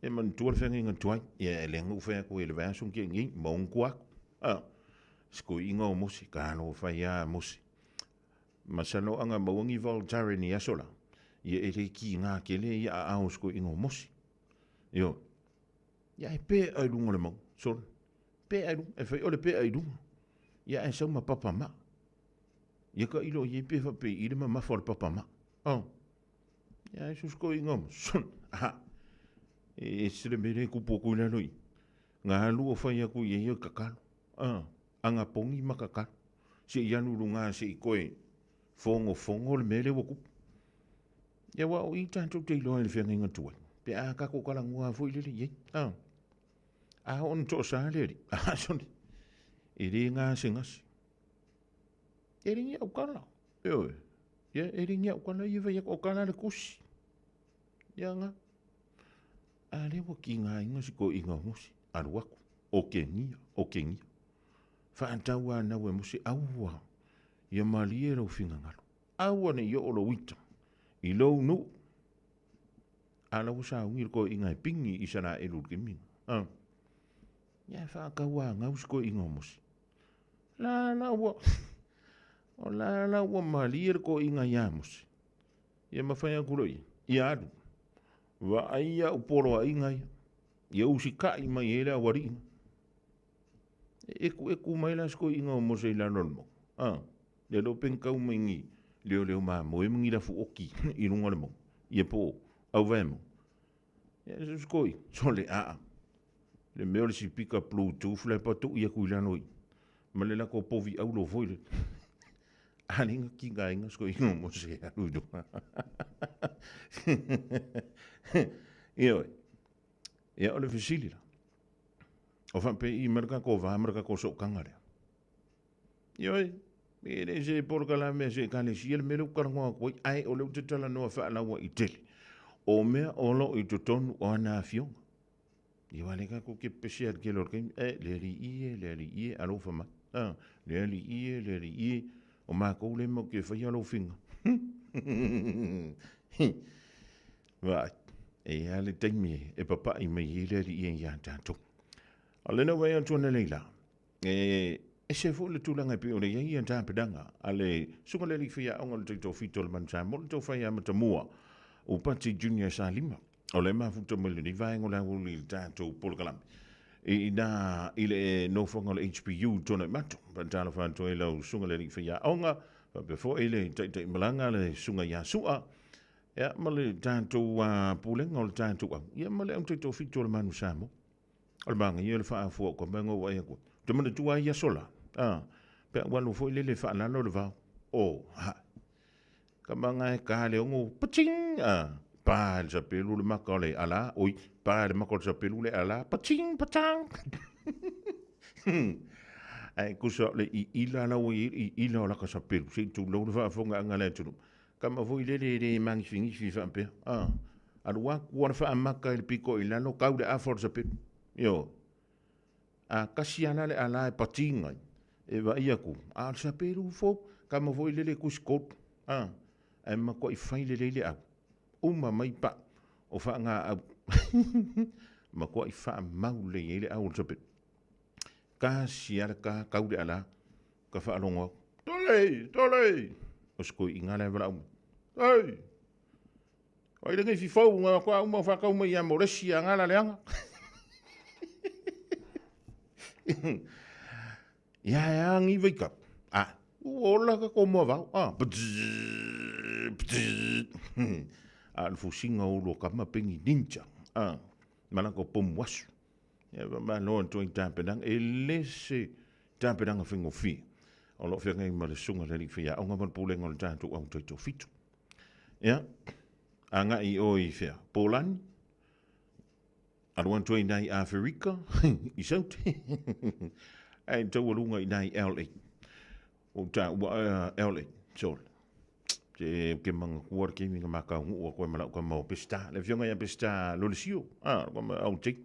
S3: e manatua le feagaiga tuai. Ia e leaga ua fai atu i le vaiaso na tea nei, ma ona tua atu. A, si toeaina o Mose, talofa ia Mose. Masalo a na maua ni Voltaren i aso la, ia e le tiga tele ia aao o si toeaina o Mose. Ioe. Ia e pea i luga o le mauga, sole. Pea i luga, e fai o le pea i luga. Ia ae sau ma papa maa. Ia tailo i ai pe faapei i le mamafa o le papa maa. Oh. Ia e susu i ngā son. Ha. E ese le mea lea e kupu atu i lalo i. Ngā alu o whai aku i e kakalo. Ah. Anga pongi ma kakalo. Se i alu lunga se i koe fongo fongo le mea lea ua kupu. Ia wa o i tātou te iloa i le whiangaiga tuai. Pe a kako kalangua foi lele i ei. Ah. A o na to'o sa le ali. Ah, sone. E le ngā se ngasi. E le ni au kala. Ioe. Ia, e le ni au kala ia vai o kala le kusi. Ia nga. A le ua ki ngā inga si ko inga o Mosi. Alu aku. O ke ngia, o ke ngia. Whaatau a nau e Mosi, aua. Ia malie lau fingangalo. Aua ne i o lo uita. I lou nu. A lau sa ungi ko inga e pingi i sana e lul ke minga. Ah. Ia e whaakau a ngau si ko inga o Mosi. La la ua, o la la ua malie le koʻiga iā Mose. Ia mafai aku loa ia, ia alu. Vaai au poloaiga ia, ia usikaʻi mai ai le aualiiga. E ekueku mai la se koʻiga o Mose i lalo o le mauga. A, le iloa pe na kau mai ni leoleo mamoe ma ni lafu oki i luga o le mauga, ia po o auvae mauga. Ia se usikoi, sole aa. Le mea o le sipika bluetooth la e patuʻi aku i lalo i ma le lako povi aulo foi le. A le nga ki nga inga sko ingo mo se alu i luga. Ioe. Ia o le fesili la. O whape i marka ko wā marka ko sookanga lea. Ioe, e le se polokalame a se ekalesia le mea lea ua talanoa atu ai, ae o lea ou te talanoa faalauaitele, o mea o lo o i totonu o ana afioga. Ia aua o lea tatou te pepese lava i le tele o le taimi, e, le alii e, le alii e, alofa mai, a, le alii e, le alii e, o matou lea matou te faia lou figa. Vaai, e i ai lava le taimi e papai mai ai le alii e ia tatou. O lena ua e atu analeila, E ese foi le tulaga e pei ona i ai ia tapenaga a le Susuga i le Alii Faiaoga o le Taitoafitu o le Manu Samoa, le Taufai Amatamua o Pati Junior Salima. O lea e mafuta mai lenei vaega o le aoauli i le tatou polokalame i ina i le nofoaga o le HPU i Tuanaimato. Faatalofa atu ai lau Susuga i le Alii Faiaoga, faapea foi le Taitaimalaga le Susuga ia Sua, ia, ma le tatou Pulega o le tatou au, ia ma le Au Taitoafitu o le Manu Samoa. O le manaia o le faaafua o ka mea na ou vaai atu ai. Ou te manatua ai i aso la, a, pe a ua alu foi lele faalalo le vao, o, ha, ka manga e ka le ono, pating, a, pa le sapelu le maka o le ala, oi, pa le maka o le sapelu le ala, pating, patang. Ae kusa o le iila la ua i ai le iila o laka sapelu, se i tulou le faafofogaaga a le atunuu. Kama foi lele e le magifigifi faapea, a, alu atu lava le faamaka i le pito i lalo, kau le afa o le sapelu. Ioe. A kasi lava la le ala e patiga ai, e vaai atu, a o le sapelu fou, kama foi lele e tusi kolu, a, ae matuai fai lelei le au. Uma mai pau o faagaau, matuai faamau lelei ai le au o le sapelu. Kasi lava le ka, kau le ala, Ka faalogo atu, Tole! Tole! O se toeaiina la e valaau mai. Oi! O ai lenei fifou nga toa uma o whakau mai ia Moresi a ngala leanga. Ia e angi vai kap. A, ua ola ka ko mua vau. A, a le fusinga o lua kama pengi ninja. A, mana ko pomu asu. Ia, malo atu ai tapenaga. E le se tapenaga faigofie o lo o feagai ma le Susuga i le Alii Faiaoga ma le Pulega o le tatou Au Taitoafitu. Ia, agai i o i fea? Pōlani? Alu atu ai nai Aferika i Saute, ae taualuga i nai LA. O ta ua LA, sole. Te ke manatua le taimi na ma taunuu atu ai ma lau tama o Peseta, le afioga ia Peseta Lolesio, a, lau tama au te.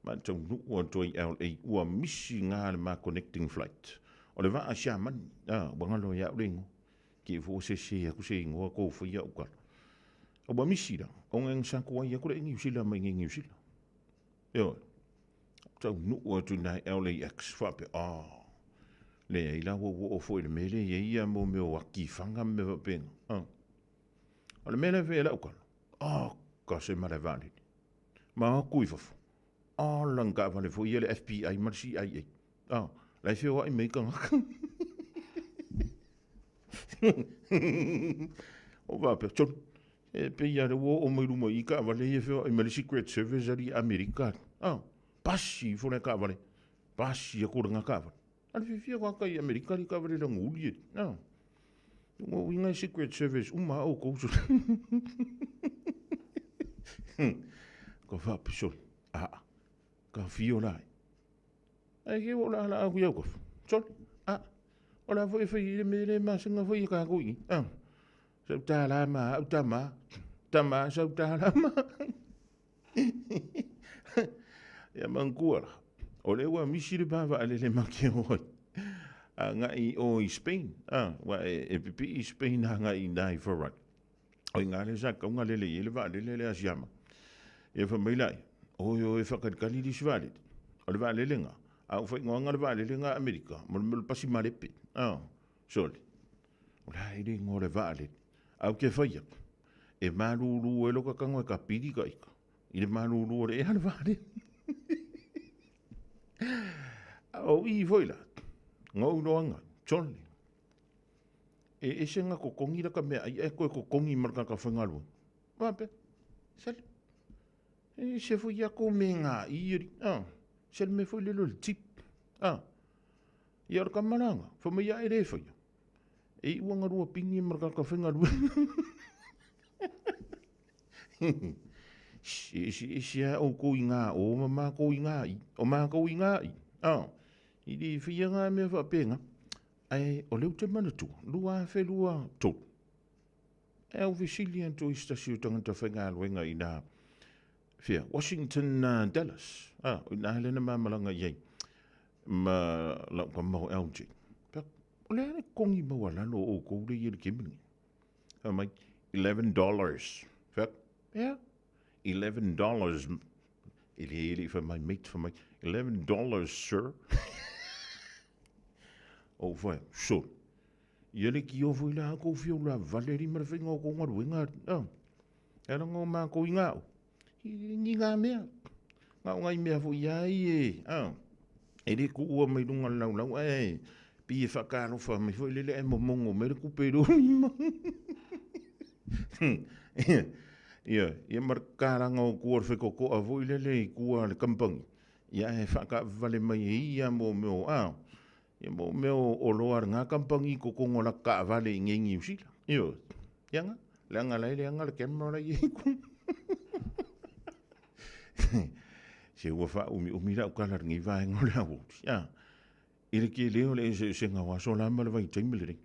S3: Ma taunuu atu ai LA, ua misi ngā le ma connecting flight. O le vaa Siamani, a, ua galo ia au le ingoa. Ke fo se se aku se ingoa ko fai au kala. A ua misi la, o ngai sa ko ai aku le Niu Sila mai ngai Niu Sila. Ioe. Taunuu atu nai LAX, faapea, ah, leai la ua oo foi i le mea lea e i ai ia mo mea o akifaga ma mea faapena. Ah. O le mea lea e fai e lau tala, ah, ka se malae vaalele. Ma atu i fafo, ah, lana taavale foi ia le FBI ma le CIA. Ah, la e feoai mai tagata. O faapea, tolu, e pei lava ua oo mai luma i taavale ia e feoai mai le Secret Service a Amerika. Ah, pasi ifo le taavale, pasi aku le taavale. A le fiafia tagata i Amerika le taavale laguli e. Ah, ua uiga e Secret Service uma a outou. Ka faapea, sole, aa, ka fio la. Ai ke o la la au iau ka. Sole, a, o la foi fai le mea le masina foi e kākou i. Ah. Sau tālā mā, au tamā. Tamā, sau tālā mā. Ia manatua la, o lea ua misi le pa vaalele ma ke o ai. Agai i o i Spain. Ah, ua e, e pipii i Spain agai i nā i Ferrari. O i ngā le sa kaunga lele i ele vaalele le asiama. Ia fa mai lai, oi oi whakalikali li si vaalele. O le vaalele ngā, a u whaingoanga le vaalele ngā Amerika, mo le mea o le pasi malepe. Ah, sole. O le a e le ingoa o le vaalele. A ou te whai aku, e malūlū e loka kango e ka pili ka ika. I le malūlū o le ea le vaalele. A o i foi la, ngau loanga, sole. E ese nga kokongi la ka mea ai e koe kokongi ma le kaka whaingaluenga. Wape, sele. E se foi ia ko me ngā i eri. Ah, sele me foi lelo le tip. Ah, ia o le kamaranga, fa mai ia e le whaia. E i uanga rua pingi ma le kaka whaingaluenga. E ese ese a o ko i ngā o ma mākou i ngā i. O mākou i ngā i. Ah, i le whaia ngā mea whapenga. Ae o lea ou te manatua, 2023, e au fesili atu i se tasi o tagata faigaluega i nā, whea, Washington, Dallas, ah, o ina lea na mamalaga i ai, ma lau tama o LJ. Pea, o le a le kongi maualalo o outou lea i le kemi lenei? Fai mai, $11. Fai atu, ea, $11, e le, e le i fai mai mate, fai mai, $11, sir. Ou whai, so, ia le ki ofo i la kou whio la vale ri ma le whainga o kou ngaruenga, ah, e ala ngā mākou i ngā o. I ni ngā mea, ngā o ngai mea fo i ai e, ah, e le kuua mai lunga le laulau, e, pi e whakaalofa mai fo i lele e momongo mai le kupe i rō Ia, ia ma le kālanga o kua le whaikokoa fo i lele i kua le kampangi. Ia e whakawale mai e ia mō mea o ao. Ia mō mea o oloa le ngā kampangi ko kongo la kaavale i ngengi usila. Io, ia nga, le anga lai le anga le camera lai e ku. Se ua wha umi umi la ukala le ngi vaenga o le awo. Ia, i le ke leo le ese ese ngā waso la ma le vai taimi le rei.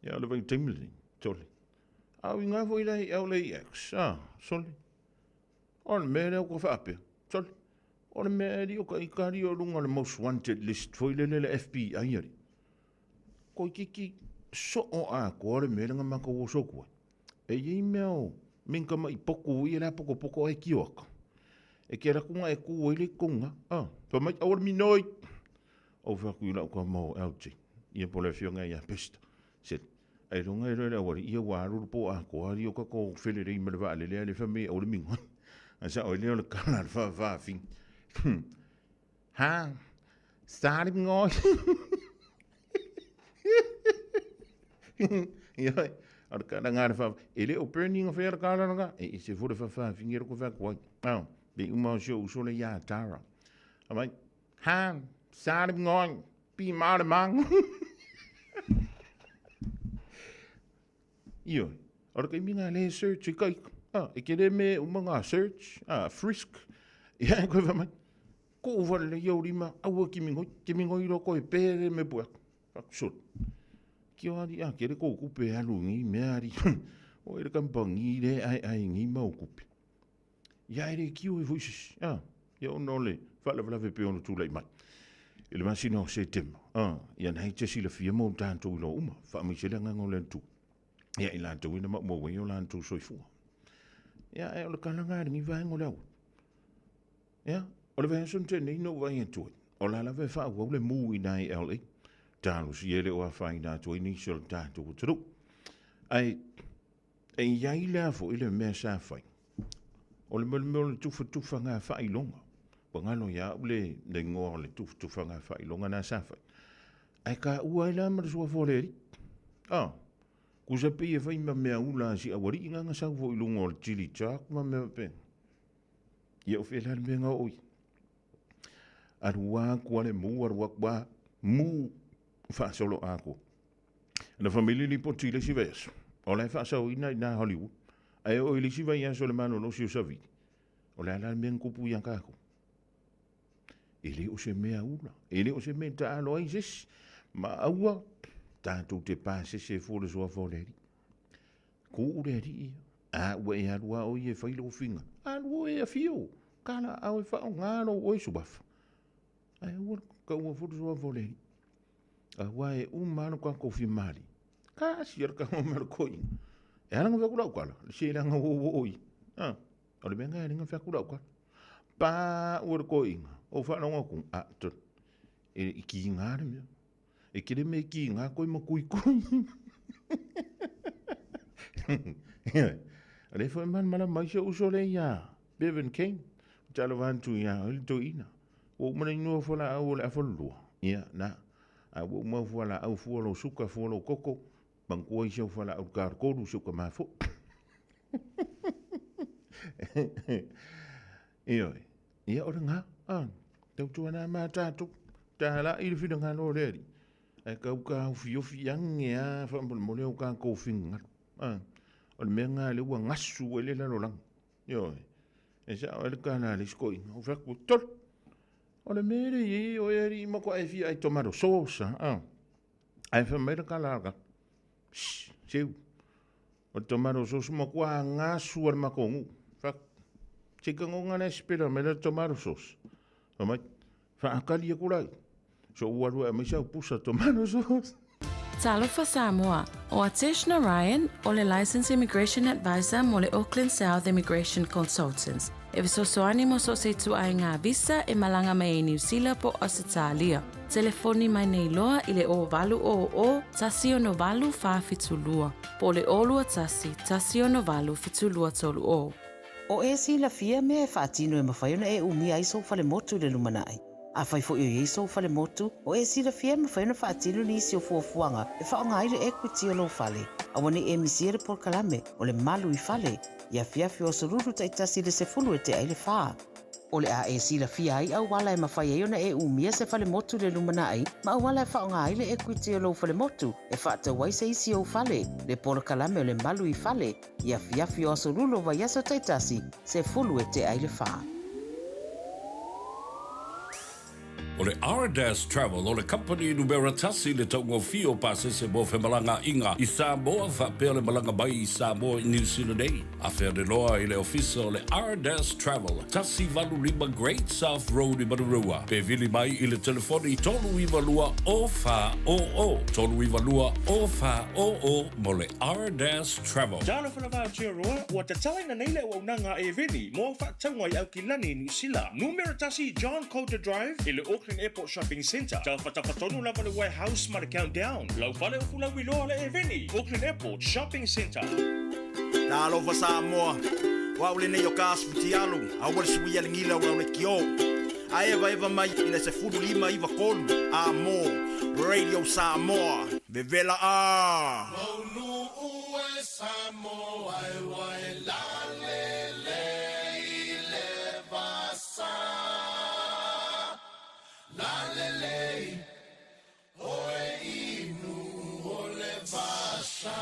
S3: Ia o le vai taimi le rei, tole. Au i ngā foi lai LAX, ah, sole. O le mea lea kua faapea, sole, o le mea e li o ka ikari o lunga o le most wanted list foi lele le FBI ali. Koi kiki soo atoa le mea lenga matou oso atu ai. E i ai mea o minka mai poku i la poko poko ai ki oaka. E ke raku nga e ku ai le konga. Ah, fa mai aua le minoi. Ou fai atu i lau tama o LJ. Ia po le afioga ia Pesta. Said, Ailoga e loe le auali, ia ua alu le po atoa ali o kakou felelei ma le vaalele a le fai mai aua le migoi. Ae sao ai lea o le kala a le faafafine. Ha, sa le migoi. Ia, o le kala ngā le wha, e le o Bernie nga whea le kala nga, e ese fo le whawhawhingi e roko whaku ai. Au, pe uma o si o uso le ia Tara. A mai, ha, sa le migoi. Pi mā le māngo. Ioe, o le kaimi ngā le search i kai. Ah, e kere me uma ngā search, ah, frisk. Ia, e koe whamai, ko u whare le iau rima, aua kimi ngoi, kimi ngoi ro koe pere me pua. Sure. Ki o ari, a, kere ko kupe alu ngi mea ari. O ere kampangi re ai ai ngi mau kupe. Ia e le kio e foi sisi. A, ia ona o le faalavelave pei ona tulai mai. I le masina o Setema, a, ia na hei te silafia mo tātou i loa uma, faamaise le agaga o le Atua. Ia i latou ina maumau ai o latou soifua. Ia, e o le kalaga a lenei vaega o le aua. Ia, o le vaiaso na tea nei na ou vaai atu ai, o la lava e faaauau le mū i nā i LA. Talosia e le o afaina atu ai nisi o le tatou atunuu. Ae, E i ai lea foi le mea sa fai, o le mea o le tufatufaga faailoga. Ua galo ia au le igoa o le tufatufaga faailoga na sa fai. Ae taua ai la ma le suafa o le alii. Ah, kusa pei e fai ma mea ula a si aualii nga nga sau foi i luga o le chili chalk ma mea faapena. Ia o fea la le mea nga oo i. Alu aku a le mu, alu aku a mu faasolo aku. Na famili lipoti i le isi vaiaso, o la e faasaoina i nā Hollywood, ae oo i le isi vaiaso le malolosi o Savili, o le a la le mea na tupu iā tatou? E le o se mea ula, e le o se mea e taalo ai se isi, ma aua tatou te pasese fua le suafa o le Alii. Kuu le Alii ia, a ua e alu lava oe ia e fai lou figa, alu oe e afio, kala au e faaaoga lou oe suafa. Ae aua le taua fua le suafa o le Alii. Aua e uma lava lo tatou fia malie. Kasi le tago mai o le toeaina. E ala ona fai atu lau tala, le seleaga ua oo i. A, o le mea lena e ala ai ona fai atu lau tala. Paua le toeaina, ou faalogo atu, a, tolu, e le i kiga le mea. E tele mea e kiga koe ma kuikui. O lea foi e malamalama ai si ou uso lea ia Bevan King. Ou te alofa atu ia oe le toeaina. Ua uma ona inua fualaau o le afalulua? Ia, na. A ua uma au fualaau, fua lou suka, fua lou koko, manatua ai si au fualaau i le talatolu, si ou tama foi. Ioe. Ia, o lena. A, tautuana ma tatou. Talai le finagalo o le Alii. Ae tau taofiofi ane lava faamolemole o tatou finagalo. A, o le mea lena lea ua gasu ai le lalolagi. Ioe. E sao ai le tala a le isi toeaina, ou fai atu, tolu. O le mea lea i ai oe alii matua e fia ai tomato sauce a. Ae fai mai le tala a le Shh, seu. O le tomato sauce matua gasu a le matou nuu. Fai atu, se i tagoga la e sipela mai le tomato sauce. Fai mai, Faatali atu la, so ua alu e aumai sau pusa tomato sauce.
S6: Talofa Samoa, ʻO Atesh Narayan, ʻo le Licensed Immigration Advisor mo le Auckland South Immigration Consultants, e fesoasoani mo so o se ituaiga visa e malaga mai ai Niu Sila po o Ausetalia. Telefoni mai nei loa i le 0800 168 472 po o le 021 168 7230.
S10: O e silafia mea e faatino e mafai ona e umia ai sou falemotu i le lumanai. Afai foi o i ai sou falemotu, o e silafia e mafai ona faatino nisi o fuafuaga e faaaoga ai le equity o lou fale. Aua ne i e misia le polokalame o le Malu i Fale i afiafi o aso Lulu taitasi i le 10 e tea ai le fa. O le a e silafia ai auala e mafai ai ona e umia se falemotu i le lumanai ma auala e faaaoga ai le equity o lou falemotu e faatau ai se isi ou fale, le polokalame o le Malu i Fale i afiafi o aso Lulu o vaiaso taitasi, 10 e tea i le fa.
S7: O le Ardas Travel o le kamupani numera tasi i le taugofie o pasese mo femalagaaiga i Samoa faapea le malaga mai i Samoa i Niu Sila nei. Afea loa i le ofisa o le Ardas Travel, 185 Great South Road i Manurewa, pe vili mai i le telefoni 392 0400, 392 0400 mo le Ardas Travel.
S4: Talofa lava Aotearoa, ua tatalaina nei le auaunaga a Eveni mo au faatauga i Aukilani i Niu Sila. Numera tasi John Coulter Drive i le Auckland Airport Shopping Centre. Tafatafa tonu lava le warehouse ma le Countdown. Lau fale o fulauiloa le Eveni, Auckland Airport Shopping Centre.
S16: Talofa Samoa, o au lenei o ka asu fitialu, aua le suia le gila o lau lekiō. A evaeva mai i le 15 93 a mo Radio Samoa, vevela a!
S12: Maunuu e Samoa e wae lalele i le vasa. Lalele oe inu o le vasa.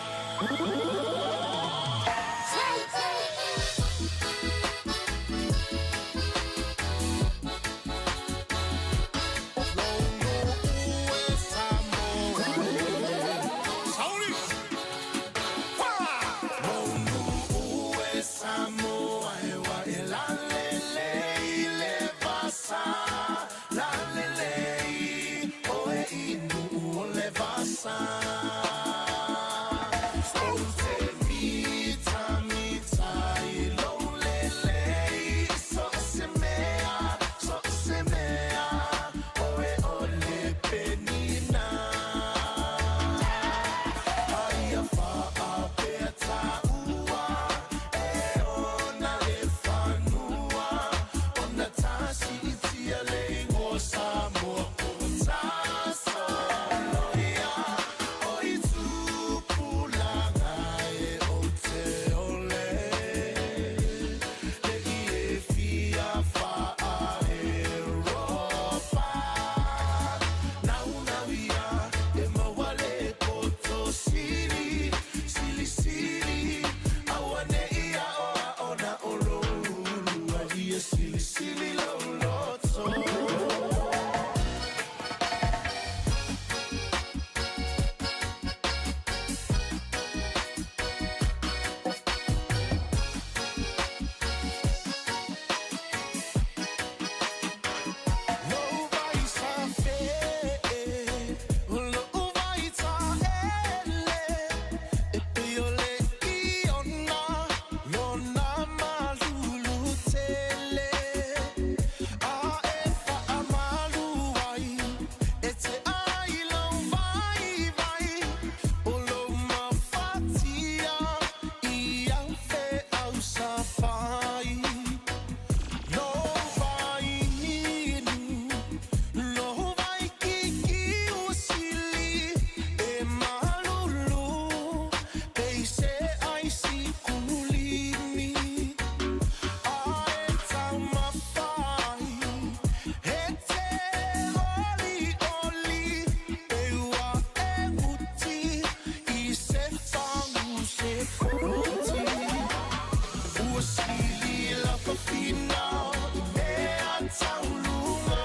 S12: sa. Ou te mitamita i lou lelei i so o se mea, so o se mea, oe o le penina. Aia faapea tāua e ona le fanua, ona tasi i tia le ingoa Samoa ko Tasoloia o i tupulaga e o te ole le i e fia wha-Europa. Nau nau ia e maua le poto sili, sili sili, aua ne i ao ao na o lou ulua ia sili sili lou loto. Lou vai safe, lou vai taele, e pei o le iona, lona malulu tele. A e faamalu ai, e te ai lou vaivai, o lou mafatia i au feau sa fai. Lou vai inu, lou vai kikiu sili, e malulu, pei se ai sikulimi. A e taumafai, e te olioli, e ua e uti, i se fagu se koti. Ua sili la fafina i mea tauluga,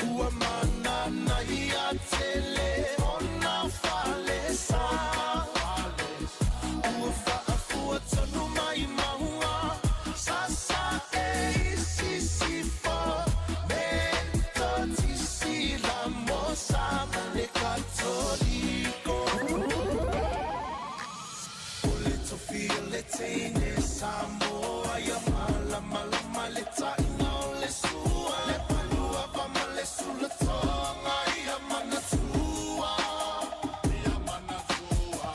S12: ua manana ia tele ona falesa. Ua faafua tonu mai mauga, sasa e i sisifo, me totisi la mosa ma le Katoliko. O le tofi o le teine Samoa ia malamalama le taina o le sua, le paluava ma le sulatoga ia manatua. Ia manatua.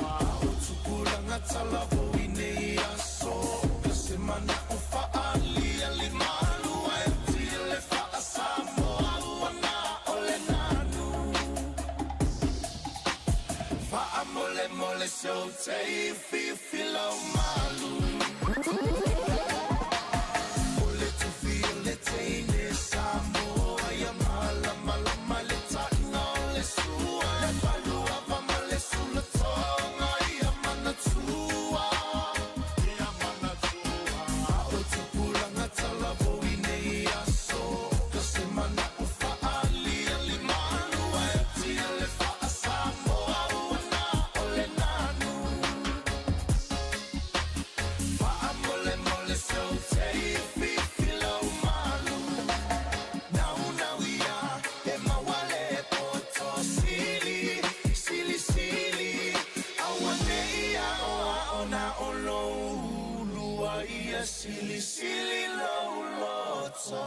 S12: O tupulaga talavou i nei aso, ka se mana'o fa'aaliali malua e tile fa'asamoa ua na o le nanu. Fa'amolemole se ou te ifiifi lau malu. O le tofi o le teine Samoa ia malamalama le taina o le sua, le paluava ma le sulatoga ia manatua. Ia manatua. A o tupulaga talavou i nei aso, ka se mana'o fa'aaliali malua e tia le fa'asamoa ua na o le nanu. Fa'amolemole se ou te ifiifi lau malu. Nau nau ia e maua le poto sili, sili sili, aua ne i aoao na o lou ulua ia sili sili lou loto.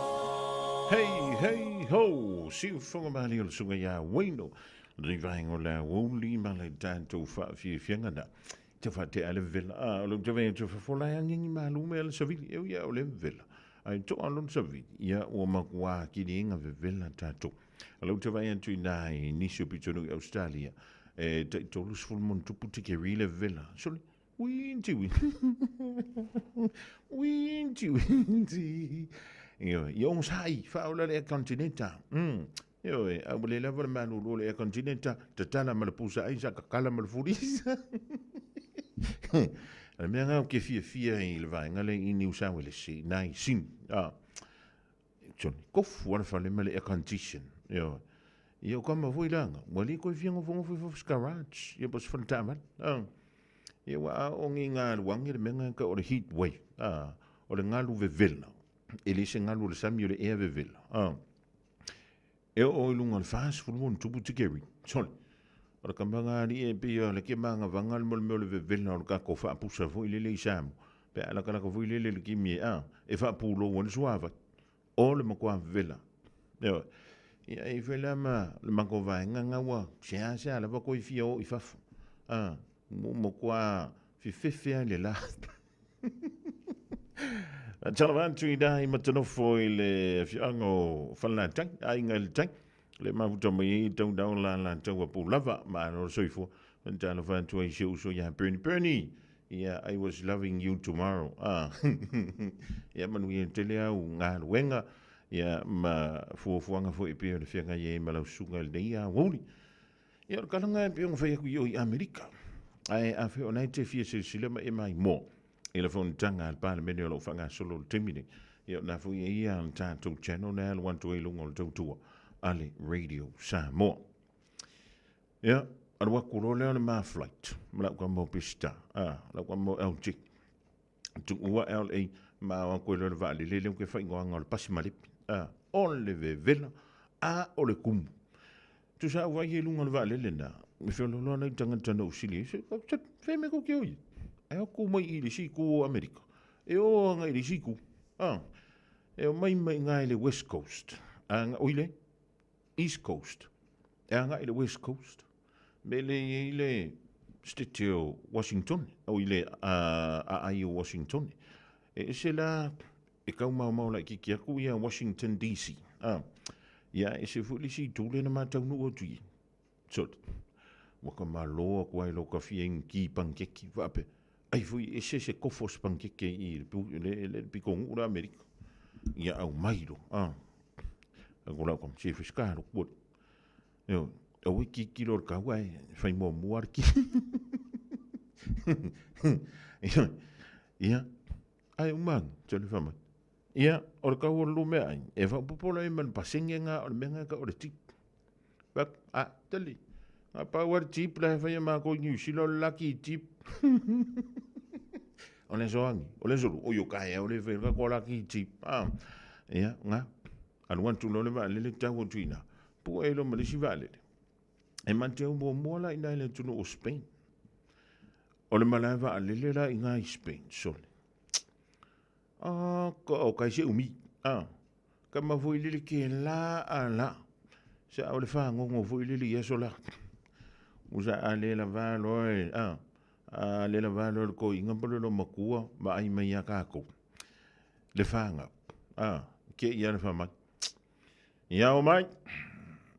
S3: Hey, hey, ho! Siufoga malie o le susuga ia Wayno, lenei vaega o le aoauli ma le tatou faafiafiaga na. Te whatea le vela. A, o le te vea te whafola e angiangi malu mea le savili. E ia o le vela. Ai toa lon savili. Ia ua makua kini inga vevela tātou. A lau te vai atu i nā i nisi o pitonu i Australia. E tai tolu sefulu ma ona tupu tike ri le vela. Sole, winti, winti. Winti, winti. Ioe, ia ogasai, faaola le air continenta. Ioe, a ua le lava le malolo o le air continenta, tatala ma le pusa aisa, kakala ma le fulisa. O le mea lena ou te fiafia i le vaega lea i New South Wales, i nai Sini. A, Johnny, kofu ala fale ma le air condition. Ioe. Ia o kama foi langa, ua le koe fia nofonofo i fafo se garage, ia po o se fale taavale. A, ia ua aoga i galuaga le mea lena e tau o le heat wave. A, o le galu vevela, e le se galu o le sami o le ea vevela. A. E oo i luga o le 40 ma ona tupu tikeri. Sole, o le kamaga alii e pei o le ke magavaga le mo le mea o le vevela o le tatou faapusa foi lele i Samoa, pe a lakalaka foi lele i le kimi e, a, e faapulou ai le suavai. O le matua vevela. Ioe. Ia, e i foi la ma le matou vaega na ua seasea lava toe fia o i fafo. A, ua matua fefefe lava i le la. Talofa atu i i Matanofo i le afioaga o Falelatai, aiga i le tai. Le mafuta mai ai tau dao la la tau apu lava, malo le soifua. Talofa atu ai si uso ia Bernie Bernie. Yeah, I was loving you tomorrow. Ah. Ia manuia tele au galuega. Ia ma fuafuaga foi pei o le feagai ai ma lau susuga i lenei aoauli. Ia o le kalaga e pei ona fai atu i o i Amerika. Ae afai o lena e te fia silasila ma e maimoa i le fonotaga a le Palemene o lo o faagasolo i le taimi nei, ia o lena foi e i ai le tatou channel lea e alu atu ai i luga o le tautua a le Radio Samoa. Ia, alu atu loa lea o le ma flight ma lau tama o Peseta, a, lau tama o LG. Tuua LA ma o atu ai loa i le vaalele lea ou te faaigoaina o le pasi malepe. A, o le vevela, a o le kumu. Tusa au vaai i luga o le vaalele na, e feoloolo nai tagata na ou sili ai, se, fea mea tou te o i ai? Ae o atu mai i le isi itu o Amerika, e o agai i le isi itu. A, e omai mai i ina i le West Coast, a, oi le, East Coast, e agai i le West Coast, me le i ai le state o Washington, o i le aai o Washington. E ese la, e tau maomao laitiiti atu ia Washington DC. A, ia ese foi le isi itu lea na ma taunuu atu i ai. So, ua ka malo atu ai lo ka fia inu ki pankeki, faapea, ai foi ese se kofo o se pankeke i le, le, le pitonuu la Amerika. Ia au mai lo, a. Ako lau kam se fiska lo kuat. Yo, au e kiki lo ka wai, fai mo mua ki. Ia, ia, ai umang, tele fama. Ia, o le kau o le lumea ai, e whapopola i man pasenge ngā o le mea ngā ka o le tip. Bak, a, tali. Ngā pau ar tip la he whai a mākou i New Zealand o le laki i tip. O le soangi, o le solu, o yo kai o le whai ka ko laki i tip. Ah, ia, ngā, alu atu lo le vaalele tau atu ina. Pua e lo ma le isi vaalele. E mate au muamua la ina i le atunuu o Spain. O le malae vaalele la i ngā i Spain, sole. Ah, ka o kai se umi. Ah, ka ma foi lele ke la a la. Sa o le whangongo foi lele i aso la. Usa a le la va loa e, ah, a le la va loa le ko inga pole lo makua ma ai mai a kākou. Le whanga. Ah, ke ia le whamai. Ia o mai.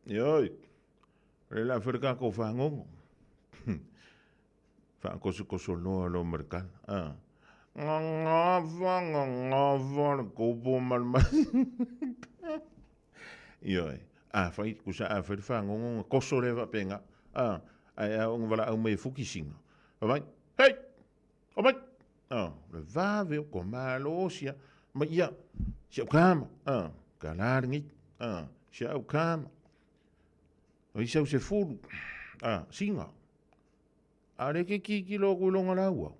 S3: Ioi. Le la whare kākou whangongo. Whaakosokoso loa lo ma le kala. Ah. Ngangava, ngangava le koupo ma le mai. Ioe. A whai, kusa a whai le whangongo, nga koso le whapenga. Ah. Ai a onga wala au mai e fukisinga. Whamai, hei! O mai! Ah. Le vave o ko malosia. Mai ia, si au kama. Ah. Ka laringi. Ah. Si au kama. O i sau se fulu. Ah. Singa. A le ke ki lo ku longa la ua.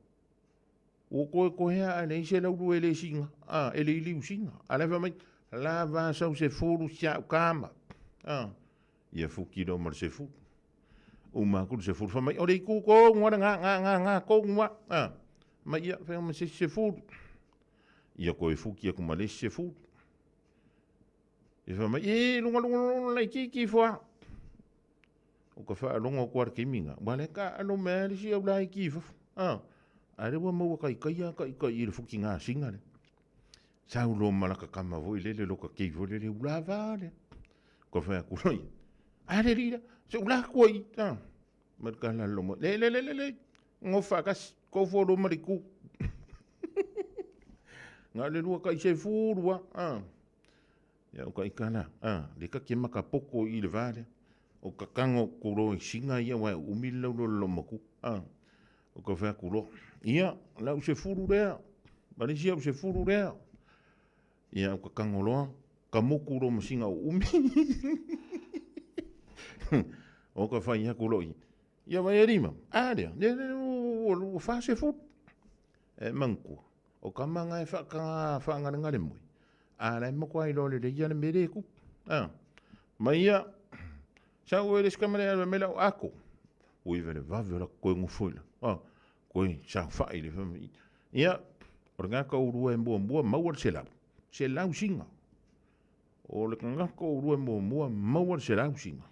S3: O koe kohea a le se lau e le singa. A e le ili usinga. A le mai la va sau se fulu sia kama. A ia fuki lo mar se fulu. O ma ku se fulu fa mai o le ku ko ngwa nga nga nga nga ko ngwa. A ma ia fa ma se se fulu. Ia ko e fuki ku ma le se fulu. Ia fa mai e lunga lunga lunga lai ki ki fua. O ka whaalongo ko ar kiminga. Wa le ka alo mea le si au lai ki fafu. Ah. A le wa maua kai kai a kai kai i le fuki ngā singa le. Sau lo malaka kama voi le le loka kei voi le le ula va le. Ko whea kuroi. A le rira. Se ula kua i. Ah. Mar ka la lomo. Le le le le le. Ngofa kas. Ko fo lo mariku. Ngā le lua kai se furua. Ah. Ia o ka ika la, a, le ka ke maka poko i le vā lea. O ka kango ku ro i singa ia wai umi le lau lo maku, a, o ka whea ku ro. Ia, lau se furu rea, Malaysia u se furu rea. Ia o ka kango loa, ka moku ro ma singa o umi. O ka whai aku lo i. Ia vai e rima, a lea, le, le, o, o, wha se furu. E mangkua. O ka manga e whakanga whangarengare moi. A lai moko ai loa le reia le mere ku. A. Ma ia, sau e le isi kamere alu mai lau ako. Ui vele vave o la koe ngofo ila. Ah, koe saofai le fai Ia, o le gaka o lua e muamua maua le selau. Selau singa. O le gaka o lua e muamua maua le selau singa.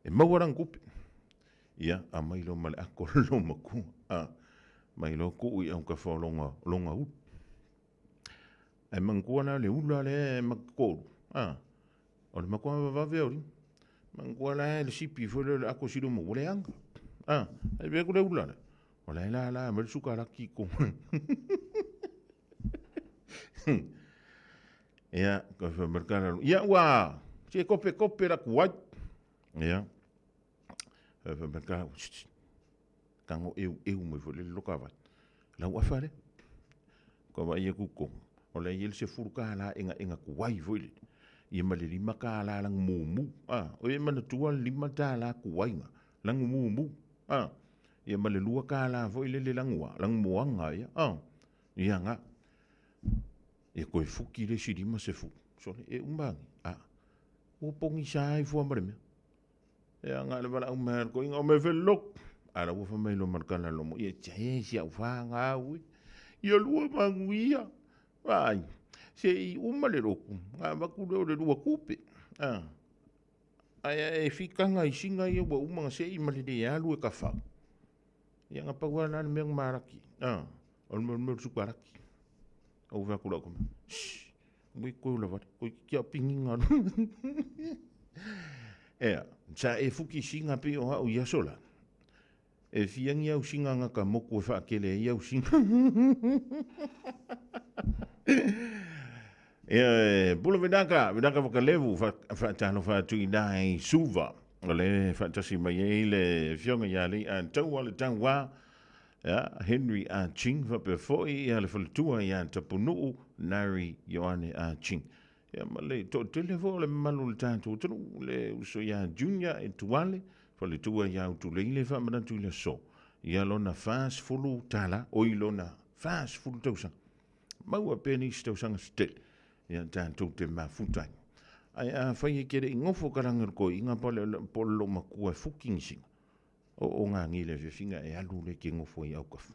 S3: E maua lana tupe. Ia, aumai loa ma le ako o le loomatua. A, mai loa tuu i autafa o lona, lona ulu. Ae manatua la le ula lea e matotoru, a, o le matua vavave o lima. Manatua la e le sipi foi lea o le ako siloma ua leaga. A, ae vea ku le ula lea. O la e lala mai le sukalaki i totonu. Ia, ka fai mai le kala, ia ua, se kope kope la ku ai. Ia, fai mai le kala, tago eu eu mai foi le loka vai. Lau afa lea. Ka vaai atu i totonu, o la e i ai le $10 egaega tuai foi lele, ia ma le $5 lana mumu, a, o e manatua le $5 tuai na, lana mumu, a, ia ma le $2 foi lele lanu a, lanu moaga ia, a, ia na. Ia toe fuki le isi 50, sole, e uma ane, a, ua pogisa ai fua ma le mea. Ia nga le valaau mai a le toeaina, o mea felelok. A la ua fai mai loa ma le tala lomo, ia che si au whanga au e. Ia lua manuia. Vaai, se i uma le lotu, nga avatu lea o le lua tupe. A, ae e fitaga i singa ia ua uma na sei ma le le alu e kafau. Ia na pau lava la le mea na malaki. A, o le mea o le sukalaki. Ou fai atu lau tama, shh, ui koe ola vale, koe ki au pinginga alu. Ea, sa e fuki singa pe o hau i aso la. E fiangi au singa nga ka moku e whaakele ai au singa. Ea, e, pula venaka, venaka whakalevu, whaatalofa atu i nai Suva. O le whaatasi mai ai le fionga ia lei a taua le tauā, Ia, Henry Ah Ching faapea foi ia le faletua ia Tapunuu Nari Ioane Ah Ching. Ia ma le toatele foi o le mamalu o le tatou atunuu, le uso ia Junior e Tuale, faletua ia Utuleile faamanatu i le aso, ia lona 40 tala, oi lona 40 tausaga. Maua pea nisi tausaga se tele, ia tatou te mafuta ai. Ae afai e te le i nofo kalagi o le toeaina po o le loomatua e fuki ni singa, O o ngā ngile fiafiga e alu le ke ngofo i aukafu.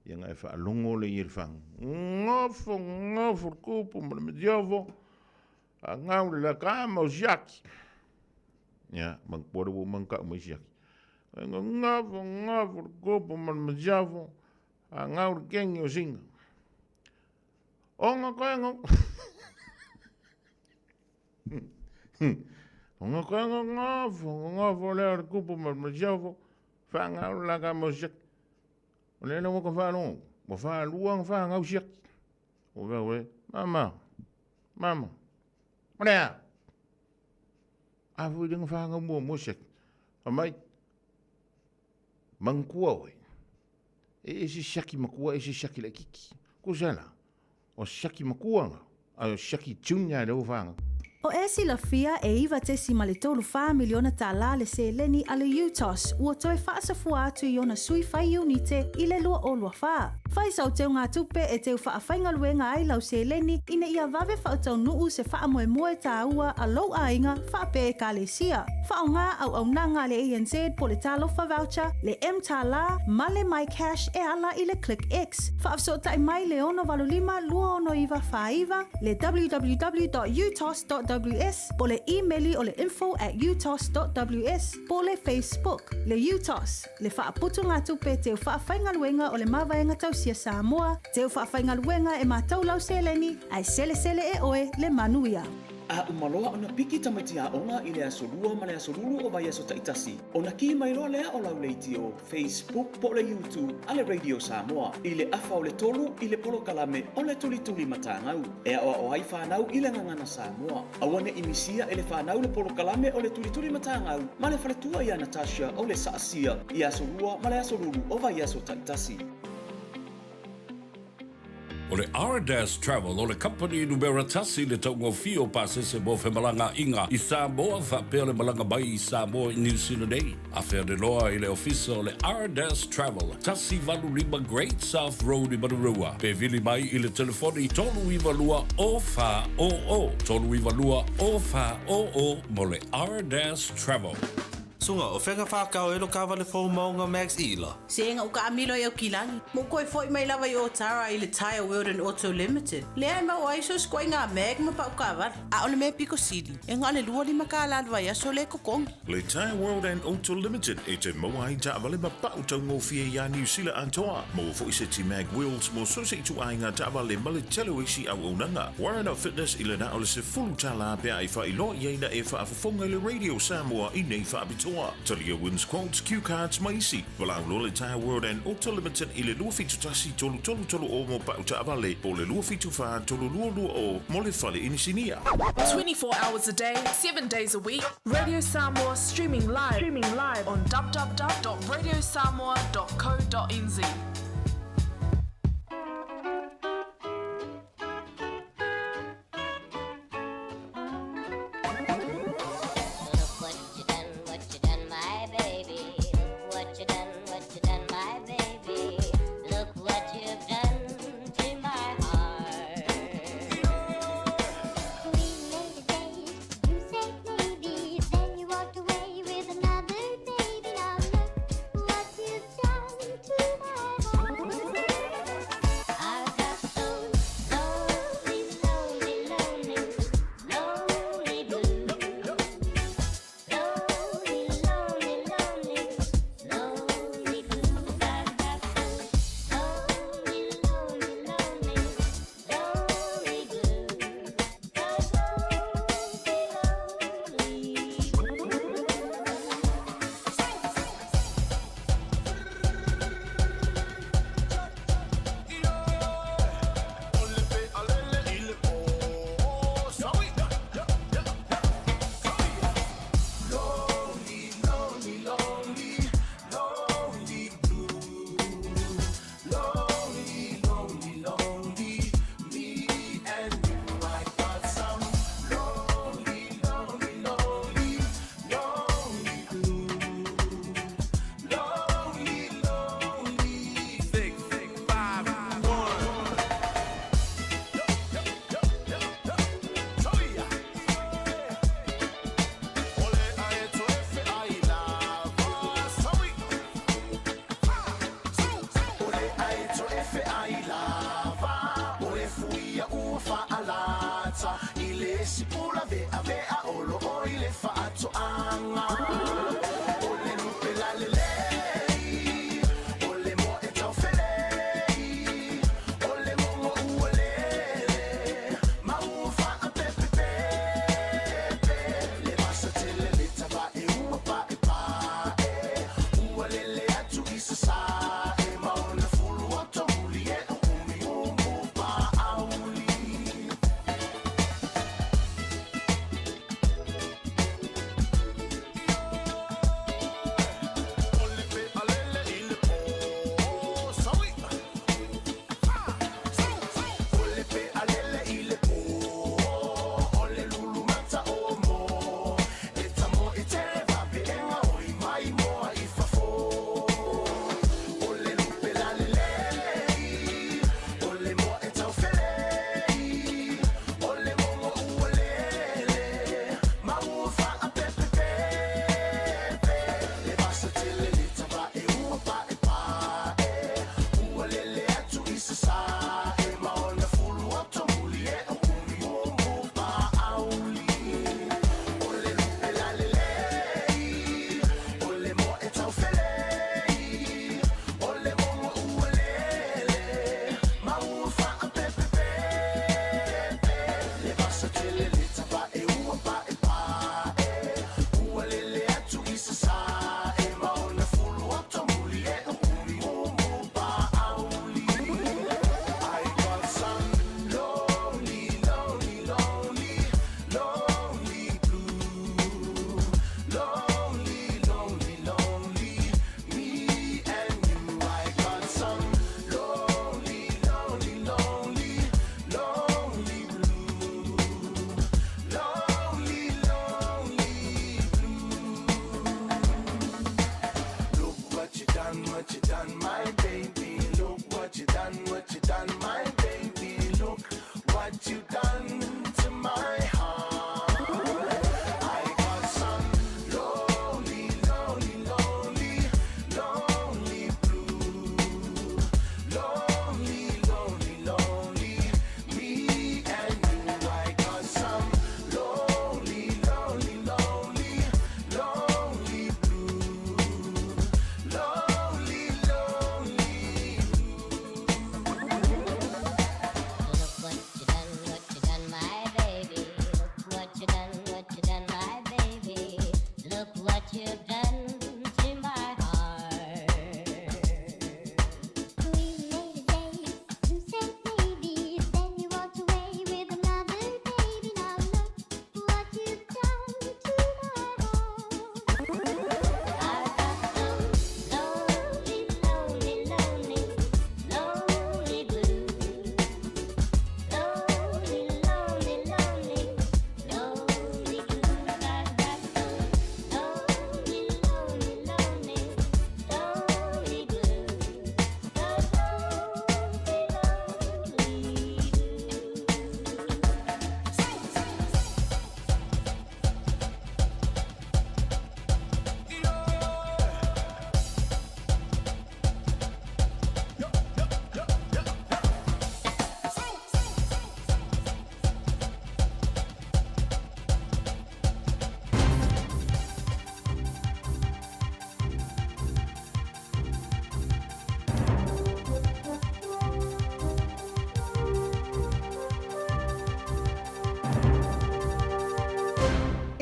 S3: Ia nga e whaalongo le i le whang. Ngofo, ngofo le kupu ma le metiofo. A ngau le la ka mau siaki. Ia, mang pore wo mang ka mai siaki. Nga ngofo, ngofo le kupu ma le metiofo. A ngau le kengi o singa. O nga koe ngo. O nga koe nga ngofo, nga ngofo lea o le kupu ma le masiofo, whaangau la ka mau siaki. O lea ua ka whaalongo, ua whaalua nga whaangau siaki. O wea we, mama, mama, o lea, a fui le nga whaangau mua mua siaki. A mai, mangkua oe, e ese siaki makua, ese siaki laititi. Ko sa la, O siaki makua nga, a o siaki junior lea ua whaanga.
S17: O e silafia e 9.34 miliona tālā le seleni a le UTOS ua toe faasafua atu i ona sui fai iunite i le 2024. Fai sau teugatupe e teu faafaigaluega ai lau seleni ina ia vave faataunuu se faamoemoe tāua a lou aiga faapea Ekalesia. Faaaoga auaunaga a le ANZ po le Talofa Voucher, le M-Tālā ma le MyCash e ala i le ClickX. Faafesootai mai le 685 26949, le www.utos.ws po le imeli o le info@utos.ws po le Facebook. Le UTOS, le faaputugatupe teu faafaigaluega o le Mavaega Tausia Samoa, teu faafaigaluega e matau lau seleni ae selesele e oe le manuia.
S4: A uma loa ona piki tamaiti aoga i le aso Lua ma le aso Lulu o vaiaso taitasi, ona kī mai loa lea o lau leitio, Facebook po o le YouTube a le Radio Samoa i le afa o le tolu i le polokalame o le Tulituli Matagau e aoao ai fanau i le gagana Samoa. Aua ne i misia e le fanau le polokalame o le Tulituli Matagau ma le faletua ia Natasha o le Saasia i Aso Lua ma le Aso Lulu o vaiaso taitasi.
S7: O le Ardas Travel o le kamupani numera tasi i le taugofie o pasese mo femalagaaiga i Samoa faapea le malaga mai i Samoa i Niu Sila nei. Afe ane loa i le ofisa o le Ardas Travel, 185 Great South Road i Manurewa, pe vili mai i le telefoni 392 0400, 392 0400 mo le Ardas Travel.
S18: Suga, o fea ka whakao e lo kawale fou maunga Max Ila?
S5: Se ega uka amilo i au kilagi, mo koe foi mai lava i Otara i le Tyre World and Auto Limited. Lea e maua ai so sikoa i ngā mag ma pau kawale. A o le mea piko sili, e nga o le 25 kālā le vaiaso le kokongi.
S3: Le Tyre World and Auto Limited e te maua ai taavale ma pau taugofie iā Niu Sila atoa. Maua foi se ti mag wheels mo so se ituaiga taavale ma le tele o isi auaunaga. Warren of Fitness i le na o le $10 pe a e faailoa i ai na e faafofoga i le Radio Samoa i nei faapitoa. Talia wins quotes, cue cards ma isi. Valaau loa le Tyre World and Auto Limited i le 271 3330 mo pau taavale po o le 274 3220 mo le fale inisinia.
S19: 24 hours a day, 7 days a week, Radio Samoa streaming live, streaming live on www.radiosamoa.co.nz.
S8: Look what you done, what you done, my baby. Look what you done, what you done, my baby. Look what you've done to my heart.
S14: We made a date, you said maybe, then you walked away with another baby. Now look what you've done to my heart.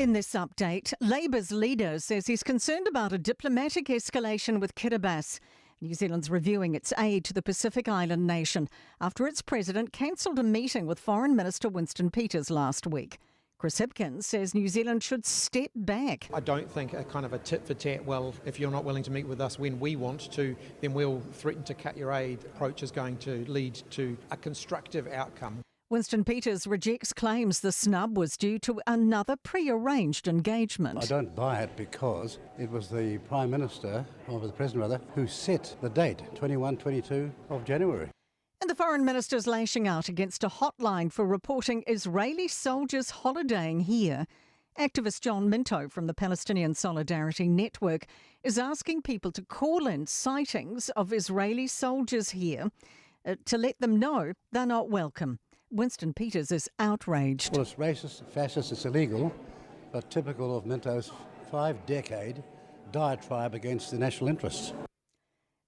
S20: In this update, Labour's leader says he's concerned about a diplomatic escalation with Kiribati. New Zealand's reviewing its aid to the Pacific Island nation after its president cancelled a meeting with Foreign Minister Winston Peters last week. Chris Hipkins says New Zealand should step back.
S21: I don't think a kind of a tit for tat, well, if you're not willing to meet with us when we want to, then we'll threaten to cut your aid approach is going to lead to a constructive outcome.
S20: Winston Peters rejects claims the snub was due to another pre-arranged engagement.
S22: I don't buy it because it was the Prime Minister, or the President rather, who set the date, 21, 22 of January.
S20: And the Foreign Minister's lashing out against a hotline for reporting Israeli soldiers holidaying here. Activist John Minto from the Palestinian Solidarity Network is asking people to call in sightings of Israeli soldiers here to let them know they're not welcome. Winston Peters is outraged.
S22: Well, it's racist, fascist, it's illegal, but typical of Minto's 5-decade diatribe against the national interests.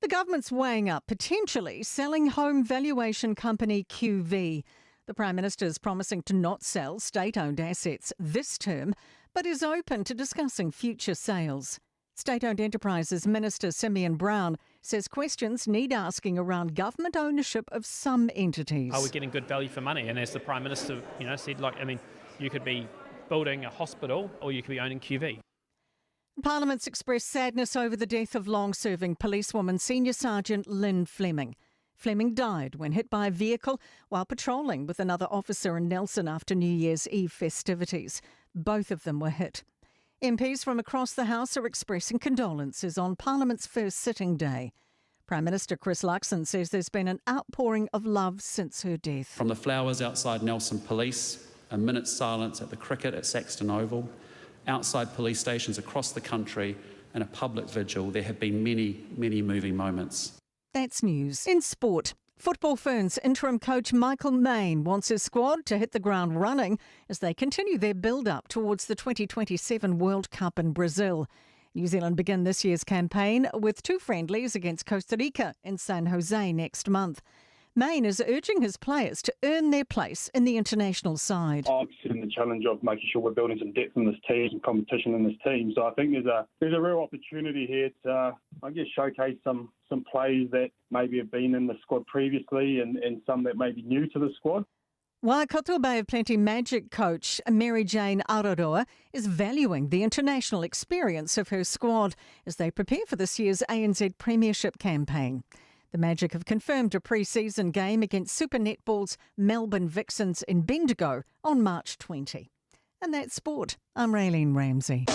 S20: The government's weighing up potentially selling home valuation company QV. The Prime Minister is promising to not sell state-owned assets this term, but is open to discussing future sales. State-owned Enterprises Minister Simeon Brown says questions need asking around government ownership of some entities.
S23: Are we getting good value for money? And as the Prime Minister, said, you could be building a hospital or you could be owning QV.
S20: Parliament's expressed sadness over the death of long-serving policewoman Senior Sergeant Lynn Fleming. Fleming died when hit by a vehicle while patrolling with another officer in Nelson after New Year's Eve festivities. Both of them were hit. MPs from across the House are expressing condolences on Parliament's first sitting day. Prime Minister Chris Luxon says there's been an outpouring of love since her death.
S24: From the flowers outside Nelson Police, a minute's silence at the cricket at Saxton Oval, outside police stations across the country and a public vigil, there have been many, many moving moments.
S20: That's news. In sport, Football Ferns interim coach Michael Main wants his squad to hit the ground running as they continue their build-up towards the 2027 World Cup in Brazil. New Zealand begin this year's campaign with 2 friendlies against Costa Rica in San Jose next month. Main is urging his players to earn their place in the international side.
S25: I'm setting the challenge of making sure we're building some depth in this team, some competition in this team. So I think there's a real opportunity here to, I guess, showcase some players that maybe have been in the squad previously and some that may be new to the squad.
S20: Waikato Bay of Plenty Magic coach Mary Jane Araroa is valuing the international experience of her squad as they prepare for this year's ANZ Premiership campaign. The Magic have confirmed a pre-season game against Super Netball's Melbourne Vixens in Bendigo on March 20. And that's sport. I'm Raylene Ramsey.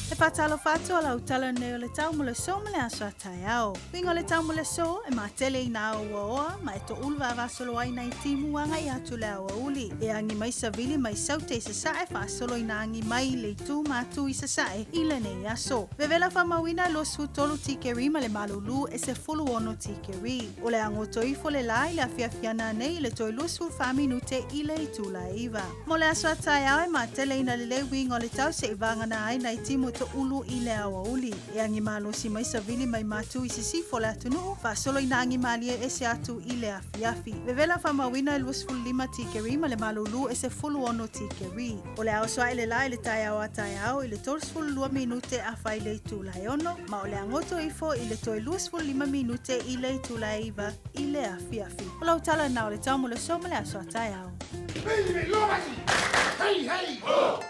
S17: E whātalo whātua lau tala nei o le tau mo le so mo le aso a taeao. Winga o le tau mo le so e mātele i nā o oa ma e to ulu vavasolo ai nei timu anga i atu le awa uli. E angi mai savili mai saute i sasae whaasolo i nā angi mai le itu mātu i sasae i le nei aso. Vevela whamawina lo su tolu tike rima le malulu e se fulu ono tike ri. O le angoto ifo le lai le afiafiana nei le toi lo su whaminute i le itu la iwa. Mo le aso a taeao e mātele i nā le le winga o le tau se i vangana ai nei timu to ulu i le awa uli. E angi malosi mai savili mai mātu i sisifo le atunuu, whaasolo i nā angi malie e se atu i le afiafi. Vevela whamawina e luas fulu lima tike rima le malulu e se fulu ono tike ri. O le ao soa i le lai le taeao a taeao i le toru fulu lua minute a whai le itu lai ono, ma o le angoto ifo i le toi luas fulu lima minute i le itu lai iwa i le afiafi. O lau tala nā o le tau mo le so mo le aso a taeao.
S16: Hey, hey! Oh!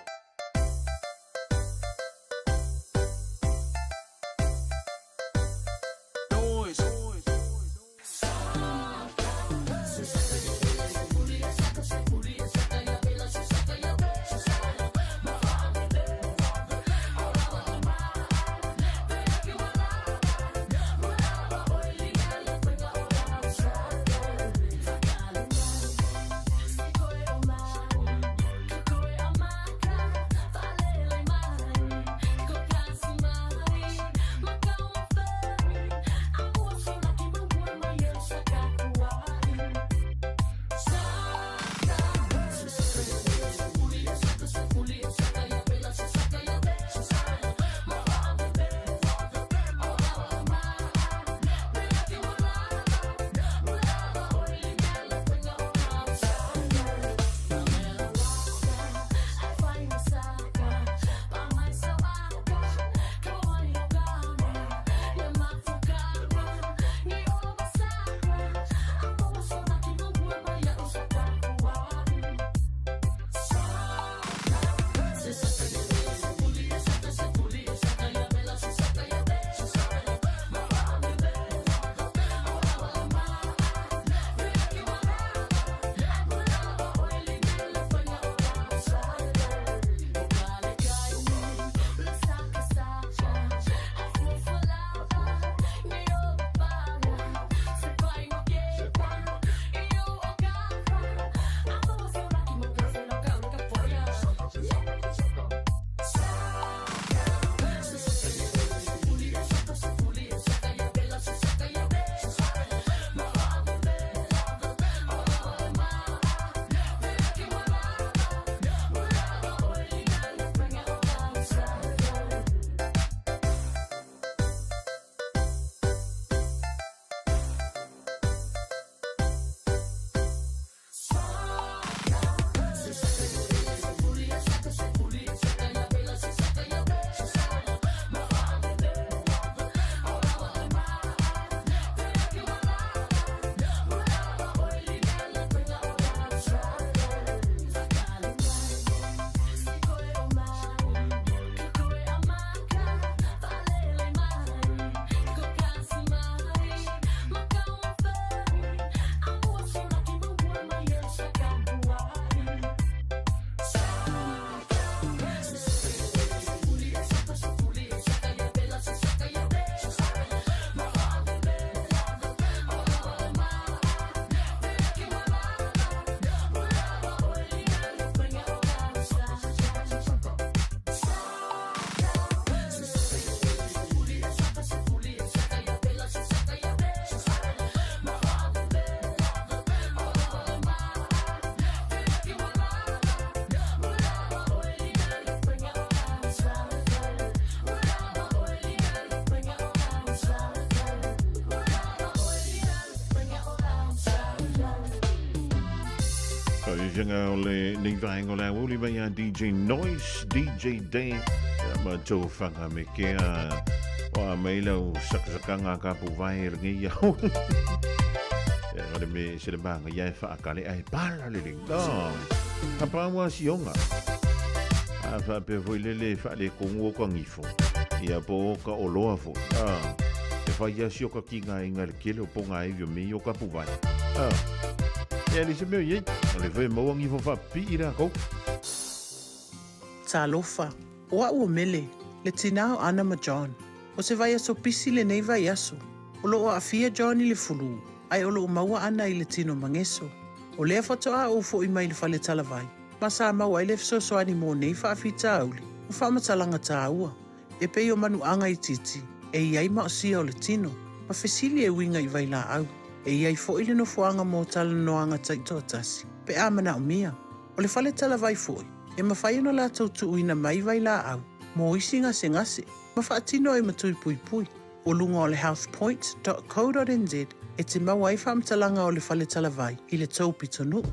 S3: Fiafiaga o lenei vaega o le aoauli mai ia DJ Noise, DJ Day, ia ma Tofaga me kea o a mai lau sakasakaga a ka puvae e lenei au. Ia o le me se le maga ia e faakale ae pala lelei. No. Ka paua sioga. A faapea foi lele faaletonu o ka gifo. Ia po o ka oloa foi. A e fai lava si o ka tigaina i le tele o pogaivi o mea ia o ka puvae. A e alii se mea o i ai. O le foi e maua gifo faapipii latou.
S5: Talofa, o a'u o Mele, le tinā o Ana ma John. O se vaiaso pisi lenei vaiaso. O lo'o aafia John i le fulū, ae o lo'o maua ana i le tino mageso. O lea faatoa ou fo'i mai le fale talavai, ma sa maua ai le fesoasoani mo nei faafitauli ma faamatalaga tāua, e pei o manuaga itiiti e i ai maosia o le tino, ma fesili e uiga i vailaau. E i ai fo'i le nofoaga mo talanoaga taitoatasi, pe a manaomia. O le fale talavai fo'i, e mafai ona latou tuuina mai vailaau mo isi gasegase ma faatino ai ma tui puipui. O luga o le healthpoint dot co dot nz e te maua ai faamatalaga o le fale talavai i le tou pitonuu.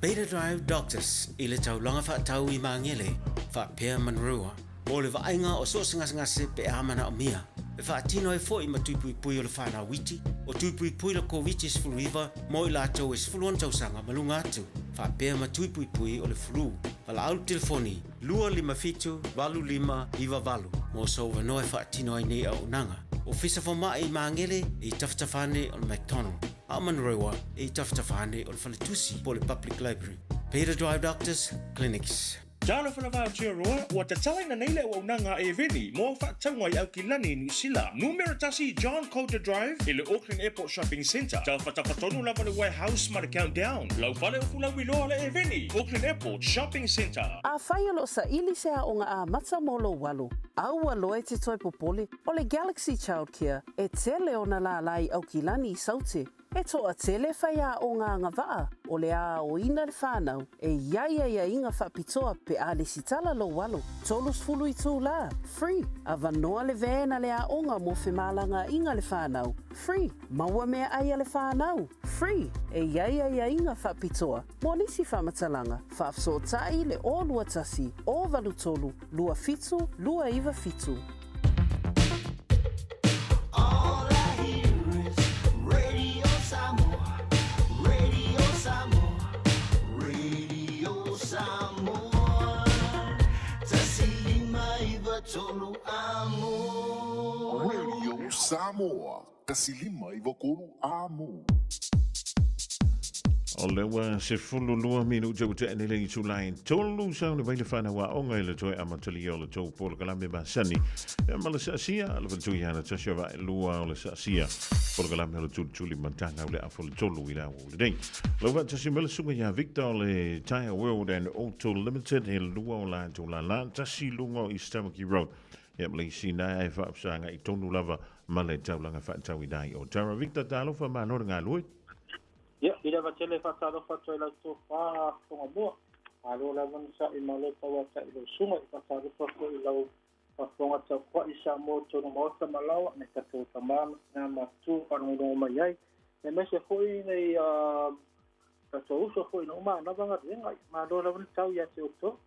S2: Beta Drive Doctors i le taulaga faatau i Magele faapea Manurewa mo le vaaiga o so o se gasegase pe a manaomia. E faatino ai foi ma tui puipui o le whanau iti, o tui puipui le Koviti-19 mo i latou e 16 tausaga ma luga atu, faapea ma tui puipui o le flu. Valaau le telefoni 257 8598 mo sou avanoa e faatino ai nei auaunaga. Ofisa Fomai i Magele e i tafatafa ane o le McDonald, a o Manurewa e i tafatafa ane o le Faletusi po o le Public Library. Beta Drive Doctors Clinics.
S9: Talofa lava Aotearoa, ua tatalaina nei le auaunaga a Airveni mo au faatauga i Aukilani, Niu Sila. Numera tasi John Coulter Drive i le Auckland Airport Shopping Centre. Tafatafa tonu lava le Warehouse ma le Countdown. Lau fale o Fulauiloa le Airveni, Auckland Airport Shopping Centre.
S10: Afai o lo o saili se aoga amata mo lou alo, aua loa e te toe popole, o le Galaxy Childcare e tele ona lālā i Aukilani i Saute. E toatele faiaoga agavaa o le a aoina le whanau e i ai aiaiga faapitoa pe a lesitala lou alo. 30 itulā, free, avanoa le van a le aoga mo femalagaaiga le whanau, free, maua meaai a le whanau, free, e i ai aiaiga faapitoa mo nisi faamatalaga, faafesootai le 021 083 27 297.
S1: All I hear is Radio Samoa, Radio Samoa, Radio Samoa. Tasi lima iva tolu amo.
S11: Radio Samoa, tasi lima iva tolu amo.
S3: O lea ua 12 minute ua tea nei le itula e tolu sau le mai le whanau aoga i le toe amatalia o le tou polokalame masani. E ma le saasia, le fatui ana tasi o vae lua o le saasia. Polokalame o le tulituli matanga o le afo le tolu i le aua o lenei. Lau faatasi mai le susuga ia Victor o le Tyre World and Auto Limited he lua o latou lala tasi luga o East Tamaki Road. Ia ma le isi na e faafesagai tonu lava ma le taulaga faatauina ai o Tara. Victor, talofa malo le galue.
S13: Ia, i lava tele e faatalofa atu ai lau tofa Tongamua. Malo lava na sa'i malo tauata'i i lau susuga. I faatalofa foi i lau faafofoga tapua'i Samoa totonu maota ma laoa nai tatou tama ma tina matutua faalogologo mai ai. Aemaise foi nai tatou uso foi ina uma anava galuega. Malo lava na tau ia te outou.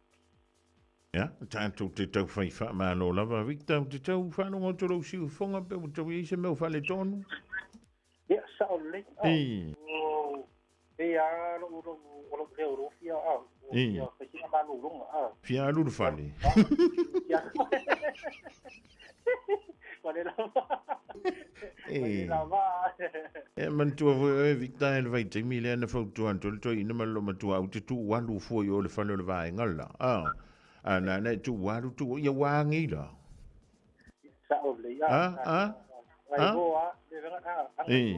S3: Ia, tatou te tau whai whaamalo lava, Victor, te tau whanonga o tō siufonga pe ua tau i ai se mea o faaletonu?
S13: Ia, sa'o lelei. Oh, e a lo'u lo'u o lo'u leo lo'u fia a fia fai sina malologa a.
S3: Fia alu le fale.
S13: Ua le lava. Ua le lava.
S3: E manatua foi oe Victor i le vaitaimi lea na fautua atu ai le toeaina ma le loomatua au te tuu alu fua i o le fale o le vaega la. A, a na na e tuu alu tuu ia ua agi la.
S13: Sa'o lelei. A, a, a.
S3: E.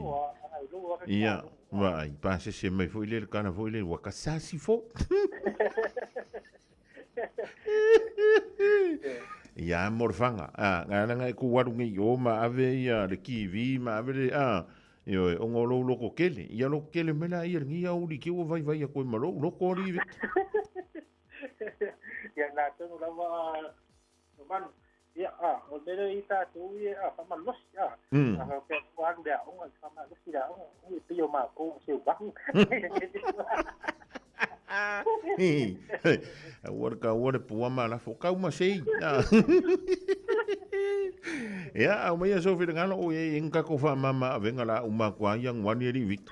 S3: Ia, vaai, pasese mai foi le kana foi le ua kasasi fo. Ia mo le fanga, a, ngā nanga e ku waru ngi o ma ave ia le kiwi ma ave le, a, ioe, onga o lou loko kele. Ia loko kele mai la ia ngi au li ki ua vai vai a koe ma lou loko ali ve.
S13: Ia nā tonu lava no manu. Ia, a, o le mea i tātou ia, a, whamalosi, a. A, pea kua alu le aoga, whamalosi le aoga, ui, pei o mākou o se uahu.
S3: Aua le kaua le pua ma lafo kau ma sei. Ia, au mai so finagalo o ye inga ko fa mama avenga la uma kwa ia ngwani ri vit.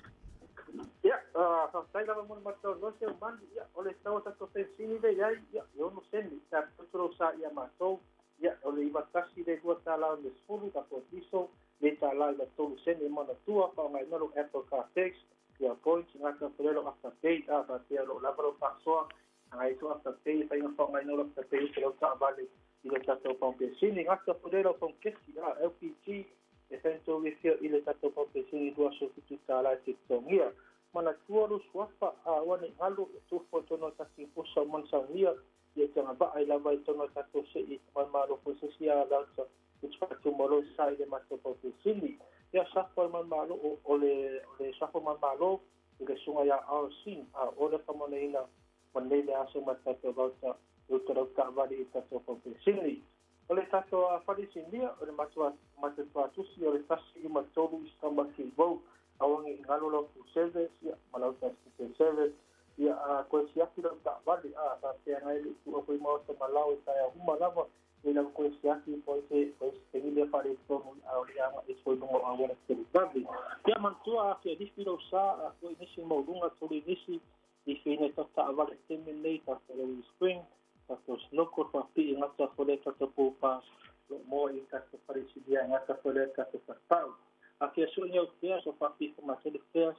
S13: Ia, faafetai lava mo le matou losi o manu, ia, o le tau o tatou penisini lea i ai, ia, e ono sene, sa totolo sa ia matou, ia, o le 91 le $2.60, tatou diesel, le $1 i le 3 sene manatua, faaaogaina lou Apple Car Tax, ia points, gata felelo Afterpay, a faapea o lo o lava lou faasoa, agai atu Afterpay, e fai na faaaogaina lou Afterpay i lau taavale i le tatou pampesini, gata felelo paukesi, a LPG, e fai na tou refill i le tatou pampesini $27 e te totogia. Manatua lou suafa, a aua ne i galo, ia tufo i totonu o le tatou pusa o mansaunia, ia te agavaa ai lava i totonu o le tatou sei malomalo foi se isi alauta i te faatumalo sa i le matou paupesini. Ia safo le malomalo o le o le safo malomalo i le susuga ia R Singh a o le faamaunaina ma nei le aso ma tatou vauta i uta lau taavale i tatou paupesini. O le tatou fale isinia o le matou matou tuatusi o le 153 East Tamaki Road aua ne i galo lau full service ia ma lau transportation service ia a toe siaki lau taavale a faapea nai le tuua foi maota ma lao e taeao uma lava e lau toe siaki po o se o se taimi lea faaletonu a o le agai foi i luga o auala televave. Ia manatua a fia lifi lou sa a foi nisi maualuga tolu i nisi lifiina i tatou taavale taimi lenei tatou Lowry Spring tatou Snoko faapii gata foi lea tatou Poupa lo o moa i tatou fale isilia gata foi lea tatou falepau. A fia sue ni au fea so faapii famasele feas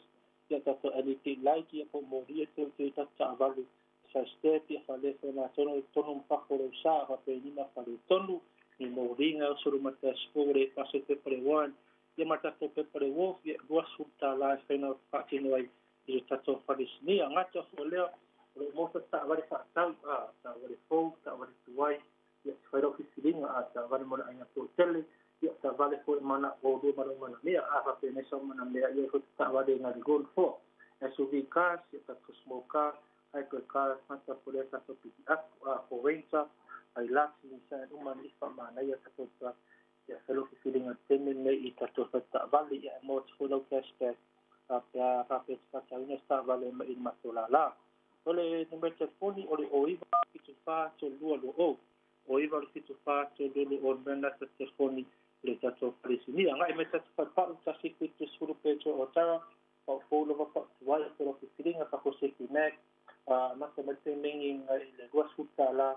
S13: ia tatou LED light ia po o moli e teuteu i tatou taavale side step ia faalefa matonu i totonu ma fafo o lou sa faapenina faaletonu ni moliga o sulu ma dashboard e pase pepa le warrant ia ma tatou pepa le wolf ia $20 e fai na faatino ai i le tatou fale sinia. Gata foi lea o lo o maua taavale faatau a taavale fou taavale tuai ia e fai lau filifiliga a taavale mo le aiga toatele ia taavale foi mana o lua ma lou manamea a faapenei sau manamea ia foi taavale galulue nofoa SUV cars ia tatou small car hybrid cars gata foi lea tatou piki-up a for renter Hilux Nissan uma ni faamanaia tatou truck ia fai lau filifiliga i le taimi lenei i tatou fale taavale ia e maua atu foi lau cashback faapea faapea te faatauina se taavale mai i le matou lala. O le numera telefoni o le 09 74 32 20. 09 74 32 20 mea lena tatou telefoni i le tatou fale sinia. Agai mai tatou falepau 1 70 Petro Otara pau fou lava pau tuai o lau filifiliga tatou Safety Mag amata mai le taimi ngai i le $20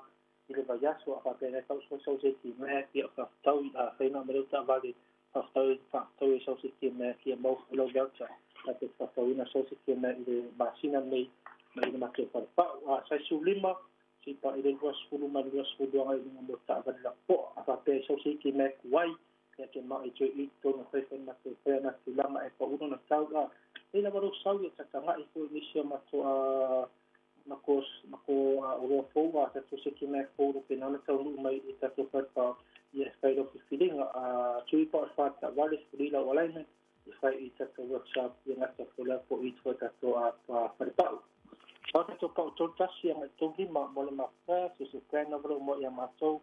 S13: i le vaiaso a faapea nei tau sau safety Mag ia faafetau a fai na ma leu taavale faafetau faafetau e sau safety Mag ia mau foi lau voucher tatou te faafetauina sau safety Mag i le masina lenei mai i le matou falepau a sai 15 se i pa i le 20 ma le 22 agai i luga mo taavale lapoa a faapea e sau safety Mag wai ia te mau e toe i tonu fai fai matou fai ana tulaga e pauna na tau a nei lava lou sau ia tataga'i foi nisi o matou a mako mako a oloa fou a tatou seki mac fou lo pena ona taunuu mai i tatou falepao ia e fai lau filifiliga a tui pa o le whātaavale fuli lau alignment e fai i tatou workshop ia gata foi lea po i toi tatou a falepau. O tatou pau 31 agai 35 mo le mafutaia so se plan lava lou moa ia matou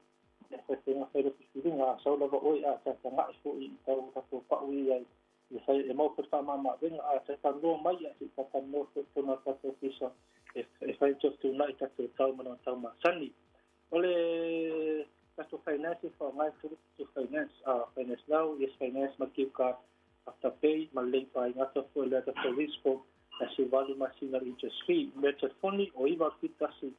S13: ia fai faiga fai lau filifiliga a sau lava oe a tataga'i foi i tau tatou pau i ai E whai, e mau foi whaamāmā venga a te talanoa mai a te talanoa foi tonu a tatou ofisa e, e whai te tūnai tatou tau mana tau masani. O le tatou finance e whaangai tulu tatou finance, a finance now, yes finance ma give card, afterpay ma lay-by ngata foi lea tatou risk na se valu masina interest fee. Mea telefoni o iwa whitasi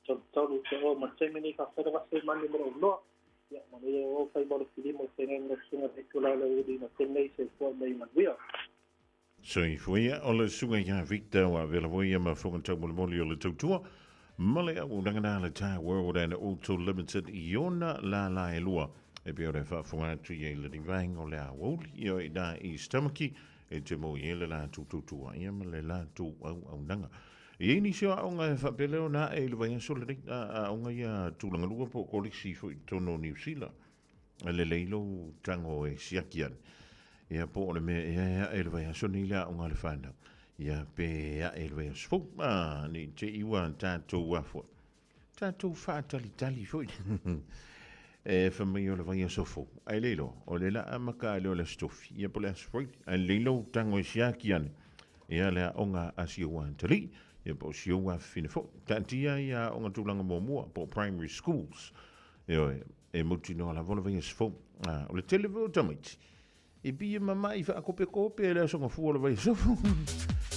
S13: tolu tolu te o ma taimi nei ka whaira wase mani mo loa. Ia, manuia o fai mo le filimo i whengai mo sunga te tula le uri na tēnei se fua mei manuia.
S3: Soifua o le susuga ia Victor ua avela foi ia ma fofoga taumolimoli o le tautua ma le auaunaga na le Tar World and Auto Limited i ona lala e lua e pei ona e faafofoga atu i ai le vaega o le aoauli ia i na i Tamaki e te mau i ai le latou tautua ia ma le latou auaunaga. E i ai nisi o aoga e faapea lea ona ae i le vaiaso lenei, a aoga ia tulaga lua po o kolisi foi i totonu o Niu Sila. E lelei lou tago e siaki ane. Ia po o le mea ea e ae i le vaiaso nei le aoga a le whānau. Ia pe ae i le vaiaso fou. A, nei te iwa tātou afua. Tātou whaatalitali foi. E wha mai o le vaiaso fou. Ai leilo, o le la amaka le o le aso tofi. Ia po le aso Friday. Ai lelei lou tago e siaki ane. Ia le aoga a si o Antali. Ia po o si ou afafine foi. Taatia ai aoga tulaga muamua po o primary schools. Ioe, e mautinoa lava o le vaiaso fou. Ah, o le tele foi o tamaiti, e pei e mama'i faakopekope le aso gafua o le vaiaso fou.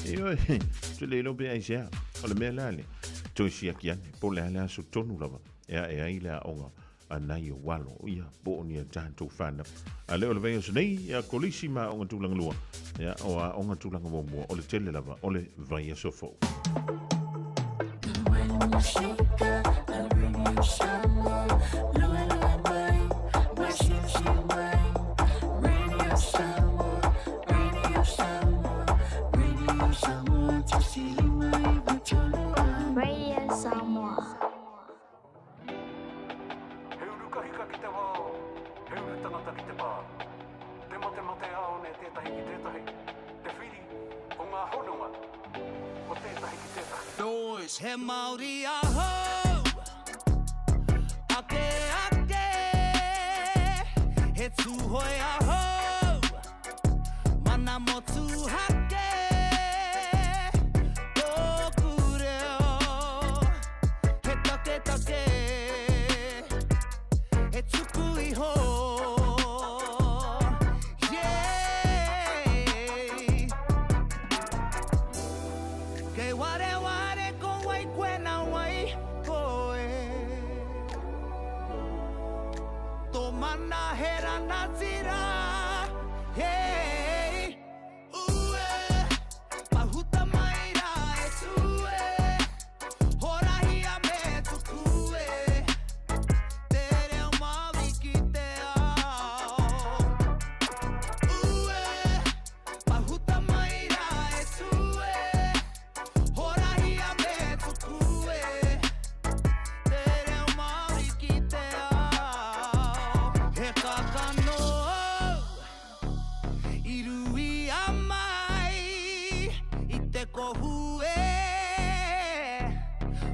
S3: Ioe, ou te le iloa pe aisea. O le mea la lea, toe siaki ane, po o le a le aso tonu lava e ae ai le aoga a nai ou alo, ia, po o ni a tatou whānau. A le o le vaiaso nei, ia, kolisi ma aoga tulaga lua, ia, o aoga tulaga muamua, o le tele lava o le vaiaso fou.
S14: Radio Samoa.
S4: He uru kahika ki te wao, he uru tangata ki te pā. Te matemateāone tētahi ki tētahi, te whiri o ngā hononga o tētahi ki tētahi.
S1: Noise. He Māori ahau, ake ake, he Tūhoe ahau, Mana motuhake tōku reo, he taketake, he tuku iho, yeah. Kei wareware ko wai koe nā wai koe, tō mana he ranatira. Hey, ue, mahuta mai rā e tū e, horahia me tuku e, te reo Māori ki te ao. Ue, mahuta mai rā e tū e, horahia me tuku e, te reo Māori ki te ao. He kākano i ruia mai i te kohu e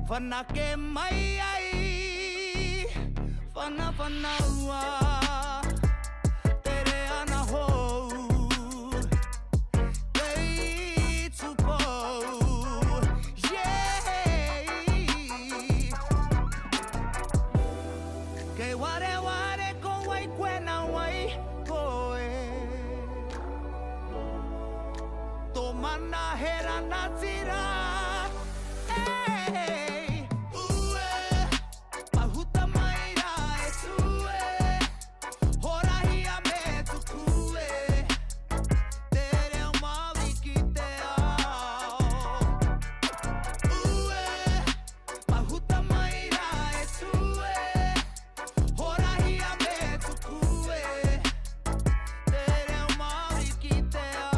S1: whanake mai ai, whanawhanaua tere ana hou kei tupou, yeah. Kei wareware ko wai koe nā wai koe, tō mana he ranatira, hey. Ue, mahuta mai rā e tū e, horahia me tuku e, te reo Māori ki te ao. Ue, mahuta mai rā e tū e, horahia me tuku e, te reo Māori ki te ao.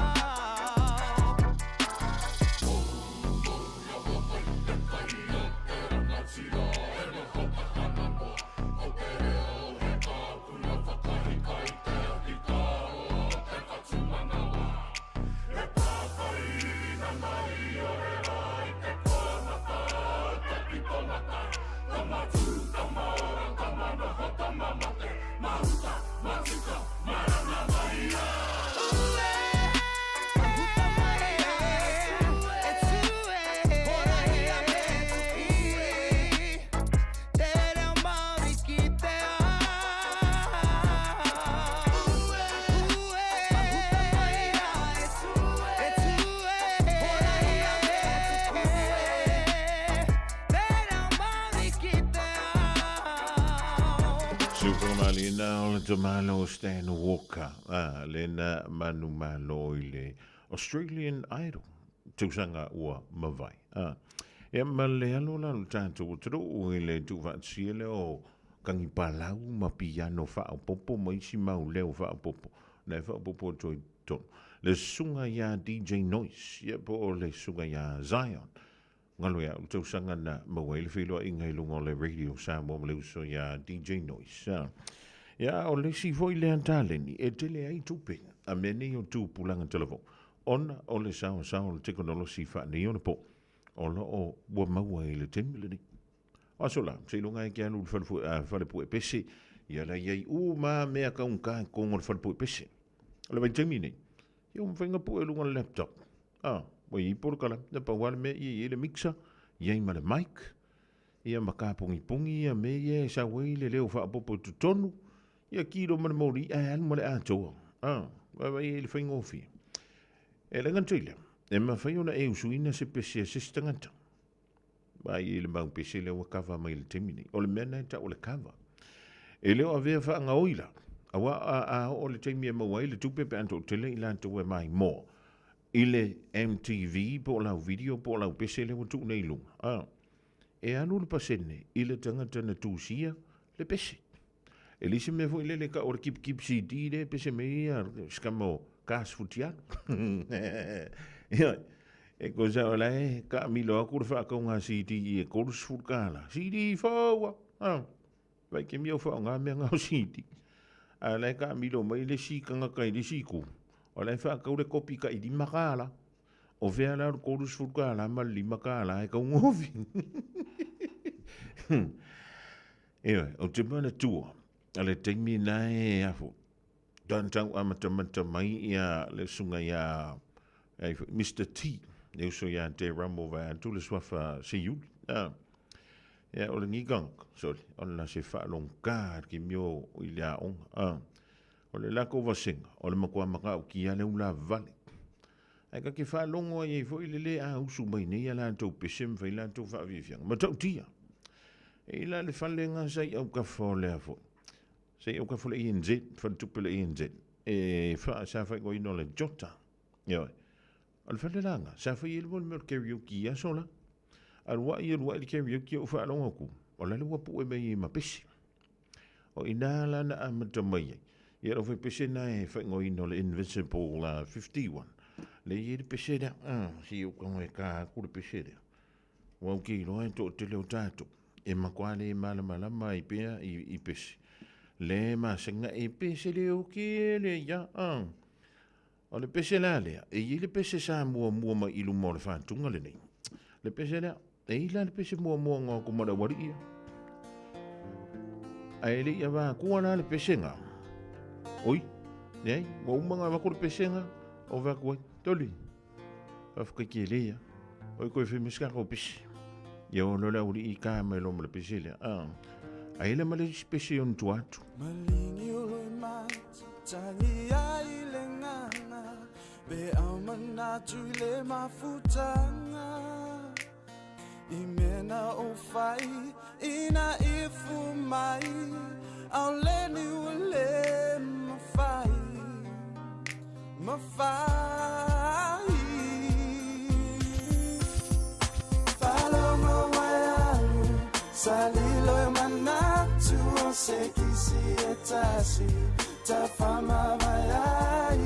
S3: Sukamaliina o le tamalo Stan Walker, ah, lena manumalo i le Australian Idol, tausaga ua mavae. Ah, ia ma le alo la o le tatou atunuu i le tuufaatasia lea o kagipalau ma piano faaopoopo ma isi mau leo faaopoopo na e faaopoopo atu ai i totonu. Le susuga iā DJ Noise, ia po o le susuga iā Zion. Galo ia, o le tausaga na maua ai le feiloaiga i luga o le Radio Samoa ma le uso iā DJ Noise. Ia, o le isi foi lea taleni e tele ai tupe a mea nei o tupulaga talavou, ona o le saosaoa o le tekonolosi faaneionapo o lo o ua maua i le taimi lenei. O aso la, seiloga ai ke alu i le fale pue pese, ia la i ai uma mea kaugata i totonu o le fale pue pese. O le vaitaimi nei, ia ua mafai ona pue i luga o le laptop. Ah. Ua i ai polokalame, na pau lava le mea ia i ai le mixer, i ai ma le mic, ia ma kapogipogi ia mea ia e sau ai le leo faaopoopo i totonu, ia kilo ma le moli ae alu ma le atoa. A, vaavaai i ai le faigofie. E le gata i lea, e mafai ona e usuina se pese a se isi tagata. Vaai i le mau pese lea ua kava mai i le taimi nei. O le mea lena e tau o le kava. E le o avea faagaoi la, aua a, a oo le taimi e maua ai le tupe pe a toatele i latou e maimoa i le MTV po o lau video po o lau pese lea ua tuu nei i luga. A, e alu le pasene i le tagata na tusia le pese. E leai se mea foi lele e tau o le kipikip CD lea e pese mai ai ia se tama o Kas Futialu. Ioe. E kosa o la e taamilo atu le faatauga CD i e $30. CD fou a. Vai ke mea o faaaoga mea na o CD. A o la e taamilo mai le isi tagata i le isi itu, o la e faatau le kopi tai $5. O fea la o le $30 ma le $5 e taugofie. Ioe, ou te manatua, le taimi na e afu, tau amatamata mai ia le susuga ia Mr. T, le uso ia Te Ramo vae atu le suafa Seiuli. Ah. Ia, o lenei tagata, sorry, o le se faalogogā le taimi o i le aoga. Ah. O le latou vasega, o le matua matautia lea ua lavale. Ae ta te faalogo ai ai foi le le ausu mai nei a latou pese ma fai latou faafiafiaga. Matautia. E i la le fale nga sa i autafa o lea foi. Sa i autafa o le ANZ, faletupe o le ANZ. E fa, sa faaigoaina o le Jota. Ioe. O le fale la nga, sa fai ai le mea o le karaoke i aso la. Aluai, aluai le karaoke ou faalogo atu, o la le ua pue mai ai ma pese. O i ina la na amata mai ai. Ia lau fai pese na e faaigoaina o le Invincible 51. Le i ai le pese lea, si ou tago e ka atu le pese lea. Ua ou te iloa e toatele o tatou e matua le malamalama ai pea i pese. Le masani e pese le o kele ia. O le pese la lea, e i ai le pese sa muamua mai i luma o le fatuga lenei. Le pese lea, e i la le pese muamua nga ko mala wari ia. Ae le ia va kua la le pese nga. Oi, nei, ua uma nga vako le pese nga, o va kua, toli. Faafetai tele ia. Oi koe fai mai se tatou pese. Ia o loa le aualii i ka mai loa ma le pese lea. Ah. Ai le ma le isi pese ona tua atu.
S1: Maligi o loi mata, tagi ai le nganga, pe au manatu i le mafutanga. I mea na o fai, ina ifu mai, au le ni ua le mafai, mafai. Faalogo mai alu, salilo e manatu o se kisi e tasi, tafamavae ai.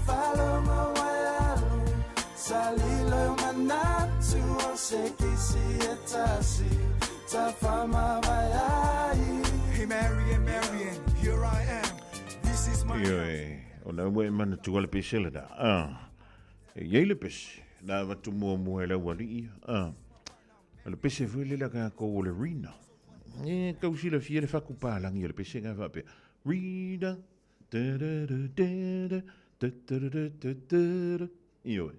S1: Faalogo mai alu, salilo e manatu o se kisi e tasi, tafamavae ai.
S6: Hey Marian, Marian, here I am. This is my
S3: Ioe, o na ua e manatua le pese lena. Ah, e iai le pese, na avatu muamua e le aualii. Ah, o le pese foi lea tatou o le Rina. E tau silafia le fatupalagi o le pese na faapea. Rina, da da da da da da da da da da da. Ioe.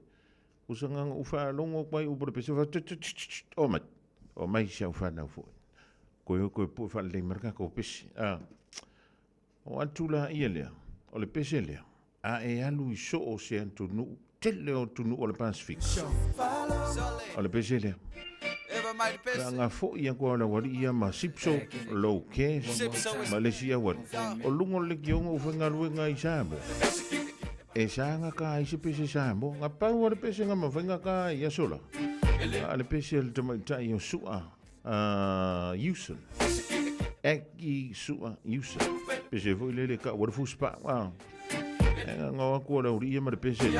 S3: O sa nganga u faalogo atu ai upu o le pese, fa tch tch tch tch, o mai. O mai si au whanau foi. Koe o koe pue whaalelei mai le tatou pese. Ah. O atu la ia lea, o le pese lea, a e alu i soo se atunuu, tele o atunuu o le Pasifika. O le pese lea. Na nga foi atu o le aualii ia ma Sipso, Low Cash, ma le isi aualii. O luga o le lekioga ua faigaluega ai i Samoa. E saga ka ai se pese Samoa. Nga pau o le pese nga mafai nga ka ai i aso la. A le pese a le tamaitai o Sua Uson. Aki Sua Uson. Pese foi lele ka ua le fuspa. E nga ngau aku o le aualii ia ma le pese.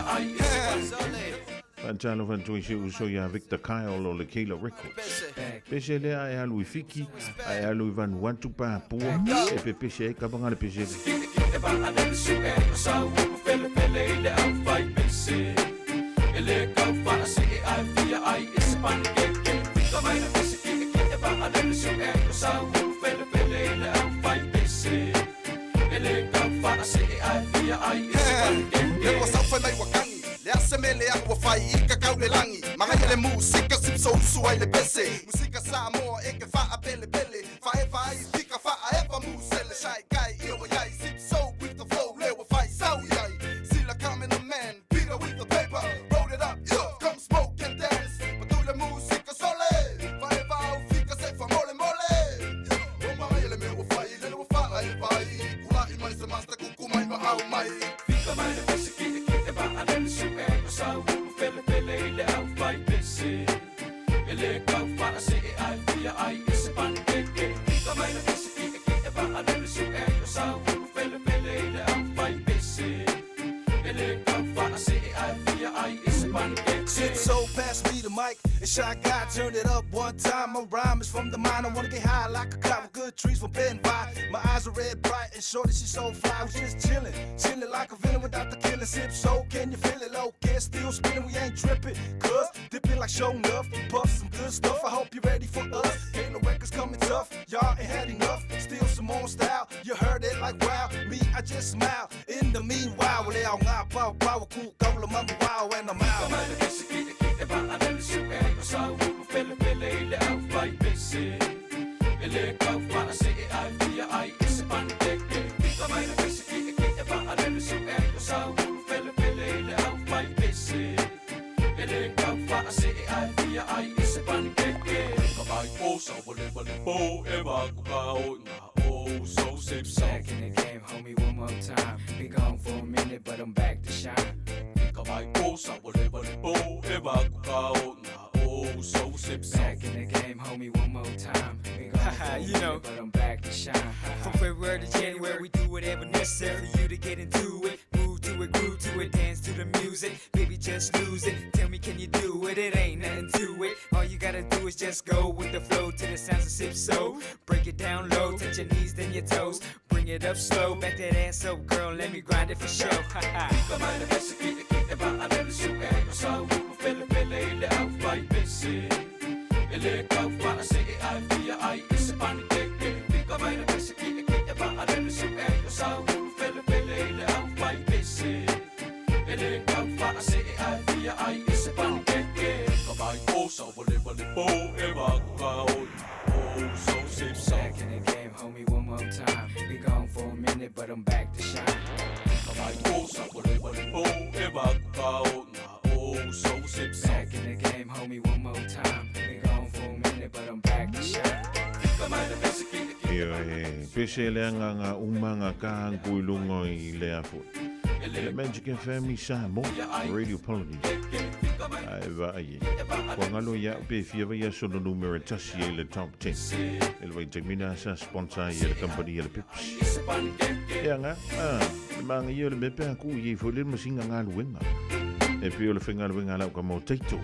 S3: Faatalofa atu i si uso ia Victor Kyle o le Kela Records. Pese lea e alu i Fiki, a e alu i Vanuatu, Papua, e pepese ai kapa nga le pese lea.
S6: lagi Magaia le musika sipso usu ai le pese Musika Samoa e ke faapelepele Faefa ai fika faaefa musele Shy guy ia wa iai Sipso with the flow le wa fai sau iai Sila come in the man Peter with the paper Roll it up yeah come smoke and dance Patu le musika sole Faefa au fika se fa mole mole O magaia le mea ua fai Lele ua faaefa ai Kula'i mai se master kuku mai ma au mai
S1: Fika mai le pese ki e ki e va a le su e o sa ulu fele fele i le au fai pese E le kau wha se e ai fia ai e se panikeke Fika mai le pese ki e ki e va a le su e o sa ulu fele fele i le au fai pese E le kau wha se e ai fia ai e se panikeke
S6: Shit, so pass me the mic and Shy Guy turn it up one time. My rhyme is from the mind. I wanna get high like a cloud with good trees from Ben by. My eyes are red bright and shorty, she so fly. We just chillin', chillin' like a villain without the killing. Sip so can you feel it? Low, get still spinning, we ain't tripping. Cuz dipping like show enough, puff some good stuff. I hope you're ready for us. Kayla records coming tough, y'all ain't had enough. Still some more style, you heard it like wow. Me, I just smile. In the meanwhile, well, they all ngā power, power, cool, go, mama, wow, and I'm out.
S1: Fika mai le pese ki e ki e va a le su e o sa ulu fele fele i le au fai pese E le kau wha se e ai fia ai e se panikeke Fika mai le pese ki e ki e va a le su e o sa ulu fele fele i le au fai pese E le kau wha se e ai fia ai e se panikeke Ka mai o sa wale wale po e va ku ka o ngā o so sip so
S7: Back in the game, homie, one more time. Be gone for a minute, but I'm back to shine.
S1: Ka mai o sa wale wale po e va ku ka o ngā o so sip so
S7: Back in the game, homie, one more time. Be gone for a
S12: You
S7: minute,
S12: know.
S7: but I'm back to shine.
S12: From February to January, we do whatever necessary for you to get into it. Move to it, groove to it, dance to the music. Baby, just lose it. Tell me, can you do it? It ain't nothing to it. All you gotta do is just go with the flow to the sounds of sip so. Break it down low, touch your knees, then your toes. Bring it up slow, back that ass up, girl. Let me grind it for show.
S1: Fika mai le pese ki e ki e va a le su e o sa ulu fele fele i le au fai pese E le kau wha se e ai fia ai e se panikeke Fika mai le pese ki e ki e va a le su e o sa ulu fele fele i le au fai pese E le kau wha se e ai fia ai e se panikeke Ka mai o sa wale wale po e va ku ka o o so sip so
S7: Back in the game, homie, one more time. Be gone for a minute, but I'm back to shine.
S1: Ka mai o sa wale wale po e va ku ka o ngā o so sip so
S7: Back in the game, homie, one more time. Be gone for a minute, but I'm back to shine.
S1: Fika mai le pese ki e
S3: Ia e pese le anga ngā uma ngā kāngu i lunga i le afu. Le Magic FM i Samoa, Radio Polynesia. Ai va ai. Kua ngalo ia pe fia vai aso no numero tasi e le top 10. E le vai taimina sa sponsor i le company e le Pepsi. E anga, ah, le manga ia le mepe a ku i fo le masinga ngā luenga. E pio le whenga luenga lau ka mō teito.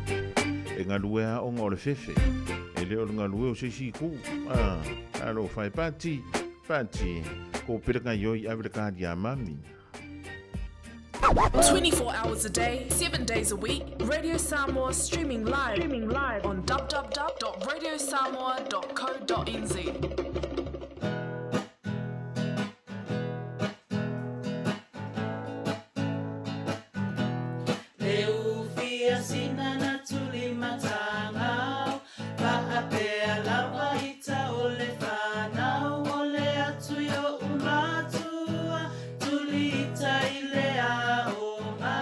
S3: E ngā lue a onga o le fefe. E leo le ngā lue o seisi ku. Ah, alo whai pāti, pāti. Ko pera ka ioi ave le kāri a mami.
S15: 24 hours a day, 7 days a week, Radio Samoa streaming live, streaming live on www.radiosamoa.co.nz.
S1: Le ufia sina na tuli matangau Faapea lava ita o le whanau O le atu i o umatua Tuli ita i le aonga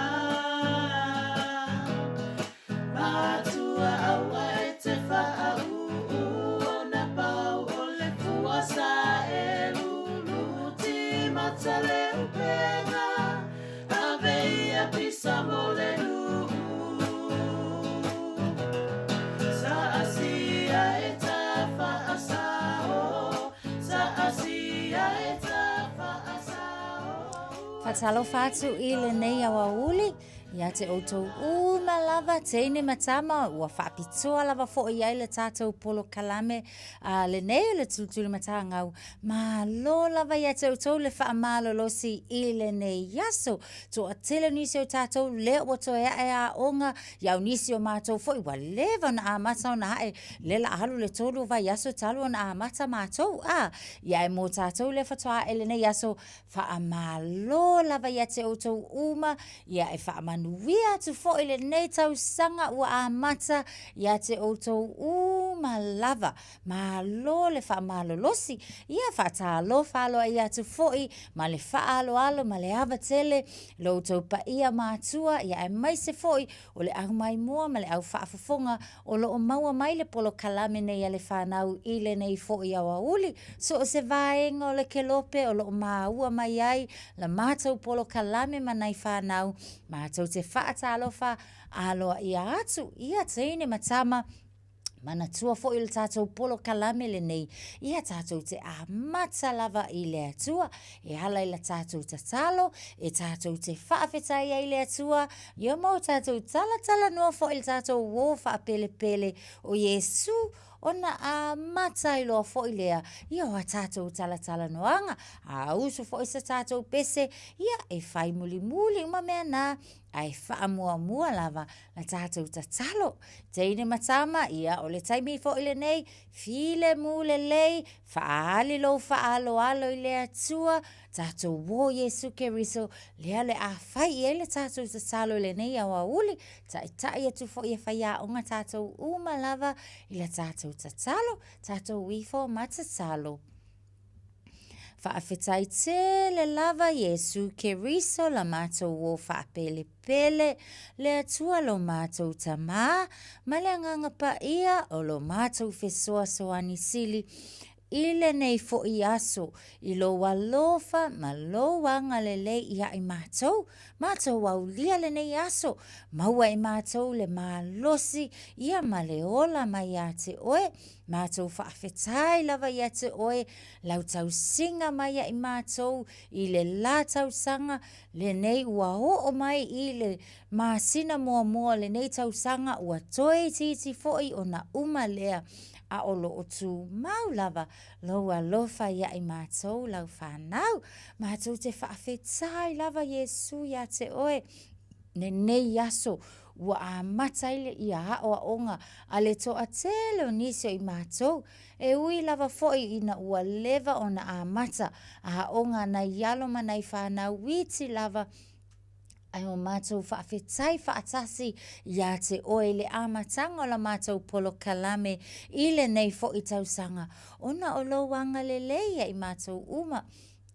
S1: Matua aua e te whaau O na pau o le fua sa e lulu Ti mata le upenga Ave ia pisa mo le nuu Sa asia e ta whaasao Sa asia e ta whaasao
S18: Faatalofa atu i lenei aoauli, ia te outou uma lava, teine ma tama, ua faapitoa lava foʻi ai le tatou polokalame a lenei o le Tulituli Matagau. Malo lava ia te outou le faamalolosi i lenei aso. Toatele nisi o tatou lea ua toe ae aoga, iau nisi o matou foi ua leva ona amata ona ae le la alu le tolu o vaiaso talu ona amata matou a ia e mo tatou lea faatoa ae lenei aso. Faamalo lava ia te outou uma, ia e faamanu Faamanuia atu foi lenei tausaga ua amata ia te outou uma lava. Malo le faamalolosi, ia faatalofa aloaia atu foi ma le faaaloalo ma le ava tele lo outou paia matua, ia aemaise foi o le au maimoa ma le au faafofoga o lo o maua mai le polokalame nei a le fanau i lenei foi aoauli. So o se vaega o le kelope o lo o maua mai ai la matou polokalame ma nai fanau, matou te faatalofa aloaia atu ia teine ma tama, Manatua foi o le tatou polokalame lenei, ia tatou te amata lava i le Atua, e ala i la tatou tatalo, e tatou te faafetai ai i le Atua, ia ma o tatou talatalanoa foi i le tatou uō faapelepele o Iesu, ona amata ai loa foi lea ia o a tatou talatalanoaga. A usu foi sa tatou pese, ia e fai mulimuli uma mea na, ae faamuamua lava la tatou tatalo. Teine ma tama, ia o le taimi foi lenei, filemu lelei, faaali lou faaaloalo i le Atua, tatou uō Iesu Keriso, lea o le a fai i ai le tatou tatalo i lenei aoauli, taitai atu foi e faiaoga tatou uma lava i la tatou tatalo, tatou ifo ma tatalo. Faafetai tele lava Iesu Keriso la matou uō faapelepele, le Atua lo matou Tamā, ma le Agaga Paia o lo matou fesoasoani sili i lenei foi aso, i lou alofa ma lou agalelei ia i matou, matou aulia lenei aso, maua e matou le malosi ia ma le ola mai ia te oe, Matou faafetai lava ia te oe lau tausiga mai ia i matou i le la tausaga lenei ua oo mai i le masina muamua o lenei tausaga ua toe itiiti foi ona uma lea, a o lo o tumau lava lou alofa ia i matou lau fanau. Matou te faafetai lava Iesu ia te oe lenei aso ua amata ai le ia aoaoga a le toatele o nisi o i matou, e ui lava foi ina ua leva ona amata aoga a nai alo ma nai fanau iti lava, ae o matou faafetai faatasi ia te oe i le amataga o la matou polokalame i lenei foi tausaga, ona o lou agalelei ia i matou uma.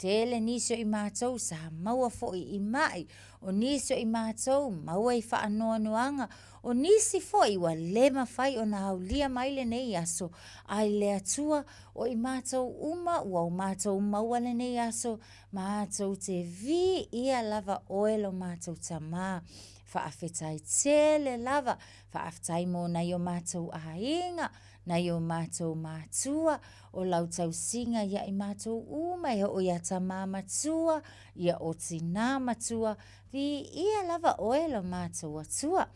S18: Tele nisi o i matou sa maua foi i ma'i, o nisi o i matou maua i faanoanoaga, o nisi foi ua le mafai ona aulia mai lenei aso, a i le Atua o i matou uma ua o matou maua lenei aso, matou te viia lava oe lo matou Tamā. Faafetai tele lava, faafetai mo nai o matou aiga, Nai o matou matua, o lau tausiga ia i matou uma e oo ia tamā matua, ia o tinā matua, viia lava oe lo matou Atua.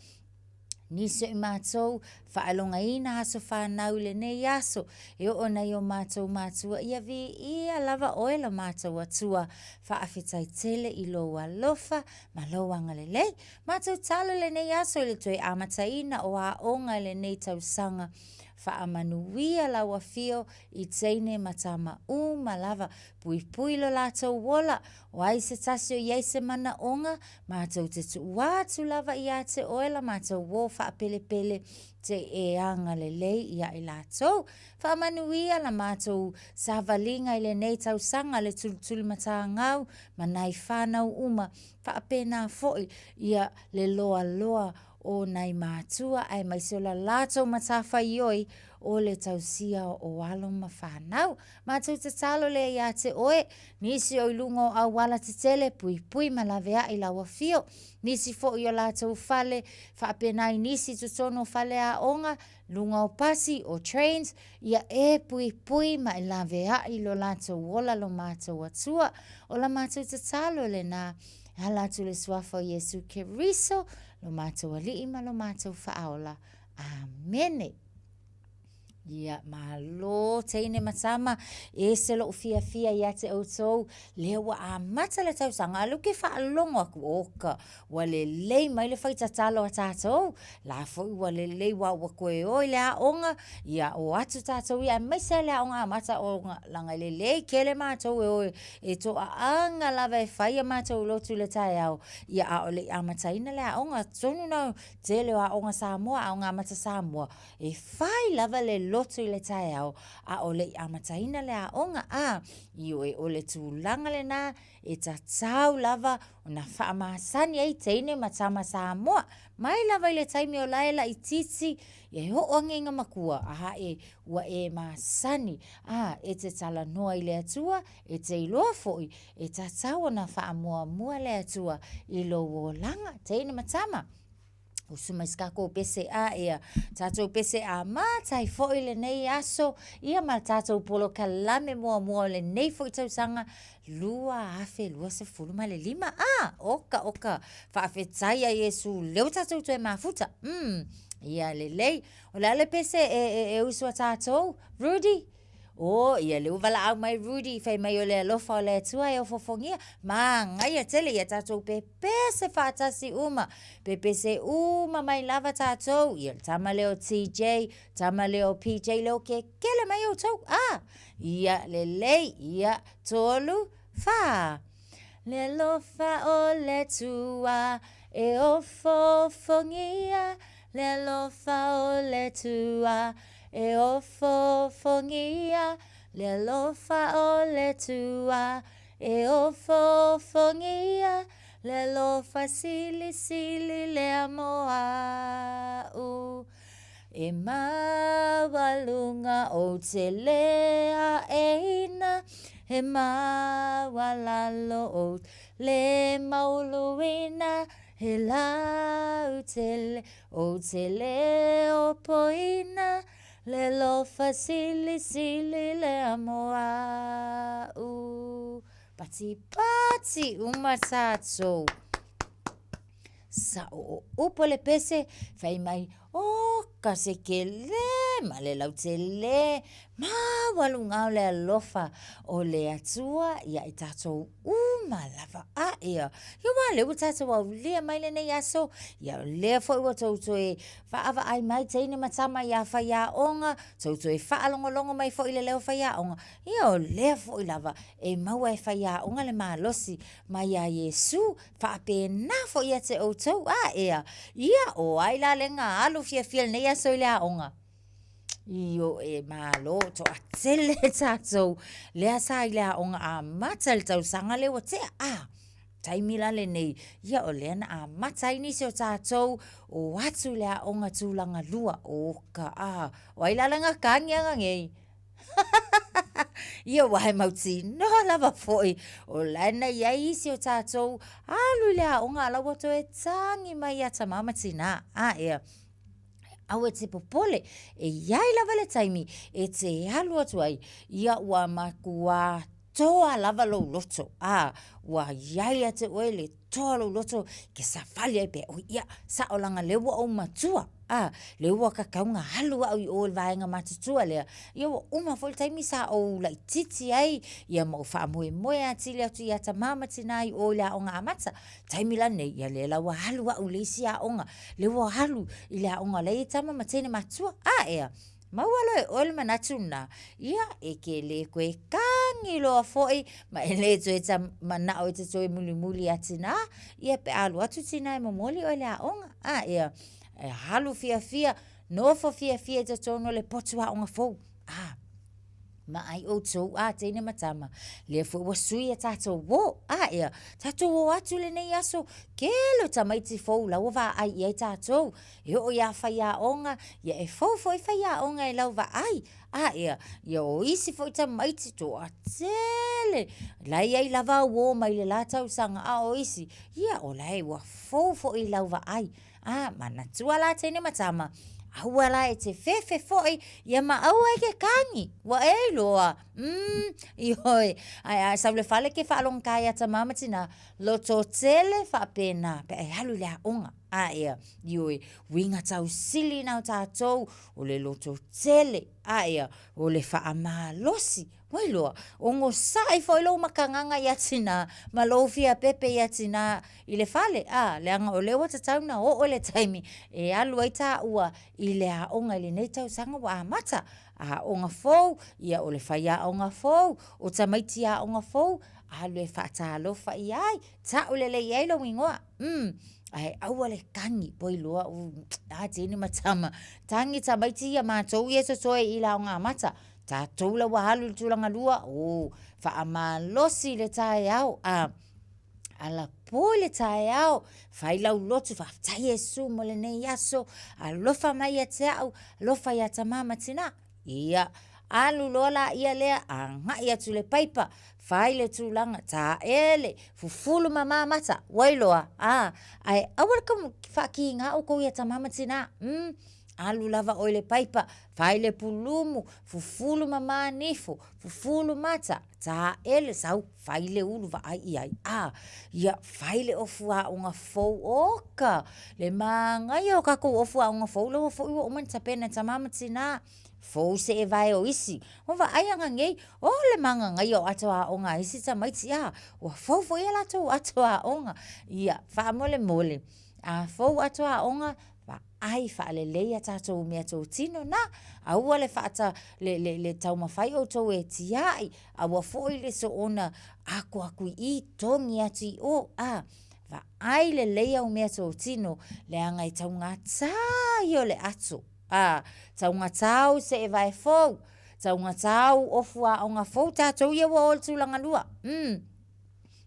S18: Nisi o i matou faailogaina aso fanau i lenei aso, e oo nai o matou matua ia viia lava oe lo matou Atua, faafetai tele i lou alofa ma lou agalelei. Matou tala lenei aso i le toe amataina o aoga i lenei tausaga. Faamanuia lau afio i teine ma tama uma lava. Puipui lo latou ola. O ai se tasi o i ai se manaoga, matou te tuu atu lava ia te oe la matou uō faapelepele te e agalelei ia i latou. Faamanuia la matou savaliga i lenei tausaga le tulutulumatagau ma nai fanau uma. Faapena foi ia le loaloa o nai matua aemaise o la latou matafaioi o le tausia o alo ma fanau. Matou tatalo lea ia te oe, nisi o i luga o auala tetele, puipui ma laveai lau afio, nisi foi i o latou fale, faapena i nisi i totonu o faleaoga, luga o pasi, o trains, ia e puipui ma e laveai lo latou ola lo matou Atua. O la matou tatalo lena, e ala atu i le Suafa o Iesu Keriso, lo matou Alii ma lo matou Faaola. Amene. Ia, malo teine ma tama, ese lo'u fiafia ia te outou, lea ua amata le tausaga, a o lea ou te faalogo atu, oka, ua lelei mai le fai tatalo a tatou, la foi ua lelei aua ua toe o i le aoga, ia o atu tatou ia aemaise lava le aoga amata ona leaga e lelei tele matou e o e toaaga lava e fai a matou lotu i le taeao, ia a o le i amataina le aoga. Atonu na tele o aoga Samoa, aoga amata Samoa, E fai lava le lotu i le taeao a o le i amataina le aoga. A, ioe, o le tulaga lena e tatau lava ona faamasani ai teine ma tama Samoa. Mai lava i le taimi o la e laitiiti, ia e oo ane ina matua, ae ua e masani, a, e te talanoa i le Atua, e te iloa foi, e tatau ona faamuamua le Atua i lou olaga, teine ma tama. Usu mai se tatou pese a ia tatou pese amata ai foi lenei aso ia ma le tatou polokalame muamua o lenei foi tausaga 2025. A, oka oka, faafetai a Iesu lea ua tatou toe mafuta. Ia lelei. O le a le pese e usu a tatou, Rudy? O, ia lea ua valaau mai Rudy fai mai o le alofa o le Atua e ofoofogia. Manaia tele ia tatou pepese faatasi uma. Pepese uma mai lava tatou. Ia le tama lea o TJ, tama lea o PJ, lea o kekele mai outou. A, ia lelei, ia, tolu, fa. Le alofa o le Atua e ofoofogia, le alofa o le Atua E ofoofogia le alofa o le Atua, E ofoofogia le alofa silisili lea mo a'u. E maualuga ou te le aeina, e maualalo ou te le mauluina, He lautele ou te le opoina le alofa silisili lea mo a'u. Patipati uma tatou. Sa'o o upu a le pese, fai mai, Oka se kele ma le lautele, maualuga o le alofa o le Atua ia i tatou uma lava. A ea, ia aua o lea ua tatou aulia mai lenei aso, ia o lea foi ua tou toe vaavaai mai teine ma tama ia faiaoga, tou toe faalogologo mai foi i le leo faiaoga, ia o lea foi lava e maua e faiaoga le malosi mai ia Iesu, faapena foi ia te outou. A ea, ia o ai la lea na alu fiafia i lenei aso i le aoga? Ioe, malo, toatele tatou lea sa i le aoga amata i le tausaga lea ua tea. A, taimi la lenei, ia o lea na amata ai nisi o tatou o atu i le aoga tulaga lua. Oka, a, o ai la lea na tagi ana nei? Ia ua he mautinoa lava foi o la e na i ai isi o tatou alu i le aoga a la ua toe tagi mai ia tamā ma tinā. A ea, aua e te popole, e i ai lava le taimi e te alu atu ai, ia ua matua toa lava lou loto, a, ua i ai ia te oe le toa lou loto ke savali ai pea oe, ia, sao leaga lea ua ou matua, a, lea ua tatau ona alu au i o i le vaega matutua lea, ia ua uma foi le taimi sa ou laitiiti ai, ia ma ou faamoemoe atili atu ia tama ma tina i o i le aoga amata. Taimi la lenei, ia lea la ua alu au i le isi aoga, lea ua alu i le aoga o la e i ai tama ma teine matutua. A ea, maua loa e oe le manatu lena, ia, e te le toe tagi loa foi ma e le toe manao e te toe mulimuli ia tina, ia pe a alu atu tina e momoli oe i le aoga. A ea, e alu fiafia, nofo fiafia i totonu o le potu aoga fou. A, maai outou a teine ma tama, lea foi ua sui a tatou o, a ea, tatou o atu lenei aso, kele o tamaiti fou la ua vaai i ai tatou, e oo ia faiaoga, ia e fou foi faiaoga i lau vaai, a ea, ia o isi foi tamaiti toatele, la e i ai lava au o mai le la tausaga, a o isi, ia o la e ua fou foi i lau vaai. A, manatua la teine ma tama, aua la e te fefe foi, ia ma aua e ke kagi, ua e iloa, mm, ioe, ae a sau i le fale ke faalogogata ia tamā ma tinā, loto tele faapena pe a e alu i le aoga. A ea, ioe, uiga tausili na o tatou, o le lototele, a ea, o le faamalosi. Ua iloa, ogosaʻi foi lou makagaga iā tinā ma lou fia pepe iā tinā i le fale, a, leaga o lea ua tatau ona oo le taimi e alu ai tāua i le aoga i lenei tausaga ua amata. Aoga fou, ia o le faiaoga fou, o tamaiti aoga fou, alu e faatalofa i ai, ta'u lelei ai lou igoa, umm, ae aua le tagi, ua iloa, a teine ma tama, tagi tamaiti ia matou ia e totoe i le aoga amata, tatou la ua alu i le tulaga lua, o, faamalosi le taeao, a alapo i le taeao, fai lau lotu, faafetai Iesu mo lenei aso, alofa mai ia te au, alofa ia tama ma tina. Ia, alu loa laia lea, agai atu i le paipa, fai le tulaga, taele, fufulu mama mata, ua iloa, a, ae aua le faakiga outou ia tama ma tina, umm, alu lava oe i le paipa, fai le pulumu, fufulu mama nifo, fufulu mata, taele, sau, fai le ulu vaai i ai, a, ia, fai le ofu aoga fou, oka, le manaia o tatou ofu aoga fou la ua foi ua uma ona tapena e tama ma tina, fou seevae o isi, ua vaai ana nei, o le mananaia o ato aoga a isi tamaiti, a, ua fou foi a latou ato aoga. Ia, faamolemole, a fou ato aoga, vaai faalelei a tatou meatotino na, aua le faata, le, le, le taumafai outou e tiai, aua foi le soona ako atu i i, togi atu i o, a, vaai lelei au meatotino, leaga e taugata ia o le ato, a, taugata ou seevae fou, taugata ou ofu aoga fou tatou ia ua o i le tulaga lua, umm,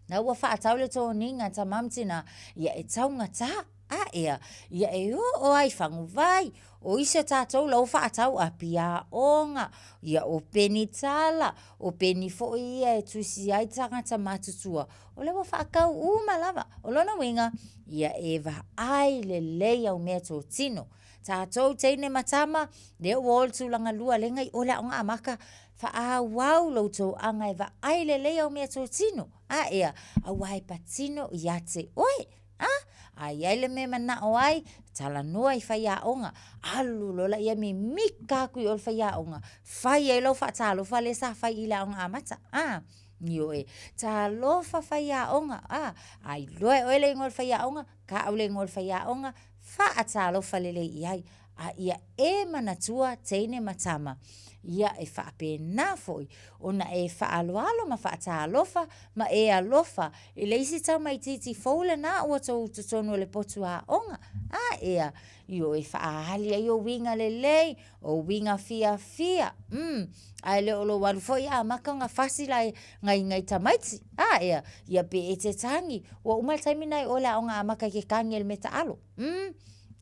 S18: la ua faatau le toniga a tama ma tina, ia e taugata. A ea, ia e oo ai faguvai, o isi o tatou la ua faatau api aoga, ia o penitala, o peni foi ia e tusi ai tagata matutua, o lea ua faatau uma lava. O lona uiga, ia e vaai lelei au meatotino. Tatou teine ma tama, lea ua o i le tulaga lua lea na i o le aoga amata, faaauau lo outou aga e vaai lelei au meatotino. A ea, aua e patino ia te oe. A, a i ai le mea e manao ai, talanoa i faiaoga, alu loa laia mimika atu i o i le faiaoga, fai ai lau faatalofa lea sa fai i le aoga amata, a, ioe, talofa faiaoga, a, a iloa e oe le igoa o le faiaoga, tau le igoa o le faiaoga, faatalofa lelei i ai, a ia e manatua teine ma tama, ia e faapena foi ona e faaaloalo ma faatalofa ma e alofa i le isi tamaitiiti fou lena ua tou totonu o le potu aoga. A ea, ioe faaali ai ou uiga lelei, ou uiga fiafia, umm, ae le o lou alu foi a amata ona fasi la nai, nai tamaiti. A ea, ia pe e te tagi, ua uma le taimi na i o le aoga amata i ke tagi e le mea taalo. Umm,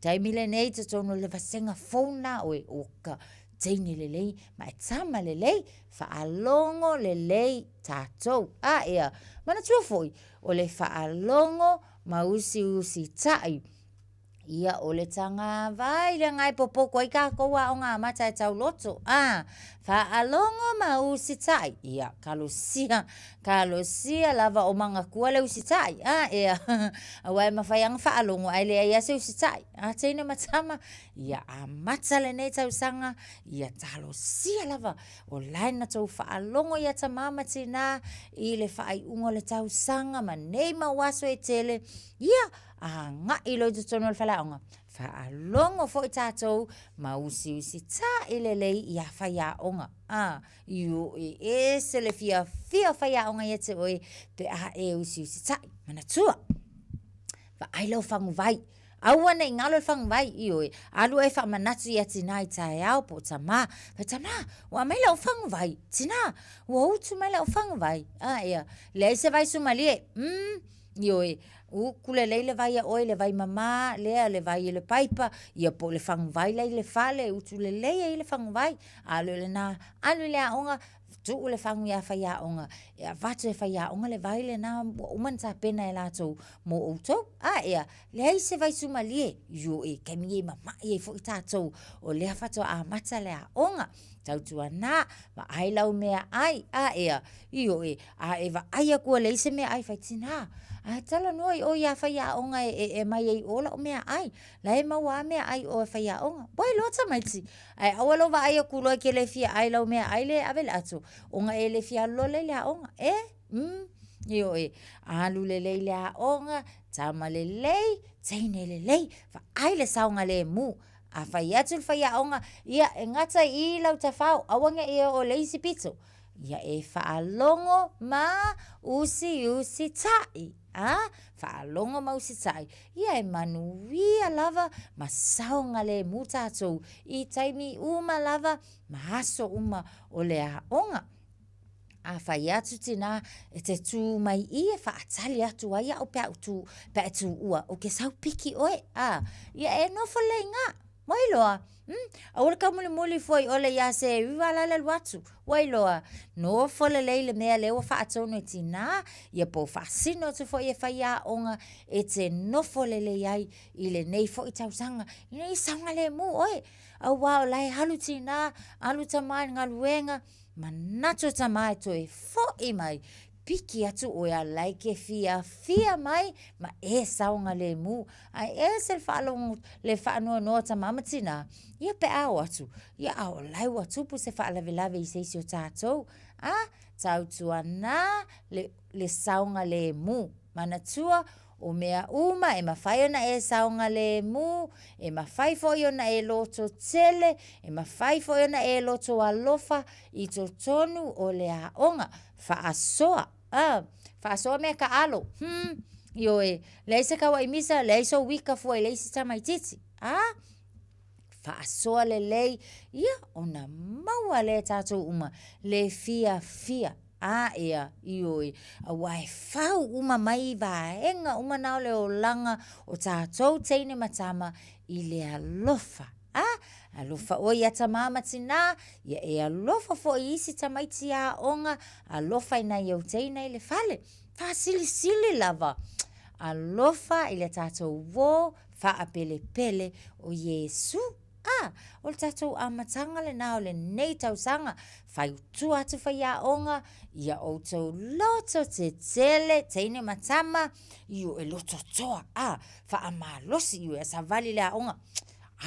S18: taimi lenei i totonu o le vasega fou lena oe, o ka teine lelei ma e tama lelei, faalogo lelei tatou. A ea, manatua foi, o le faalogo ma usiusitai, ia o le tagavai lea e popoto ai tatou aoga amata e tauloto. A, faalogo ma usitai, ia talosia, talosia lava o manatua le usitai. A, ea, aua e mafai lava ona faalogo ae leai lava se usitai. A teine ma tama, ia amata lenei tausaga, ia talosia lava o la e na tou faalogo ia tamā ma tinā i le faaiuga o le tausaga ma nei mau aso e tele, ia agai loa i totonu o le faleaoga, faalogo foi tatou ma usiusitaʻi lelei iā faiaoga. A, ioe, ese le fiafia o faiaoga ia te oe pe a e usiusitaʻi. Manatua, vaai lau faguvai, Aua ne i galo le faguvai, ioe, alu oe e faamanatu iā tinā i taeao po o tamā. Fai, Tamā, ua aumai lau faguvai. Tinā, ua utu mai lau faguvai. A, ia, leai se vai sumalie. Umm, ioe, utu lelei le vai a oe, le vai mamā lea, le vai i le paipa, ia po o le faguvai la i le fale, utu lelei ai le faguvai. Alu lena, alu i le aoga, tuu le fagu iā faiaoga, e avatu e faiaoga le vai lena ua uma ona tapena e latou mo outou. A ea, leai se vai sumalie, ioe, taimi e mama'i ai foi tatou, o lea faatoa amata le aoga. Tautuana, vaai lau meaai, a ea, ioe, a e vaai atu ua leai se meaai, fai, Tina, A talanoa i o iā faiaoga e, e, e mai ai i o la'u meaai. La e maua a meaai i o e faiaoga. Ua iloa tamaiti. Ae aua lou vaai atu loa e te le fia ai lau meaai lea e ave i le ato, ona e le fia alu loa lea i le aoga. E? Mm. Ioe. Alu lelei i le aoga, tama lelei, teine lelei, vaai le saogalemu. A fai atu le faiaoga, ia e gata i i lau tafao, aua ne i e oo i le isi pito. Ia e faalogo ma usiusitaʻi. A, faalogo ma usitaʻi. Ia e manuia lava ma saogalemu tatou i taimi uma lava ma aso uma o le aoga. A fai atu tinā, e te tū mai i e faatali atu ai au pe a ou tū, pe a e tūʻua, ou te sau piki ʻoe, a, ia e nofo lelei i ina, ua iloa, mm, aua le taumulimuli fua i ʻole iā se iwa la le alu atu, ua iloa, nofo lelei i le mea lea ua faatonu e tinā, ia po o faasino atu foi e faiaoga e te nofo lelei ai i lenei foi tausaga, ina ia saogalemu ʻoe, auā o la e alu tinā, alu tamā i le galuega, Manatu tamā e toe foʻi mai, piki atu ʻoe a la e ke fiafia mai ma e saogalemu, a e ese le faalogo le faanoanoa o tamā ma tinā, ia pe a o atu, ia a o la e ua tupu se faalavelave i se isi o tatou, a, tautuana le, le saogalemu. Manatua, O mea uma e mafai ona e saogalemu, e mafai foi ona e loto tele, e mafai foi ona e loto alofa i totonu o le aoga. Faasoa, ah, faasoa mea taalo, hmm, ioe, leai se kauaʻi misa, leai sou wika fua i le isi tamaititi, ah, faasoa lelei, ia, ona maua lea e tatou uma le fiafia. A ea, ioe, auā e fau uma mai vaega uma na o le olaga o tatou teine ma tama i le alofa. A, alofa ʻoe iā tamā ma tinā, ia e alofa foi i isi tamaiti aoga, alofa i nai ou teina i le fale. Faasilisili lava, alofa i le tatou uō faapelepele o Iesu. A, o le tatou amataga lenā o lenei tausaga, fautua atu faiaoga, ia outou loto tetele, teine ma tama, ioe loto toa, a, faamalosi, ioe a savali le aoga,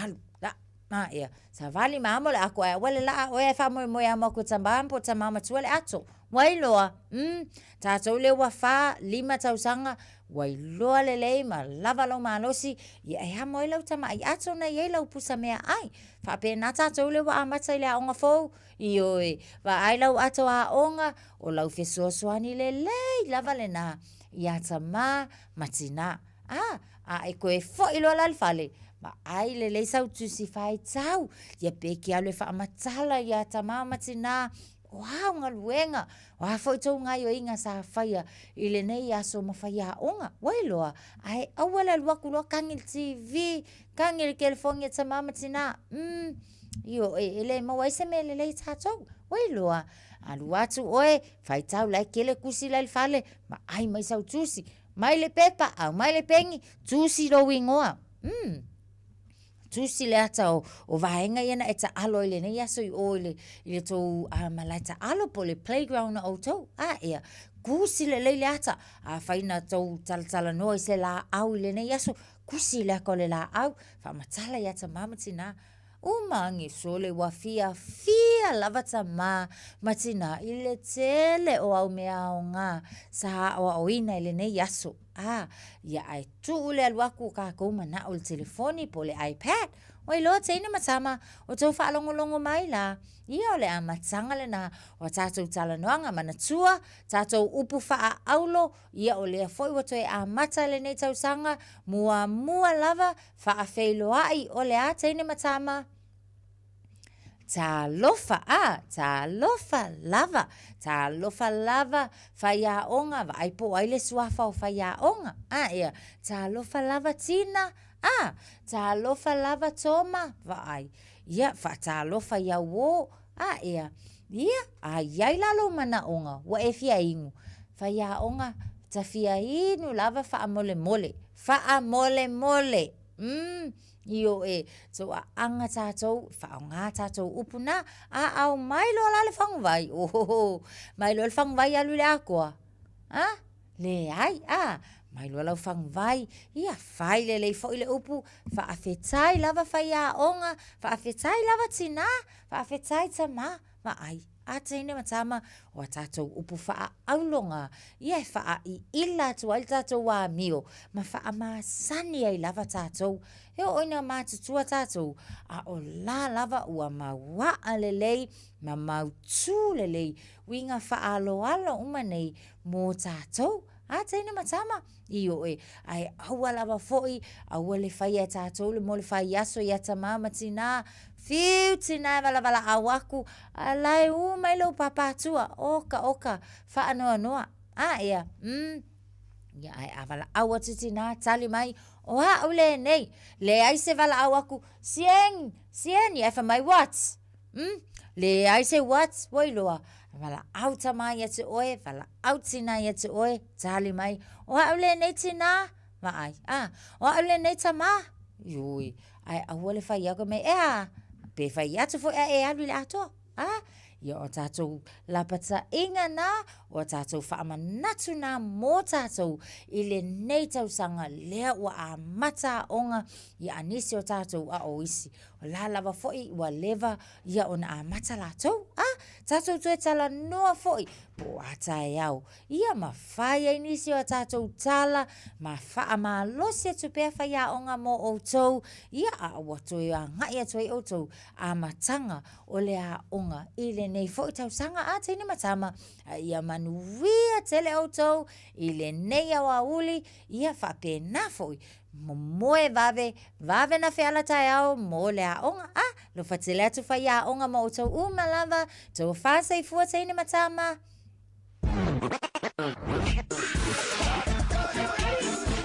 S18: alu, la, a, ea, savali ma amo le ato, ae aua le laa oe ae faamoemoe e amo atu e tamā po o tamā matua le ato. Ua iloa, mm, tatou lea ua fa, lima tausaga, ua iloa lelei ma lava lou malosi, ia e amo ai lau tamaʻi ato na i ai lau pusa meaai. Faapena tatou lea ua amata i le aoga fou, ioe, vaai lau ato aoga, o lau fesoasoani lelei lava lenā iā tamā ma tinā. A, a e toe foʻi loa la i le fale, vaai lelei sau tusi faitau, ia pe e te alu e faamatala iā tamā ma tinā, O a au galuega, o a foi tou gaioiga sa faia i lenei aso ma faiaoga, ua iloa, ae aua le alu atu loa kagi le TV, kagi le telefoni a tamā ma tinā, umm, ioe, e le maua ai se mea lelei tatou, ua iloa, alu atu oe, faitau la e tele tusi la i le fale, vaai mai sau tusi, mai le pepa, aumai le peni, tusi lou igoa, umm. Tusi le ata o, o vaega ia na e taalo ai lenei aso i o i le, i le tou uh, malae taalo po o le playground a outou. A ea, tusi lelei le ata. Afai na tou talatalanoa i se laau i lenei aso, tusi le ata o le laau, faamatala ia tamā ma tinā. Uma agi sole ua fiafia lava tamā ma tinā i le tele o au mea aoga sa aoaoina i lenei aso. A, ia ae tuu le alu atu o kakou manaʻo i le telefoni po o le iPad. Ua iloa teine ma tama, o tou faalogologo mai la, ia o le amataga lenā o a tatou talanoaga manatua, tatou upu faaaulo, ia o lea foi ua toe amata lenei tausaga, muamua lava faafeiloai o le a teine ma tama? Talofa, a, talofa lava, talofa lava, faiaoga, vaai po o ai le suafa o faiaoga, a, ea, talofa lava Tina, a, talofa lava Toma, vaai, ia, faatalofa i au uō, a, ea, ia, a i ai la lou manaoga, ua e fia inu, faiaoga, ta fia inu lava faamolemole, faamolemole, umm. Ioe, tou aaga tatou, faaaoga tatou upu na, a aumai loa la le faguvai, ohoho, mai loa le faguvai alu i le atoa, a? Leai, a? Mai loa lau faguvai, ia fai lelei foi le upu, faafetai lava faiaoga, faafetai lava tinā, faafetai tamā, vaai, a teine ma tama, o a tatou upu faaauloga, ia e faaiila atu ai le tatou amio, ma faamasani ai lava tatou. E oo ina matutua tatou, a o la lava ua mauaa lelei ma mautū lelei uiga faaaloalo uma nei mo tatou. A teine ma tama, ioe, ae aua lava foi, aua le faia e tatou le mo le faiaso ia tamā ma tinā, fiu tinā e valavalaau aku, a la e ū mai lou pāpātua, oka oka, faanoanoa, a ea, umm. Ia, ae a valaau atu tinā, tali mai, o au lenei, leai se valaau aku, Sieni, Sieni, ae fai mai, what? Umm, leai se what, ua iloa, valaau tamā ia te oe, valaau tinā ia te oe, tali mai, o au lenei tinā, vaai, a, o au lenei tamā, ui, ae aua le fai atu mea, e a, pe fai atu foi ae e alu i le atoa, a, ia o tatou lapataiga na, o tatou faamanatu na mō tatou i lenei tausaga lea ua amata aoga ia a nisi o tatou a o isi. O la lava foi ua leva ia ona amata latou, a, tatou toe talanoa foi po o a taeao, ia ma fai ai nisi o a tatou tala ma faamalosi atu pea faiaoga mo outou, ia a ua toe agai atu ai outou amataga o le aoga i lenei foi tausaga a teine ma tama, a ia manuia tele outou i lenei aoauli, ia faapena foi Momoe vave, vave na feala taeao mo le aoga. A, lofa tele atu faiaoga ma outou uma lava, tou faasoifua teine ma tama.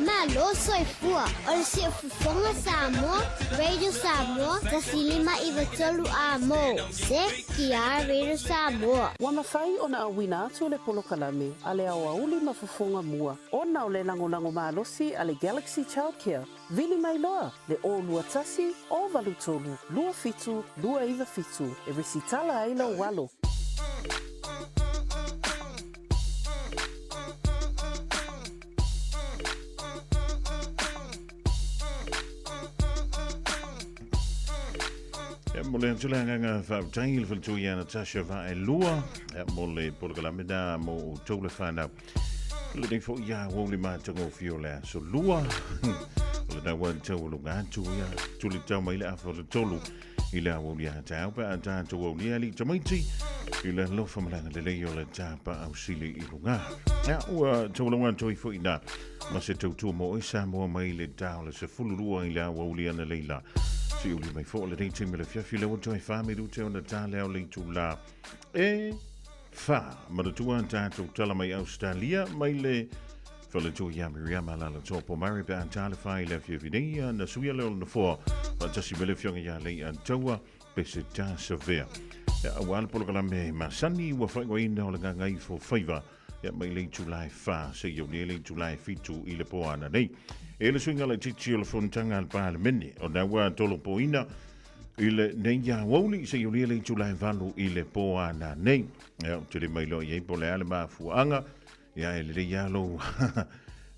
S14: Malo soifua o le Siufofoga Samoa, Radio Samoa, 1593 A-mo, CKR Radio Samoa.
S5: Ua mafai ona auina atu le polokalame a le aoauli ma fofoga mua Ona o le lagolago malosi a le Galaxy Childcare, vili mai loa le 021 083 27 297 e resitala ai lou alo.
S3: E mo le atu le agaga faafetai i le faletua ia Natasha Vaelua, e mo le polokalame na mo outou le whanau. Lenei foi ia ua le matagofie o le aso lua. O le naua tau o luga atu ia tuli tau mai le afa o le tolu i le aua uli a taeao pe a tatou aulia alii tamaiti i le alofa ma le agalelei o le tapa ausili i luga. Ia, ua taualaga atu ai foi na ma se tautua mo oe Samoa mai le ta o le 12 i le aua uli analeila. Si uli mai foi lenei taimi le fiafi le ua toe wha minute ona tā lea o le itulā e Wha, manatua tatou tala mai Australia mai le faletua ia Miriama Alaalatoa Pomare pe a talefa i le afiafi nei na suia lea o le nofoa faatasi me le afioga ia Leiataua Peseta Savea. Ia, aua le polokalame masani ua faaigoaina o le Gagaifo Faiva ia mai le itula e 4 seia aulia le itula e 7 i le po ananei. E le suiga laitiiti o le fonotaga a le Palemene ona ua tolopoina I lenei aoauli seia aulia le itula e 8 i le po ananei. Ia, ou te le mailoa i ai po o le a le mafuaaga. Ia, e lelei lava lou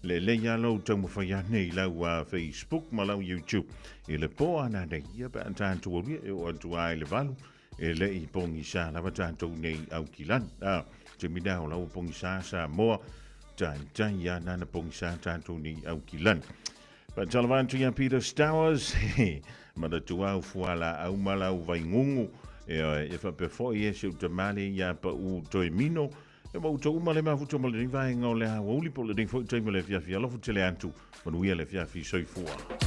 S3: lelei lava lou taumafai ane i lau Facebook ma lau YouTube i le po ananei. Ia, pe a tatou aulia, e oo atu lava i le 8, e le i pogisa lava tatou nei Aukilani. A, taimi lea o la ua pogisa Samoa, taitai lava nana pogisa tatou nei Aukilani. Faatalofa atu ia Peter Stowers, manatua au fualaau ma lau vaigugu, e faapea foi e si ou tamale ia Pau Toemino, e ma outou uma le mafuta ma lenei vaega o le aoauli po o lenei foi taimi o le afiafi. Alofa tele atu, manuia le afiafi soifua.